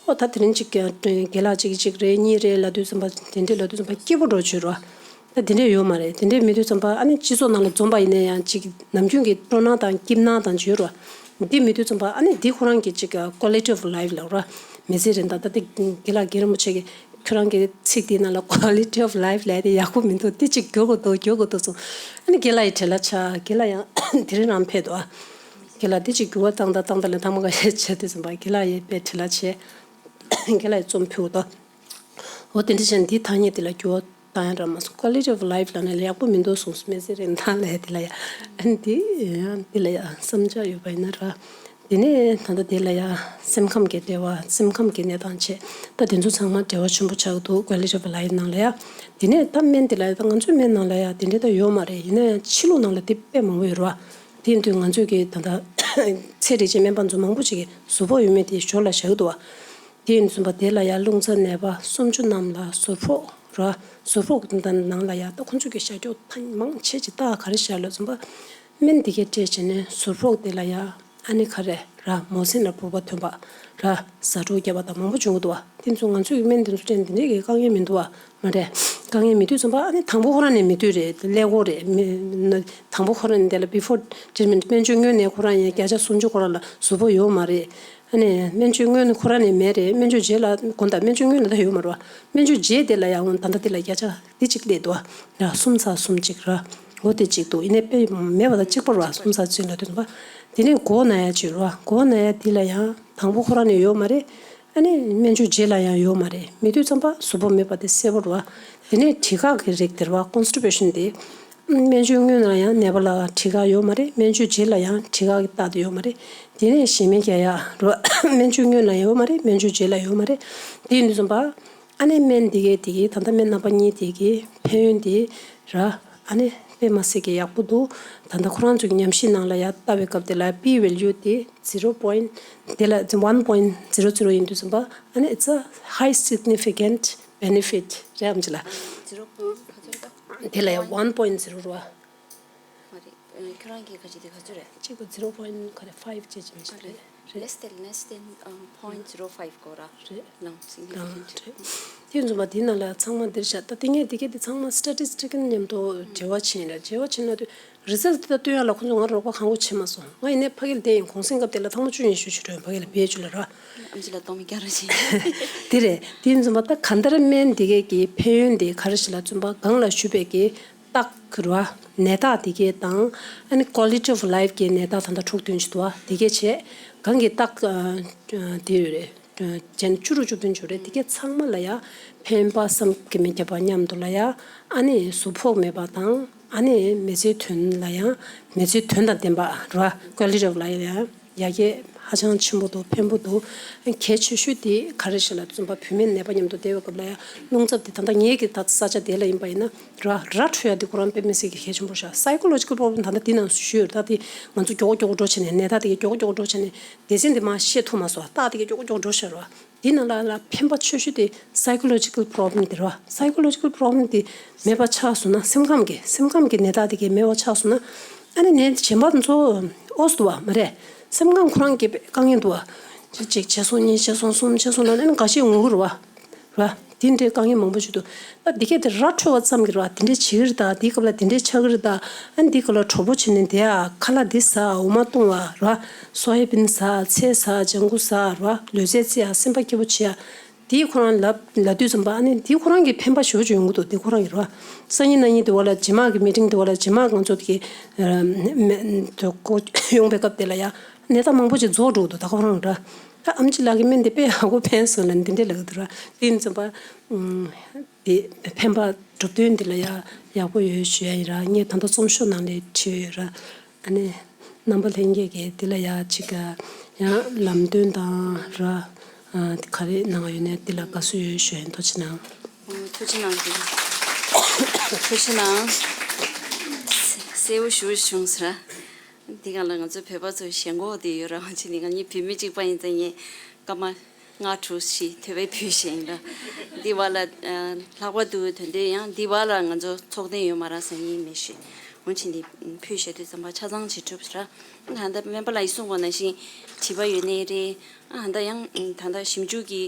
ཨོ་ད་དེ་རིང་ཅིག་རྒན་ལགས་ཅིག་གཅིག་རེད་གཉིས་རེད་ལབ་དུས་ཙམ་པ་དེ་འདྲས་ལབ་དུས་ཙམ་པ་སྐྱིད་པོ་འགྲོ་བྱོས་རོགས། ད་དེ་འདྲས་ཡོད་མ་རེད། དེ་འདྲས་མེད་དུས་ཙམ་པ་ཨ་ནི་སྤྱི་ཚོགས་ནང་ལ་འཛོམས་པ་ཡིན་ན་ཡང་ཅིག་ནམ་རྒྱུན་གྱི་སྤྲོ་སྣང་དང་སྐྱིད་སྣང་དང་བརྗོད་རོགས། འདི་མེད་དུས་ཙམ་པ་ཨ་ནི་འདི་ཁོ་རང་གི་ཅིག་quality of life ལབ་རོགས། མི་ཚེ་རིང་ད་ད་དེ་དགེ་ལགས་རྒན་རིན་པོ་ཆེ་གི་ཁྱོད་རང་གི་ཚིག་དེའི་ནང་ལ་quality of life ལབ་དེ་ཡག་པོ་མི་འདུག་དེ་ཅིག་འགྱུར་དགོས་འདུག་འགྱུར་དགོས་འདུག་གསུངས། ཨ་ནི་དགེ་ལགས་ཡི་བྲེལ་བ་ཆགས། དགེ་ལགས་ཡང་དེ་རིང་རང་ཕེབས་འདུག་ཨ། དགེ་ལགས་དེ་ཅིག་འགྱུར་བ་བཏང་ད་བཏང་ད་ལས་ཐང་མ་ག་ཡེ་བྱས་དུས་ཙམ་པ་དགེ་ལགས་ཡི་དཔེ་བྲེལ་བ་ཆེ། དགེ་ལགས་ཡི་རྩོམ་ཕུལ་འདུག་འོ་དེ་འདྲ་བྱས་ན་འདིའི་ཐ་སྙད་དེ་ལ་འགྱུར་བ་བཏང་ཡ་འདྲ་མ་སོང་། quality of life ལབ་ན་ལས་ཡག་པོ་མི་འདུག་གསུངས་སོང་། མི་ཚེ་རིང་ཐང་ལབ་དེ་ལ་ཡ། ཨ་ནི་དེ་ཡང་དེ་ལ་ཡ་བསམ་འཆར་ཡོད་པ་ཡིན་ན་ར། དེ་ནས་ད་ལྟ་དེ་ལ་ཡ་སེམས་ཁམས་ཀྱི་འབྲེལ་བ། སེམས་ཁམས་ཀྱི་གནས་སྟངས་བྱས། ད་དེ་ཚོ་ཚང་མ་འབྲེལ་བ་ཆེན་པོ་ཆགས་འདུག quality of life ནང་ལ་ཡ། དེ་ནས་ད་སྨན་དེ་ལ་ཡ་ད་ང་ཚོའི་སྨན་ནང་ལ་ཡ་དེ་འདྲ་ད་ཡོད་མ་རེད། ཡིན་ན་ཡང་ཕྱི་ལུགས་ནང་ལ་དེ་དཔེ་མང་པོ་ཡོད་རེད་བ། དེ་ཡིན་དུས་ང་ཚོས་ཀྱི་ད་ལྟ་ཚད་རིགས་ཅན་སྨན་པ་ཚོ་མང་པོ་ཅིག་གིས་གཟུགས་པོ་ཡོད་མེད་དེ་ཞོར་ལ་བཞག་གི་འདུག་བ། དེ་ཡིན་ཙམ་པ་དེ་ལ་ཡང་རླུང་རྩ་ནད་པ་སུམ་ཅུ་ནང་ལ་ཟུར་ཕོག་ར། ཟུར་ཕོག་དེ་ནང་ལ་ཡང་ད་ཁོང་ཚོ་གི་ཤ་སྐྱོགས་ཐ་མང་ཆེ་ཅིག་ད་ག་རེ་བཞག་ལབ་ཙམ་པ། སྨན་འདི་གས་སྤྲད་བྱས་ནས་ཟུར་ཕོག་དེ་ལ་ཡང་ཨ་ནི་ག་རེ་ར་མོ་སྲིན་ལ་བུག་པ་ཐོན་པ་ར། ཟ་འཕྲུག་བརྒྱབ་པ་དང་མང་པོ་བྱུང་གི་འདུག་བ། དེ་ཚོ་ང་ཚོས་ཀྱི་སྨན་དེ་ཚོ་སྤྲད་ནས་དེ་འདྲས་ཀྱི་དཀའ་ངལ་མི་འདུག་བ། མ་རེད། དཀའ་ངལ་མེད་དུས་ཙམ་པ་ཨ་ནི་དང་པོ་ཁོ་རང་ནས་མེད་དུས་རེད། ཀླད་ཀོར་རེད། མི་ན་དང་པོ་ཁོ་རང་ནས་དེ་ལ་before treatment སྨན་བཅོས་སྔོན་ནས་ཁོ་རང་ཡང་བརྒྱ་ཆ་སུམ་ཅུ་ཁོ་རང་ལ་གཟུགས་པོ་ཡོད་མ་རེད། ཨ་ནི་སྨན་བཅོས་སྔོན་ནས་ཁོ་རང་ནས་མེད་རེད། སྨན་བཅོས་རྗེས་ལ་དགོངས་དག་སྨན་བཅོས་སྔོན་ལ་ད་ཡོད་མ་རེད་བ། སྨན་བཅོས་རྗེས་དེ་ལ་ཡང་ད་ལྟ་དེ་ལ་བརྒྱ་ཆ་དེ་གཅིག་སླེབས་འདུག་བ། ཡ་གསུམ་ཚེག་གསུམ་གཅིག་ར། འོ་དེ་གཅིག་འདུག་ཡིན་ནའི་དཔེ་མེད་པ་དང་གཅིག་པ་ར་གསུམ་ཚེག་ཚུན་ལ་དོན་པ། དེ་ནས་མགོ་ན་ཡ་གཅིག་ར། མགོ་ན་ཡ་དེ་ལ་ཡང་དང་པོ་ཁོ་རང་ནས་ཡོད་མ་རེད། ཨ་ནི་སྨན་བཅོས་རྗེས་ལ་ཡང་ཡོད་མ་རེད། མེད་དུས་ཙམ་པ་གཟུགས་པོ་མེད་པ་དེ་གསལ་པོ་རེད་བ། དེ་ནས་དྲི་ག་གི་རིགས་དེ་རེད་བ། constipation དེ། སྨན་བཅོས་སྔོན་ལ་ཡང་ནད་པ་ལ་དྲི་ག་ཡོད་མ་རེད། སྨན་བཅོས་རྗེས་ལ་ཡང་དྲི་ག་གི་རྟགས་དེ་ཡོད་མ་རེད། དེ་ནས་ཞེ་མེར་རྒྱག་ཡ་རེད་བ། སྨན་བཅོས་སྔོན་ལ་ཡོད་མ་རེད། སྨན་བཅོས་རྗེས་ལ་ཡོད་མ་རེད། དེ་ཡིན་དུས་ཙམ་པ། ཨ་ནི་སྨན་འདི་གའི་དེ་གའི་ད་ལྟ་སྨན་རྣམ་པ་གཉིས་དེ་གའི་ཕན་ཡོན་དེ་ར། ཨ་ནི་དཔེ་མ་སྲིད་ཀྱི་ཡག་པོ་འདུག་ད་ལྟ་ཁོ་རང་ཚོའི་ཉམས་ཞིབ་ནང་ལ་ཡ་ལྟ་བའི་སྐབས་དེ་ལ་P value དེ་zero point དེ་ལ་one point zero zero ཡིན་དུས་ཙམ་པ། ཨ་ནི it's a high significant benefit རེད་ཨམ་ཅི་ལ། zero point ག་ཚོད་ད། དེ་ལ་ཡ་one point zero རེད་བ། མ་རེད། ཁྱོད་རང་གི་ཁ་ཆེ་དེ་ག་ཚོད་རེད། གཅིག་གོ་zero point ག་རེ་five བྱེད་ཀྱི་མི་ཤེས་རེད། རེད། Less than, less than, um, point zero five གོ་ར། རེད། ལང་སིང་གི་ལང་ཕིག་རེད། དེ་ཚོ་མ་དེ་ནང་ལ་ཚང་མ་འདིར་བཞག་ད་དེ་ངས་དེ་གས་དེ་ཚང་མ་statistical མཉམ་དུ་འབྲེལ་བ་ཕྱིན་ར། འབྲེལ་བ་ཕྱིན་ན་དུས་result དེ་ད་སྟོན་ཡ་ལ་ཁོང་ཚོ་ང་རོགས་པ་གང་གོ་བྱེད་མ་སོང་། ང་ཡིན་ནའི་ཕ་གིར་བསྡད་ཡིན། གུང་སེང་སྐབས་དེ་ལ་ཐེངས་མ་བཅུ་ཡན་ཞུ་ཞུ་འགྲོ་ཡིན། ཕ་གི་ལ་བེད་སྤྱོད་ལ་ར། ཨམ་ཅི་ལ་གཏོང་མི་རྒྱ་ར་ཞིག་དེ་རེད། དེ་ཡིན་ཙམ་པ་ད་གང་ལྟར་སྨན་དེ་གས་ཀྱི་ཕན་ཡོན་དེ་ག་རེ་ཞིག་ལ་བཙུན་པ་གང་ལ་ཞུ་བས་ཀྱི་རྟགས་རེད་བ། ནད་རྟགས་དེ་གས་དང་། ཨ་ནི་quality of life གི་ནད་རྟགས་ད་ལྟ་དྲུག་བདུན་ཅིག་འདུག་བ། དེ་གས་བྱས་གང་གི་རྟགས་དེ་ཡོད་རེད། བྱས་ནས་བཅུ་དྲུག་བཅུ་བདུན་ཅིག་ཡོད་རེད། དེ་གས་ཚང་མ་ལ་ཡ་ཕན་པ་བསམ་གྱིས་མི་ཁྱབ་པ་མཉམ་དུ་ལ་ཡ། ཨ་ནི་གཟུགས་ཕོག་མེད་པ་དང་། ཨ་ནི་མི་ཚེའི་དོན་ལ་ཡང་མི་ཚེའི་དོན་དང་ལྡན་པ་རེད་བ། quality of life ཡང་ཡར་རྒྱས་ཧ་ཅང་ཆེན་པོ་འདུག་ཕན་པོ་འདུག་གལ་ཆེ་ཤོས་དེ་ག་རེ་ཞིག་ལ་བཙུན་པ་བུད་མེད་ནད་པ་མཉམ་དུ་བསྡད་པའི་སྐབས་ལ་ཡང་རླུང་འཚུབ་དེ་ད་ལྟ་ངེད་ཀྱི་ད་ས་ཆ་དེ་ལ་ཡིན་པ་ཡིན་ན་ར་ར་འཕྲོད་ཡ་དེ་ཁོ་རང་དཔེ་མི་སྲིད་ཀྱི་གལ་ཆེན་པོ་ཤག psychological problem ད་ལྟ་དེ་ནང་ཞུས་ཡོད། ད་དེ་ང་ཚོ་མགྱོགས་མགྱོགས་འགྲོ་བྱས་ནས་ནད་རྟགས་དེ་གས་མགྱོགས་མགྱོགས་འགྲོ་བྱས་ནས་སྡེ་ཚན་དེ་མར་ཤེས་ཐུབ་མ་སོང་། རྟགས་དེ་གས་མགྱོགས་མགྱོགས་འགྲོ་ཤག་ར། དེ་ནང་ལ་ལ་ཕན་པ་ཆེ་ཤོས་དེ་psychological problem དེ་རེད་བ། psychological problem དེ་མེད་པ་ཆགས་སོང་ན། སེམས་ཁམས་ཀྱི་སེམས་ཁམས་ཀྱི་ནད་རྟགས་དེ་གས་མེད་པ་ཆགས་སོང་ན། ཨ་ནི་ནད་གཞན་པ་ཚོ་ཨོས་འདུག་བ་མ་རེད། སེམས་ཁམས་ཁོ་རང་གི་དཀའ་ངལ་འདུག་བ། ཅིག་བྱས་སོང་། གཉིས་བྱས་སོང་། གསུམ་བྱས་སོང་ན་ཨ་ནི་འགའ་ཤས་ངུ་གི་རེད་བ། ར། དེ་འདྲའི་དཀའ་ངལ་མང་པོ་ཞིག་འདུག་ད་འདི་གས་དེ་ར་འཕྲོད་པ་ཙམ་གྱིས་ར་དེ་འདྲས་བྱེད་ཀྱི་རེད་ད། འདིའི་སྐབས་ལ་དེ་འདྲས་ཆགས་ཀྱི་རེད་ད། ཨ་ནི་འདིའི་སྐབས་ལ་གྲོགས་པོ་བྱས་ནས་བསྡད་ཨ། ཁ་ལག་འདི་ཟ། འོ་མ་བཏུང་བ་ར། སོ་ཡ་བིན་ཟ། ཚལ་ཟ། ལྗང་གུ་ཟ་ར། ལུས་རྩལ་རྩེ་ཨ། སེམས་པ་སྐྱིད་པོ་བྱེད་ཨ། དེའི་ཁོ་རང་ལབ་ལབ་དུས་ཙམ་པ་ཨ་ནི་འདི་ཁོ་རང་གི་ཕན་པ་ཞེ་པོ་ཅིག་ཡོང་གི་འདུག་འདི་ཁོ་རང་གི་ར། སང་ཉིན་གནངས་ཉིན་དེ་བ་ལ་རྗེས་མ་གི་མི་ཊིང་དེ་བ་ལ་རྗེས་མ་ང་ཚོ་དེ་གི་ཡོང་པའི་སྐབས་དེ་ལ་ཡ་ནད་རྟགས་མང་པོ་ཅིག་རྫོགས་འགྲོ་གི་འདུག་ད་ཁོ་རང་ར། ད་ཨམ་ཆི་ལགས་ཀྱི་སྨན་དེ་དཔེ་ཡག་པོ་ཕན་སོང་ལབ་འདི་འདྲས་ལབ་ཀྱི་འདུག་ར། དེ་ཡིན་ཙམ་པ། དེ་ཕན་པ་གྲུབ་དོན་འདི་ལ་ཡ་ཡག་པོ་ཡོད་ཞུ་ཡ་ཡིན་ར། ངས་ད་ལྟ་རྩོམ་ཤོག་ནང་ལ་བྲིས་ཡོད་ར། ཨ་ནི་རྣམ་པ་ལྷན་རྒྱས་ཀྱིས་འདི་ལ་ཡ་ཅིག་ཡང་ལམ་སྟོན་དང་ར། ཨ་ག་རེ་གནང་བ་ཡོད་ནའི་འདི་ལ་དགའ་བསུ་ཡོད་ཞུ་ཡ་ཡིན། ཐུགས་རྗེ་གནང་། ཐུགས་རྗེ་གནང་། ཐུགས་རྗེ་གནང་། གསལ་པོ་ཞེ་པོ་བྱུང་ཟེར་ར། འདི་སྒང་ལ་ང་ཚོ་བོད་པ་ཚོ་ཞེན་ཁོག་དེ་ཡོད་ར། ང་ཚོ་འདི་སྒང་ངའི་བུད་མེད་གཅིག་པ་ཡིན་ཙང་ངས་སྐར་མ་ལྔ་དྲུག་ཞིག་དེ་བས་ཕུལ་བཞིན་ཡིན་ར། འདི་བ་ལ་ལྷག་པར་དུ་དོན་དུ་ཡང་འདི་བ་ལ་ང་ཚོ་ཚོགས་ཐེངས་ཡོད་མ་ར་ཟེར་ཡིན་མི་ཤེས། འོན་ཅི་འདི་ཕུལ་བཞག་དུས་ཙམ་པ་ཆ་ཚང་བྱེད་ཐུབ་ར། ད་ལྟ་སྨན་པ་ལགས་ཡིས་གསུངས་པ་ནང་བཞིན་བྱིས་པ་ཡོད་ནའི་རེད། ཨ་ད་ཡང་ད་ལྟ་ཞིབ་འཇུག་གི་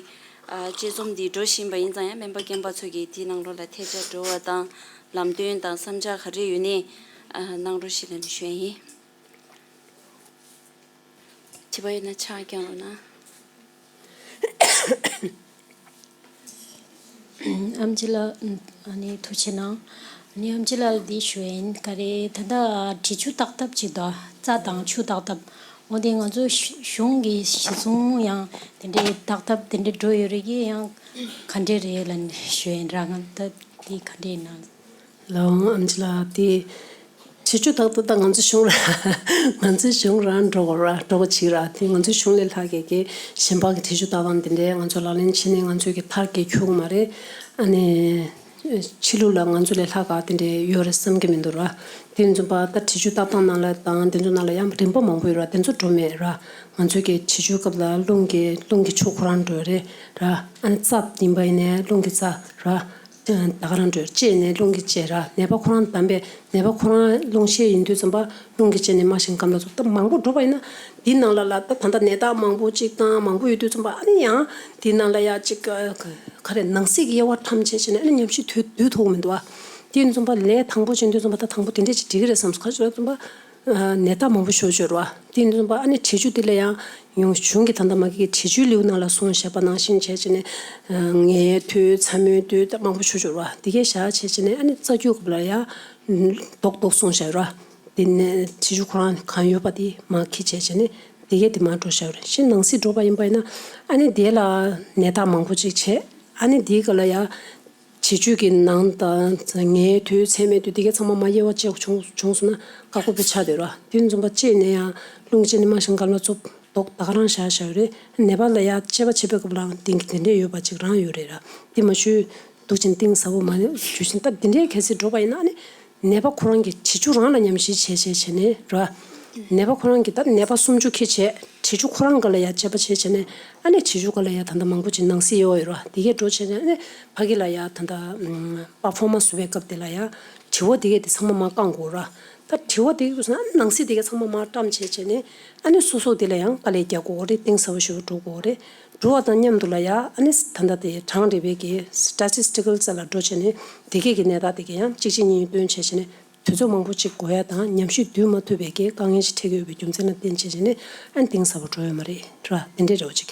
ཨ་དཔྱད་རྩོམ་འདི་འགྲོ་བཞིན་པ་ཡིན་ཙང་ཡང་སྨན་པ་རྒན་པ་ཚོ་གིས་དེའི་ནང་ལོགས་ལ་ཐད་ཀར་འགྲོ་བ་དང་ལམ་སྟོན་དང་བསམ་འཆར་ག་རེ་ཡོད་ནའི་ཨ་གནང་རོགས་ཞེས་ལབ་ནས་ཞུ་ཡ་ཡིན། བྱིས་པ་ཡོད་ན་ཕྱག་བརྐྱངས་རོགས་གནང་། ཨམ་ཆི་ལགས། ཨ་ནི་ཐུགས་རྗེ་གནང་། ཨ་ནི་ཨམ་ཆི་ལགས་ལ་འདི་ཞུ་ཡ་ཡིན། ག་རེ་ད་ལྟ་དྲི་ཆུ་བཏགས་ཐབས་ཅིག་འདུག་རྩྭ་དང་ཆུ་བཏགས་ཐབས། འོ་དེ་ང་ཚོ་གཞུང་གི་གཞི་བཟུང་ཡང་དེ་འདྲའི་བཏགས་ཐབས་དེ་འདྲའི་འགྲོ་ཡོད་རེད་གི། ཡང་ག་འདྲས་རེད་ལབ་ནས་ཞུ་ཡ་ཡིན་ར། ང་ད་འདི་ག་འདྲས་ཡིན་ན། ལའོ་ཨམ་ཆི་ལགས། དེ་དྲི་ཆུ་བཏགས་ཐབས་ད་ང་ཚོ་གཞུང་རང་ང་ཚོའི་གཞུང་རང་འགྲོ་དགོས་ར། འགྲོ་དགོས་བྱེད་ར། དེ་ང་ཚོའི་གཞུང་ལས་ལྷག་གི་གི་གཞན་པ་གི་དྲི་ཆུ་བཏགས་སྟངས་དེ་འདྲའི་ང་ཚོ་ལག་ལེན་བྱས་ནས་ང་ཚོའི་གི་མཐར་གི་འཁྱོལ་གི་མ་རེད། ཨ་ནི་ཕྱི་ལུགས་ལ་ང་ཚོ་ལས་ལྷག་ག་དེ་འདྲའི་ཡོད་རེད་བསམ་གི་མི་འདུག་ར། དེ་ཚོ་པ་ད་དྲི་ཆུ་བཏགས་སྟངས་ནང་ལ་དང་དེ་ཚོ་ནང་ལ་ཡང་རིམ་པ་མང་པོ་ཡོད་ར། དེ་ཚོ་འགྲོ་མེད་ར། ང་ཚོའི་གི་དྲི་ཆུའི་སྐབས་ལ་རླུང་གི་རླུང་གི་ཆུ་ཁོ་རང་འགྲོ་རེད་ར། ཨ་ནི་རྩྭ་ཡིན་པ་ཡིན་ནའི་རླུང་གི་རྩྭ་ར། ད་ག་རང་འགྲོ། ལྕེ་ནས་རླུང་གི་ལྕེ་ར། ནད་པ་ཁོ་རང་བདམས་པས་ནད་པ་ཁོ་རང་རླུང་ཤེད་ཡིན་དུས་ཙམ་པ་རླུང་གི་ལྕེ་ནས་མར་ཞིང་སྐམ་ལ་ཚུགས། ད་མང་པོ་འགྲོ་བ་ཡིན་ན་འདི་ནང་ལ་ལ་ད་ད་ལྟ་ནད་རྟགས་མང་པོ་གཅིག་དང་མང་པོ་ཡོད་དུས་ཙམ་པ་ཨ་ནི་ཡང་འདི་ནང་ལ་ཡ་གཅིག་ག་རེ་ནང་གསེས་ཀྱི་དབྱེ་བ་ཕྲ་མ་བྱས་བྱས་ནས་ཨ་ནི་ཉམས་ཞིབ་དུས་དུས་ཐུག་མི་འདུག་ཨ། དེ་ཡིན་ཙམ་པ་ལས་དང་པོ་བྱེད་དུས་ཙམ་པ་ད་དང་པོ་དེ་འདྲས་ཅིག་འགྲིག་གི་རེད་བསམ་སོང་། ག་ཅི་ལབ་ཙམ་པ། ནད་རྟགས་མང་པོ་ཤོར་ཤོར་བ། དེ་ཡིན་དུས་ཙམ་པ་ཨ་ནི་དྲི་ཆུ་དེ་ལ་ཡང་ཡང་གཞུང་གི་ད་ལྟ་མ་གི་དྲི་ཆུའི་ལེའུ་ནང་ལ་གསུངས་བཞག་པ་ནང་བཞིན་བྱས་བྱས་ནས་ངལ་དུས་ཚ་མོའི་དུས་ད་མང་པོ་ཤོར་ཤོར་བ་དེ་གས་བཞག་བྱས་བྱས་ནས་ཨ་ནི་རྩ་རྒྱུད་སྐབས་ལ་ཡང་རྡོག་རྡོག་གསུངས་བཞག་ར། དེ་ནས་དྲི་ཆུ་ཁོ་རང་གང་ཡོད་པ་དེ་མར་འཁྱེར་བྱས་བྱས་ནས་དེ་གས་དེ་མར་འགྲོ་བཞག་ར། ཤི་ནང་གསེས་འགྲོ་བ་ཡིན་པ་ཡིན་ན་ཨ་ནི་དེ་ལ་ནད་རྟགས་མང་པོ་ཅིག་བྱས། ཨ་ནི་དེའི་སྐབས་ལ་ཡང་དྲི་ཆུ་གི་ནང་དང་ངལ་དུས་ཚད་མེད་དུས་དེ་གའི་ཚང་མ་མ་དབྱེ་བ་བྱས་བྱུང་བྱུང་སོང་ན་དཀའ་ཁག་པོ་ཆགས་བསྡད་ར། དེ་འཛོམས་པ་བཅད་ནས་ཡང་རླུང་བཅད་ནས་མ་ཞིང་སྐམ་ལ་བཙུགས་རྡོག་ད་ག་རང་བཞག་བཞག་རེད། ནད་པ་ལ་ཡང་དཔྱད་པ་བྱེད་པའི་སྐབས་ལའང་གཏིང་གི་དེ་འདྲས་ཡོད་པ་ཅིག་རང་ཡོད་རེད་ར། དེ་མ་ཞུས་འདུག་ཅིང་གཏིང་ཟབ་པོ་མ་རེད། ཞུ་བཞིན་ད་དེ་འདྲས་གལ་སྲིད་འགྲོ་བ་ཡིན་ན་ཨ་ནི་ནད་པ་ཁོ་རང་གི་དྲི་ཆུ་རང་ལ་ཉམས་ཞིབ་བྱས་བྱས་བྱས་ནས་ར། ནད་པ་ཁོ་རང་གི་ད་ནད་པ་སུམ་ཅུ་ཁྱེར་བྱས། དྲི་ཆུ་ཁོ་རང་ག་ལ་ཡ་དཔྱད་པ་བྱས་བྱས་ནས་ཨ་ནི་དྲི་ཆུ་ག་ལ་ཡ་ད་ལྟ་མང་པོ་ཅིག་ནང་གསེས་ཡོད་ཡོད་ར། དེ་གས་འགྲོ་བྱས་ནས་ཨ་ནི་ཕ་གི་ལ་ཡ་ད་ལྟ་པར་ཕོར་མ་བཟོ་བའི་སྐབས་དེ་ལ་ཡ་དྲི་བ་དེ་གས་དེ་ཚང་མ་མར་བཀང་དགོས་ར། ད་དྲི་བ་དེ་གས་ཟེར་ན་ཨ་ནི་ནང་གསེས་དེ་གས་ཚང་མ་མར་བཀྲམ་བྱས་བྱས་ནས་ཨ་ནི་སོ་སོ་དེ་ལ་ཡང་དཀའ་ལས་རྒྱག་དགོས་རེད། གཏིང་ཟབ་པོ་ཞེ་པོ་འགྲོ་དགོས་རེད། འགྲོ་བ་དང་མཉམ་དུ་ལ་ཡ་ཨ་ནི་ད་ལྟ་དེ་གྲངས་རིག་པའི་གི་statistical་རྩ་ལ་འགྲོ་བྱས་ནས་དེ་གས་ཀྱི་གནས་སྟངས་དེ་གས་ཡང་གཅིག་གཅིག་གཉིས་གཉིས་བཏོན་བྱས་བྱས་ནས། དུས་ཚོད་མང་པོ་ཅིག་འགོར་ཡ་དང་ཉམས་ཞིབ་བསྡུས་མ་ཐུབ་པའི་གི་དཀའ་ངལ་ཞིག་འཕྲད་ཀྱི་ཡོད་པའི་རྒྱུ་མཚན་ལ་བརྟེན་བྱས་བྱས་ནས་ཨ་ནི་གཏིང་ཟབ་པོ་འགྲོ་ཡོད་མ་རེད་ར། དེ་འདྲའི་རེ་བ་ཅིག་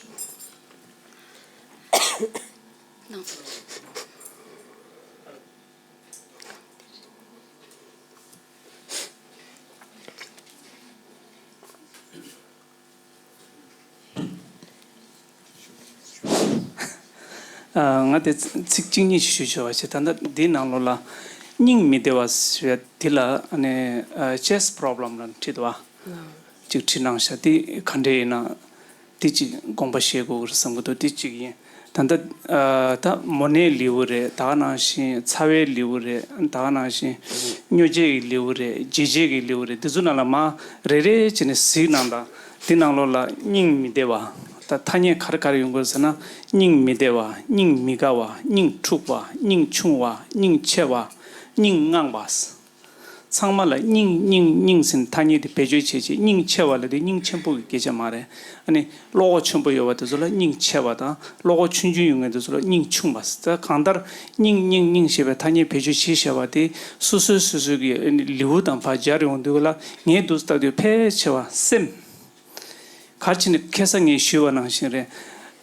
ང་དེ་ཚིག་གཅིག་གཉིས་ཤིག་ཞུ་ཆོག་པ་བྱས། ད་ལྟ་འདིའི་ནང་ལོགས་ལ་སྙིང་མི་བདེ་བ་ཟེར་བ་དེ་ལ་ཨ་ནི་chest problem ལ་བྲིས་འདུག་བ། གཅིག་བྲིས་གནང་ཤག་དེ་ག་འདྲས་ཡིན་ན་དེ་གཅིག་དགོངས་པ་བཞེས་དགོས་ཀྱི་རེད་བསམ་གྱི་འདུག་དེ་གཅིག་ཡིན། ད་ལྟ་ད་མོ་ནའི་ལེའུ་རེད། ད་ག་ནང་བཞིན་ཚ་བའི་ལེའུ་རེད། ད་ག་ནང་བཞིན་སྨྱོ་བྱེད་ཀྱི་ལེའུ་རེད། བརྗེད་བྱེད་ཀྱི་ལེའུ་རེད། དེ་ཚོ་ནང་ལ་མར་རེ་རེ་བྱས་ནས་གཟིགས་གནང་དང་། དེ་ནང་ལོགས་ལ་སྙིང་མི་བདེ་བ། ད་ཐ་སྙད་ག་རེ་ག་རེ་ཡོང་གི་ཡོད་ཟེར་ན། སྙིང་མི་བདེ་བ། སྙིང་མི་དགའ་བ། སྙིང་འཁྲུགས་པ། སྙིང་ཆུང་བ། སྙིང་ཆེ་བ། སྙིང་དངངས་པ། ཚང་མ་ལ་སྙིང་སྙིང་སྙིང་ཟེར་ནས་ཐ་སྙད་དེ་བེད་སྤྱོད་བྱེད་ཆེད། སྙིང་ཆེ་བ་ལབ་དུས་སྙིང་ཆེན་པོ་གི་སྐད་ཆ་མ་རེད། ཨ་ནི་བློ་ཁོག་ཆེན་པོ་ཡོད་པ་དེ་ཚོ་ལ་སྙིང་ཆེ་བ་དང་། བློ་ཁོག་ཆུང་ཆུང་ཡོད་མཁན་དེ་ཚོ་ལ་སྙིང་ཆུང་བ་ཟེར། ད་གང་ལྟར་སྙིང་སྙིང་སྙིང་ཞེས་པའི་ཐ་སྙད་བེད་སྤྱོད་བྱེད་བཞག་པ་དེ་སོ་སོའི་སོ་སོའི་གི་ཨ་ནི་ལེའུ་དང་ཕར་སྦྱར་ཡོང་དུས་ལ་ངས་འདུག་ལྟ་དུས་ཕལ་ཆེ་བ་སེམས། ག་རེ་བྱས་ནས་ཁ་སང་ངས་ཞུས་པ་ནང་བཞིན་རེད།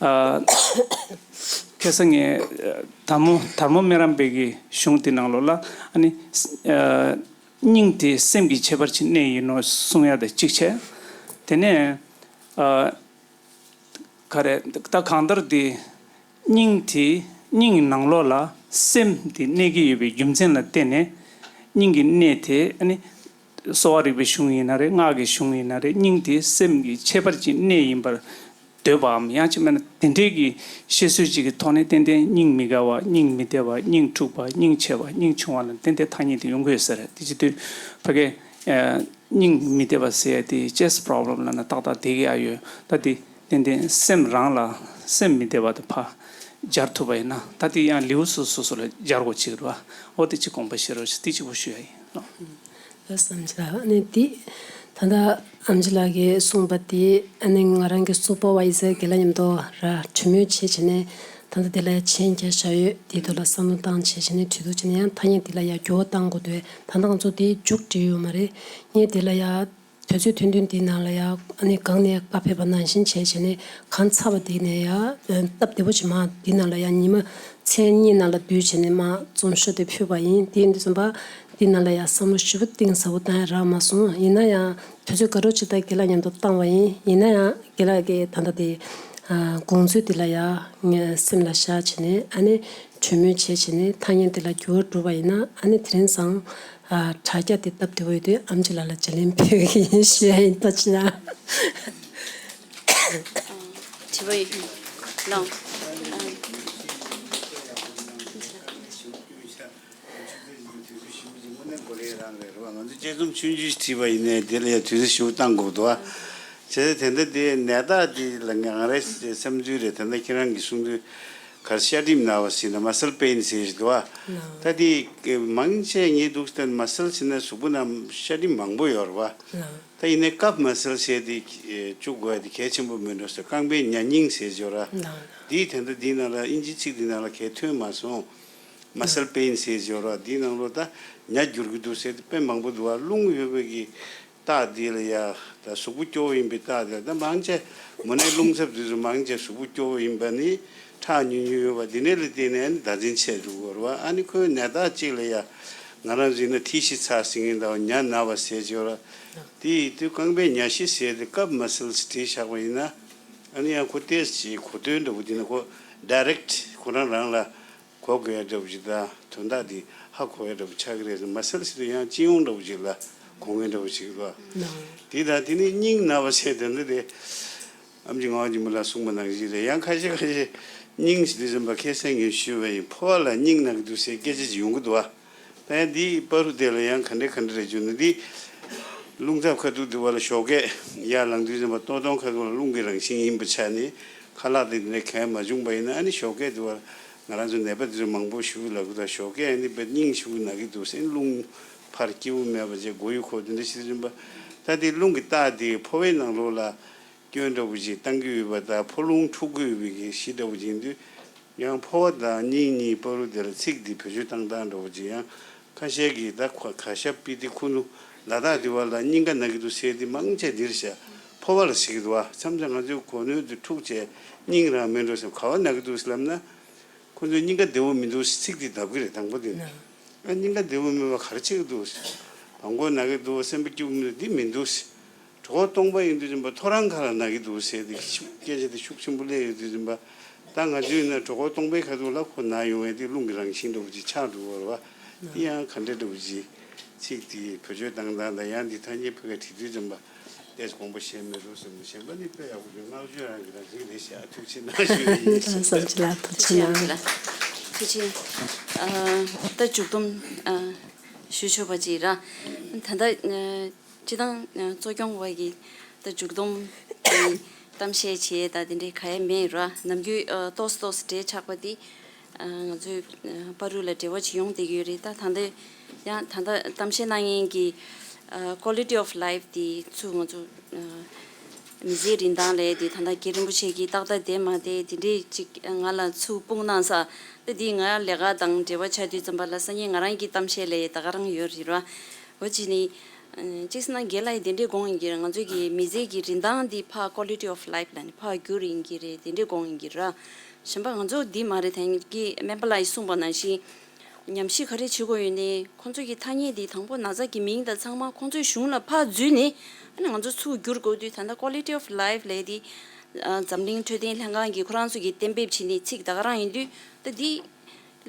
ཨ། ཁ་སང་ངས་དར་མོ་དར་མོ་སྨན་རམས་པའི་གི་གཞུང་དེ་ནང་ལོགས་ལ་ཨ་ནི་ཨ་སྙིང་དེ་སེམས་ཀྱི་ཁྱད་པར་གྱི་གནས་ཡིན་ནོ་གསུང་ཡ་དེ་གཅིག་བྱས། དེ་ནས་ཨ་ག་རེ་ད་གང་ལྟར་དེ། སྙིང་དེ་སྙིང་ནང་ལོགས་ལ་སེམས་དེ་གནས་ཀྱི་ཡོད་པའི་རྒྱུ་མཚན་ལ་བརྟེན་ནས་སྙིང་གི་གནས་དེ་ཨ་ནི་གསོ་བ་རིག་པའི་གཞུང་ཡིན་ན་རེད། སྔགས་ཀྱི་གཞུང་ཡིན་ན་རེད། སྙིང་དེ་སེམས་ཀྱི་ཁྱད་པར་གྱི་གནས་ཡིན་པར་འདོད་པའམ་ཡང་ཅིག་མིན་ན་དེ་འདྲའི་གི་བཤད་སྲོལ་ཅིག་གི་ཐོག་ནས་ཏན་ཏན་སྙིང་མི་དགའ་བ། སྙིང་མི་བདེ་བ། སྙིང་འཁྲུགས་པ། སྙིང་ཆེ་བ། སྙིང་ཆུང་བ་ལ་ཏན་ཏན་ཐ་སྙད་དེ་ཡོང་གི་ཡོད་ས་རེད། དེ་བྱེད་དུས་ཕ་གི་ཨ་ སྙིང་མི་བདེ་བ་ཟེར་ཡ་དེ་chest problem ལབ་ན་ཏག་ཏག་བསྡད་ཀྱི་ཨ་ཡོད། ད་དེ་ཏན་ཏན་སེམས་རང་ལ་སེམས་མི་བདེ་བ་དེ་ཕར་སྦྱར་ཐུབ་པ་ཡིན་ན། ད་དེ་ཡང་ལེའུ་སོ་སོ་སོ་ལ་སྦྱར་དགོས་ཆེ་གི་རེད་བ། འོ་དེ་གཅིག་དགོངས་པ་བཞེས་རོགས་ཞེས་དེ་གཅིག་པོ་ཞུ་ཡ་ཡིན། ལགས་སོ་ཨམ་ཆི་ལགས། ཨ་ནི་དེ་ད་ལྟ་ཨམ་ཆི་ལགས་ཀྱིས་གསུངས་པ་དེ་ཨ་ནི་ང་རང་གི་སུ་པར་ཝའི་ཛར་རྒན་ལགས་མཉམ་དུ་ར་གྲོས་མོལ་བྱས་བྱས་ནས། ད་ལྟ་དེ་ལ་ཡ་མཆན་རྒྱག་བཞག་ཡོད། དེའི་ཐོག་ལ་བསམ་བློ་བཏང་བྱས་བྱས་ནས་གྲོས་བསྡུར་བྱས་ནས་ཡང་ཐ་སྙད་དེ་ལ་ཡ་འགྱུར་བ་གཏང་དགོས་འདུག་ད་ལྟ་ང་ཚོ་དེ་མཇུག་སྒྲིལ་ཡོད་མ་རེད། ངས་དེ་ལ་ཡ་དུས་ཚོད་ཐུང་ཐུང་འདིའི་ནང་ལ་ཡ་ཨ་ནི་གང་ནས་བཀའ་ཕེབས་པ་ནང་བཞིན་བྱས་བྱས་ནས་གང་ཚར་བ་དེ་ནས་ཡ་སྟབས་བདེ་པོ་ཅིག་མ་འདི་ནང་ལ་ཡ་ཉི་མ་མཚན་གཉིས་ནང་ལ་བསྡུས་བྱས་ནས་མ་རྩོམ་ཤོག་དེ་ཕུལ་བ་ཡིན། དེ་ཡིན་དུས་ཙམ་པ་འདི་ནང་ལ་ཡ་བསམ་བློ་ཞིབ་པོ་གཏིང་ཟབ་པོ་བཏང་ཡ་རག་མ་སོང་། ཡིན་ན་ཡང་དུས་ཚོད་དགའ་རབ་ཅིག་ད་རྒན་ལགས་མཉམ་དུ་བཏང་བ་ཡིན། ཡིན་ན་ཡང་རྒན་ལགས་ཀྱིས་ད་ལྟ་དེ་དགོངས་ཚུལ་དེ་ལ་ཡ་ངས་སེམས་ལ་བཞག་བྱས་ནས་ཨ་ནི་གྲོས་མོལ་བྱས་བྱས་ནས་ཐ་སྙད་དེ་ལ་འགྱུར་བ་འགྲོ་བ་ཡིན་ན་ཨ་ནི་དེ་རིང་སང་དྲ་རྒྱ་དེ་སྟབས་བདེ་བོ་ཡོད་དུས་ཨམ་ཆི་ལགས་ལ་བརྗེ་ལེན་ཕུལ་གྱི་ཡིན་ཞུ་ཡ་ཡིན། ཐུགས་རྗེ་གནང་། དྲི་བ་ཡོད་ན། ང་ཚོ་དཔྱད་རྩོམ་ཆུང་ཆུང་ཞིག་བྲིས་པ་ཡིན་ནའི་དེ་ལ་ཡང་དུས་ཚོད་ཞིབ་བཏང་དགོས་འདུག་བ། བྱས་ཙང་དེ་འདྲ་དེ་ནད་རྟགས་དེ་ལ་ང་རའི་བསམ་ཚུལ་རེད། ད་ལྟ་ཁྱེད་རང་གིས་གསུང་དུས་ག་རེ་ཤ་གྲིམ་ན་བ་ཟེར་ན་མ་སལ་པེན་ཟེར་ཞིག་འདུག་བ། ད་དེ་མང་ཆེ་ངས་འདུག་ཟེར་ན་མ་སལ་ཟེར་ན་གཟུགས་པོ་ནང་ཤ་གྲིམ་མང་པོ་ཡོད་རེད་བ། ད་ཡིན་ནའི་ཀབ་མ་སལ་ཟེར་དེ་བཅུག་དགོས་དེ་གལ་ཆེན་པོ་མིན་འགྲོ་ཟེར། རྐང་པའི་ཉ་སྙིང་ཟེར་ཡོད་ར། དེའི་དེ་འདྲ་དེའི་ནང་ལ་ཨིན་ཇི་ཚིག་དེའི་ནང་ལ་གལ་ཐོན་མ་སོང་། མ་སལ་པེན་ཟེར་ཡོད་ར། དེའི་ནང་ལོ་ད་ཉ་རྒྱུག་གི་འདུག་ཟེར་དེ་དཔེ་མང་པོ་འདུག་བ། རླུང་ཡོད་པའི་གི་རྟགས་དེ་ལ་ཡ་ད་གཟུགས་པོ་སྐྱོ་བོ་ཡིན་པའི་རྟགས་དེ་ད་མང་ཆེ་མོ་ནའི་རླུང་འཚུབ་དུས་སུ་མང་ཆེ་གཟུགས་པོ་སྐྱོ་བོ་ཡིན་པ་ནི་ཁྲག་ཉུང་ཉུང་ཡོད་པ་དེ་ནས་ལ་བརྟེན་ནས་ནི་བདག་འཛིན་བྱས་འགྲོ་གི་ཡོད་རེད་བ། ཨ་ནི་ཁོའི་ནད་རྟགས་གཅིག་ལ་ཡ་ང་རང་ཚོ་ཡིན་ན་མཐིལ་ཤི་ཚ་ཟེར་མཁན་དང་ཉ་ན་བ་ཟེར་གྱི་ཡོད་ར། དེ་ཡི་དུས་རྐང་པའི་ཉ་ཤི་ཟེར་དེ་ཀབ་མ་སལ་ཟེར་བྲིས་བཞག་པ་ཡིན་ན། ཨ་ནི་ཡང་ཁོ་ཏོག་ཙམ་གོ་དོན་འདྲ་པོ་དེ་ནི་ཁོ་ཌའི་རེག་ཊི་ཁོ་རང་རང་ལ་གོ་དགོས་ཡ་འདྲ་པོ་ཅིག་དང་དོན་དག་དེ་ཧ་གོ་ཡ་འདྲ་པོ་ཆགས་ཀྱི་རེད། མ་སལ་ཟེར་དུས་ཡང་སྤྱི་ཡོངས་འདྲ་པོ་ཅིག་ལ་གོ་མཁན་འདྲ་པོ་ཅིག་ལ། དེ་དང་དེ་ནི་སྙིང་ན་བ་ཟེར་དེ་འདྲ་དེ། ཨམ་ཆི་ངག་དབང་འཇིགས་མེད་ལགས་གསུངས་པ་ནང་བཞིན་རེད། ཡང་ཁ་ཤས་ཁ་ཤས་སྙིང་ཟེར་དུས་ཙམ་པ་ཁ་སང་ངས་ཞུས་པ་ཡིན། ཕོ་བ་ལ་སྙིང་ན་གི་འདུག་ཟེར་སྐད་ཆ་ཅིག་ཡོང་གི་འདུག་བ། ད་ཡང་འདི་པ་རུ་དེ་ལ་ཡང་ག་འདྲ་ག་འདྲ་རེད་བརྗོད་ན། འདི་རླུང་འཚུབ་ཁ་ཐུག་དེ་བ་ལ་ཞོགས་ཀས་ཡར་ལངས་དུས་ཙམ་པ་ལྟོ་ཐུང་ཁ་ཐུག་ལ་རླུང་གི་རང་བཞིན་ཡིན་པ་ཆ་ནས་ཁ་ལག་དེ་འདྲ་གས་མ་བྱུང་པ་ཡིན་ན། ཨ་ནི་ཞོགས་ཀས་དེ་བ་ང་རང་ཚོ་ནད་པ་དེ་ཚོ་མང་པོ་ཞུ་ལབ་གི་འདུག་ཞོགས་ཀས་ཨ་ནི་བས་སྙིང་ཞུ་ན་གི་འདུག་ཟེར། རླུང་ཕར་སྐྱིད་པོ་མེད་པ་བྱས་མགོ་ཡུ་འཁོར་དེ་འདྲ་ཞིག་ཙམ་པ། ད་དེ་རླུང་གི་རྟགས་དེ་ཕོ་བའི་ནང་ལོགས་ལ་སྐྱོན་འདྲ་བོ་ཅིག་བཏང་གི་ཡོད་པ་དང་ཕོ་རླུང་འཁྲུག་གི་ཡོད་པའི་གི་གཞི་འདྲ་བོ་ཅིག་ཡིན་དུས། ཡང་ཕོ་བ་དང་སྙིང་གཉིས་བར་དུ་དེ་ལ་ཚིག་འདི་བེད་སྤྱོད་བཏང་སྟངས་འདྲ་བོ་ཅིག་ཡང་ཁ་ཤས་ཀྱིས་ད་ཁ་ཤ་པི་ཏི་ཁུ་ནུ་ལ་དྭགས་འདི་བ་ལ་སྙིང་ག་ན་གི་འདུག་ཟེར་དེ་མང་ཆེ་འདིར་བཞག་ཕོ་བ་ལ་ཟེར་གི་འདུག་བ། མཚམས་མཚམས་ང་ཚོའི་གོ་ནོར་དུ་འཁྲུག་བྱས་སྙིང་རང་མེད་འགྲོ་ཟེར། ག་བ་ན་གི་འདུག་ཟེར་ལབ་ན། ཁོ་ཚོས་སྙིང་ག་བདེ་བོ་མི་འདུག་ཟེར་ཚིག་འདི་བརྡབ་གི་རེད། དང་པོ་དེ་ནས་ཨ་སྙིང་ག་བདེ་བོ་མེད་པ་ག་རེ་བྱེད་ཀྱི་འདུག་ཟེར། མགོ་ན་གི་འདུག་སེམས་པ་སྐྱིད་པོ་མི་འདུག་འདི་མི་འདུག་ཟེར། གྲོད་ཁོག་སྟོང་པ་ཡིན་དུས་ཙམ་པ་ཐོ་རངས་ཁ་ལ་ན་གི་འདུག་ཟེར་དེ་ཤུགས་སྐད་ཆ་དེ་ཤུགས་ཆེན་པོ་སླེབས་ཡོད་དུས་ཙམ་པ། ད་ང་ཚོའི་ན་གྲོད་ཁོག་སྟོང་པའི་ཁ་ཐུག་ལ་ཁོ་ན་ཡོང་བའི་དེ་རླུང་གི་རང་བཞིན་འདྲ་བོ་ཅིག་ཆགས་འགྲོ་བ་རེད་བ། དེ་ཡང་ག་འདྲ་འདྲ་བོ་ཅིག་ཚིག་དེ་བེད་སྤྱོད་བཏང་སྟངས་དང་ཡང་འདི་ཐ་སྙད་ཕ་གིར་བྲིས་དུས་ཙམ་པ་ཏོག་ཙམ་དགོངས་པ་བཞེས་མེད་འགྲོ་བསམ་ནས། གཞན་པ་ནི་དཔེ་ཡག་པོ་བྱུང་། བསྔགས་བརྗོད་རང་གི་རང་བཞིན་རེད་ཤག་ཐུགས་རྗེ་གནང་ཞུ་ཡི་ཡིན། བསམ་ཅི་ལ་ཐུགས་རྗེ་གནང་། ཐུགས་རྗེ་གནང་། ཨ་ད་མཇུག་སྡོམ་ཨ་ཞུ་ཆོག་པ་ཅིག་ར། ད་ལྟ་ཨ་སྤྱི་བཏང་ཨ་གཙོ་སྐྱོང་བ་གི་ད་མཇུག་སྡོམ་གི་གཏམ་བཤད་བྱེད་ད་དེ་འདྲའི་ག་ཡ་མེད་ར། ནམ་རྒྱུན་ཨ་ཏོག་ཙམ་ཏོག་ཙམ་འབྲེལ་ཆགས་པ་དེ་ཨ་ང་ཚོའི་ཨ་པ་རུ་ལ་འབྲེལ་བ་ཅིག་ཡོང་བསྡད་ཀྱི་ཡོད་རེད། ད་ད་ལྟ་ཡང་ད་ལྟ་གཏམ་བཤད་གནང་མཁན་གྱི་ཨ་quality of life དེ་ཚུར་ང་ཚོ་ཨ་མི་ཚེའི་རིན་ཐང་ལས་དེ་ད་ལྟ་རྒན་རིན་པོ་ཆེ་གིས་ཏག་ཏག་བསྡད་མ་བསྡད་དེ་འདྲས་ཅིག་ང་ལ་ཚུར་དཔུང་གནང་ས། ད་དེ་ང་ལས་ཀ་དང་འབྲེལ་བ་ཆགས་དུས་ཙམ་པ་ལ་སང་ཉིན་ང་རང་གི་གཏམ་བཤད་ལས་ད་ག་རང་ཡོད་རེད་ར། འོ་ཅི་ནི་ཅིག་སེ་ན་རྒན་ལགས་ཡིས་དེ་འདྲས་དགོངས་ཡིན་གྱི་རེད། ང་ཚོ་གི་མི་ཚེ་གི་རིན་ཐང་འདི་ཕར་quality of life ལ་ནི་ཕར་འགྱུར་ཡིན་གྱི་རེད། དེ་འདྲས་དགོངས་ཡིན་གྱི་ར། གཞན་པ་ང་ཚོ་འདི་མ་རེད། དེང་གི་སྨན་པ་ལགས་ཡིས་གསུངས་པ་ནང་བཞིན། ཉམས་ཞིབ་ག་རེ་བྱེད་དགོས་ཡོད་ནའི་ཁོང་ཚོ་གི་ཐ་སྙད་འདི་དང་པོ་ན་ཚ་གི་མིང་དང་ཚང་མ་ཁོང་ཚོའི་གཞུང་ལ་ཕར་འཛུལ་ནས་ཨ་ནི་ང་ཚོ་ཚུར་བསྒྱུར་དགོས་དུས། ད་ལྟ་quality of life ལས་དེ་འཛམ་གླིང་འཕྲོད་བསྟེན་ལྷན་ཁང་གིས་ཁོ་རང་ཚོ་གིས་གཏན་འབེབས་བྱས་ནས་ཚིག་ད་ག་རང་ཡིན་དུས། ད་འདི་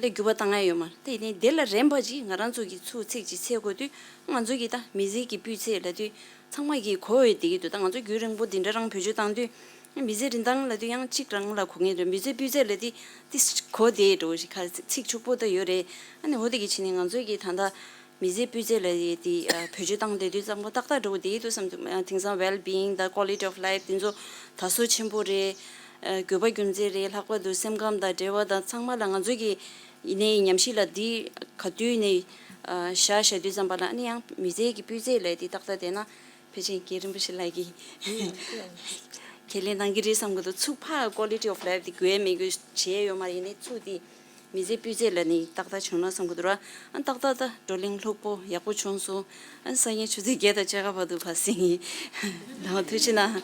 ལ་འགྱུར་བ་བཏང་ཡ་ཡོད་མ་རེད། དེ་ནས་དེ་ལ་རན་པ་ཅིག་ང་རང་ཚོ་གིས་ཚུར་ཚིག་ཅིག་འཚོལ་དགོས་དུས། ང་ཚོ་གིས་ད་མི་ཚེ་གི་སྤུས་ཚད་ལབ་དུས་ཚང་མ་གིས་གོ་འོས་བསྡད་ཀྱི་འདུག་ད་ང་ཚོ་རྒྱུན་རིང་པོ་འདི་འདྲ་རང་བེད་སྤྱོད་བཏང་དུས། མི་ཚེ་རིན་ཐང་ལབ་དུས་ཡང་གཅིག་རང་ལ་གོ་ངེས་རེད། མི་ཚེ་སྤུས་ཚད་ལབ་དུས་ཏིས་གོ་བསྡད་འགྲོ་ཞིག་ཁ་ཚིག་ཕྱུག་པོ་ད་ཡོད་རེད། ཨ་ནི་འོ་དེ་གི་ཕྱི་ནས་ང་ཚོ་གིས་ད་ལྟ་ མི་ཚེའི་སྤུས་ཚད་ལ་དེ་ཨ་བེད་སྤྱོད་བཏང་བསྡད་དུས་ཙམ་པ་ཏག་ཏག་འགྲོ་གི་འདུག་བསམ་འདུག་ཨ་དེང་སང་well-being དང་quality of life དེ་ཚོ་དར་སྲོལ་ཆེན་པོ་རེད། ཨ་དགོས་པ་རྒྱུ་མཚན་རེད། ལྷག་པར་དུ་སེམས་ཁམས་དང་འབྲེལ་བ་དང་ཚང་མ་ལ་ང་ཚོ་གི་ཡིན་ནའི་ཉམས་ཞིབ་ལ་འདི་ག་དུས་ནས་ཨ་བཞག་བཞག་དུས་ཙམ་པ་ལ་ཨ་ནི་ཡང་མི་ཚེ་གི་སྤུས་ཚད་ལ་དེ་ཏག་ཏག་བསྡད་ན་ཕལ་ཆེར་རྒན་རིན་པོ་ཆེ་ལགས་ཀྱིས་ཁས་ལེན་གནང་གི་རེད་བསམ་གི་འདུག་ཚུགས་ཕར་quality of life དེ་དགོས་མེད་དགོས་བྱས་ཡོད་མ་རེད། ཡིན་ནའི་ཚུགས་དེ་མི་ཚེ་སྤུས་ཚད་ལ་ནི་ཏག་ཏག་བྱུང་ན་བསམ་གི་འདུག་ར། ཨ་ཏག་ཏག་ཏག་བགྲོ་གླེང་ལྷུག་པོ་ཡག་པོ་བྱུང་སོང་། ཨ་སང་ཉིན་ཆུ་ཚོད་བརྒྱད་དང་ཕྱེད་ཀ་བར་དུ་ཕར་ཟིན་ཡིན། ལགས་ཐུགས་རྗེ་གནང་།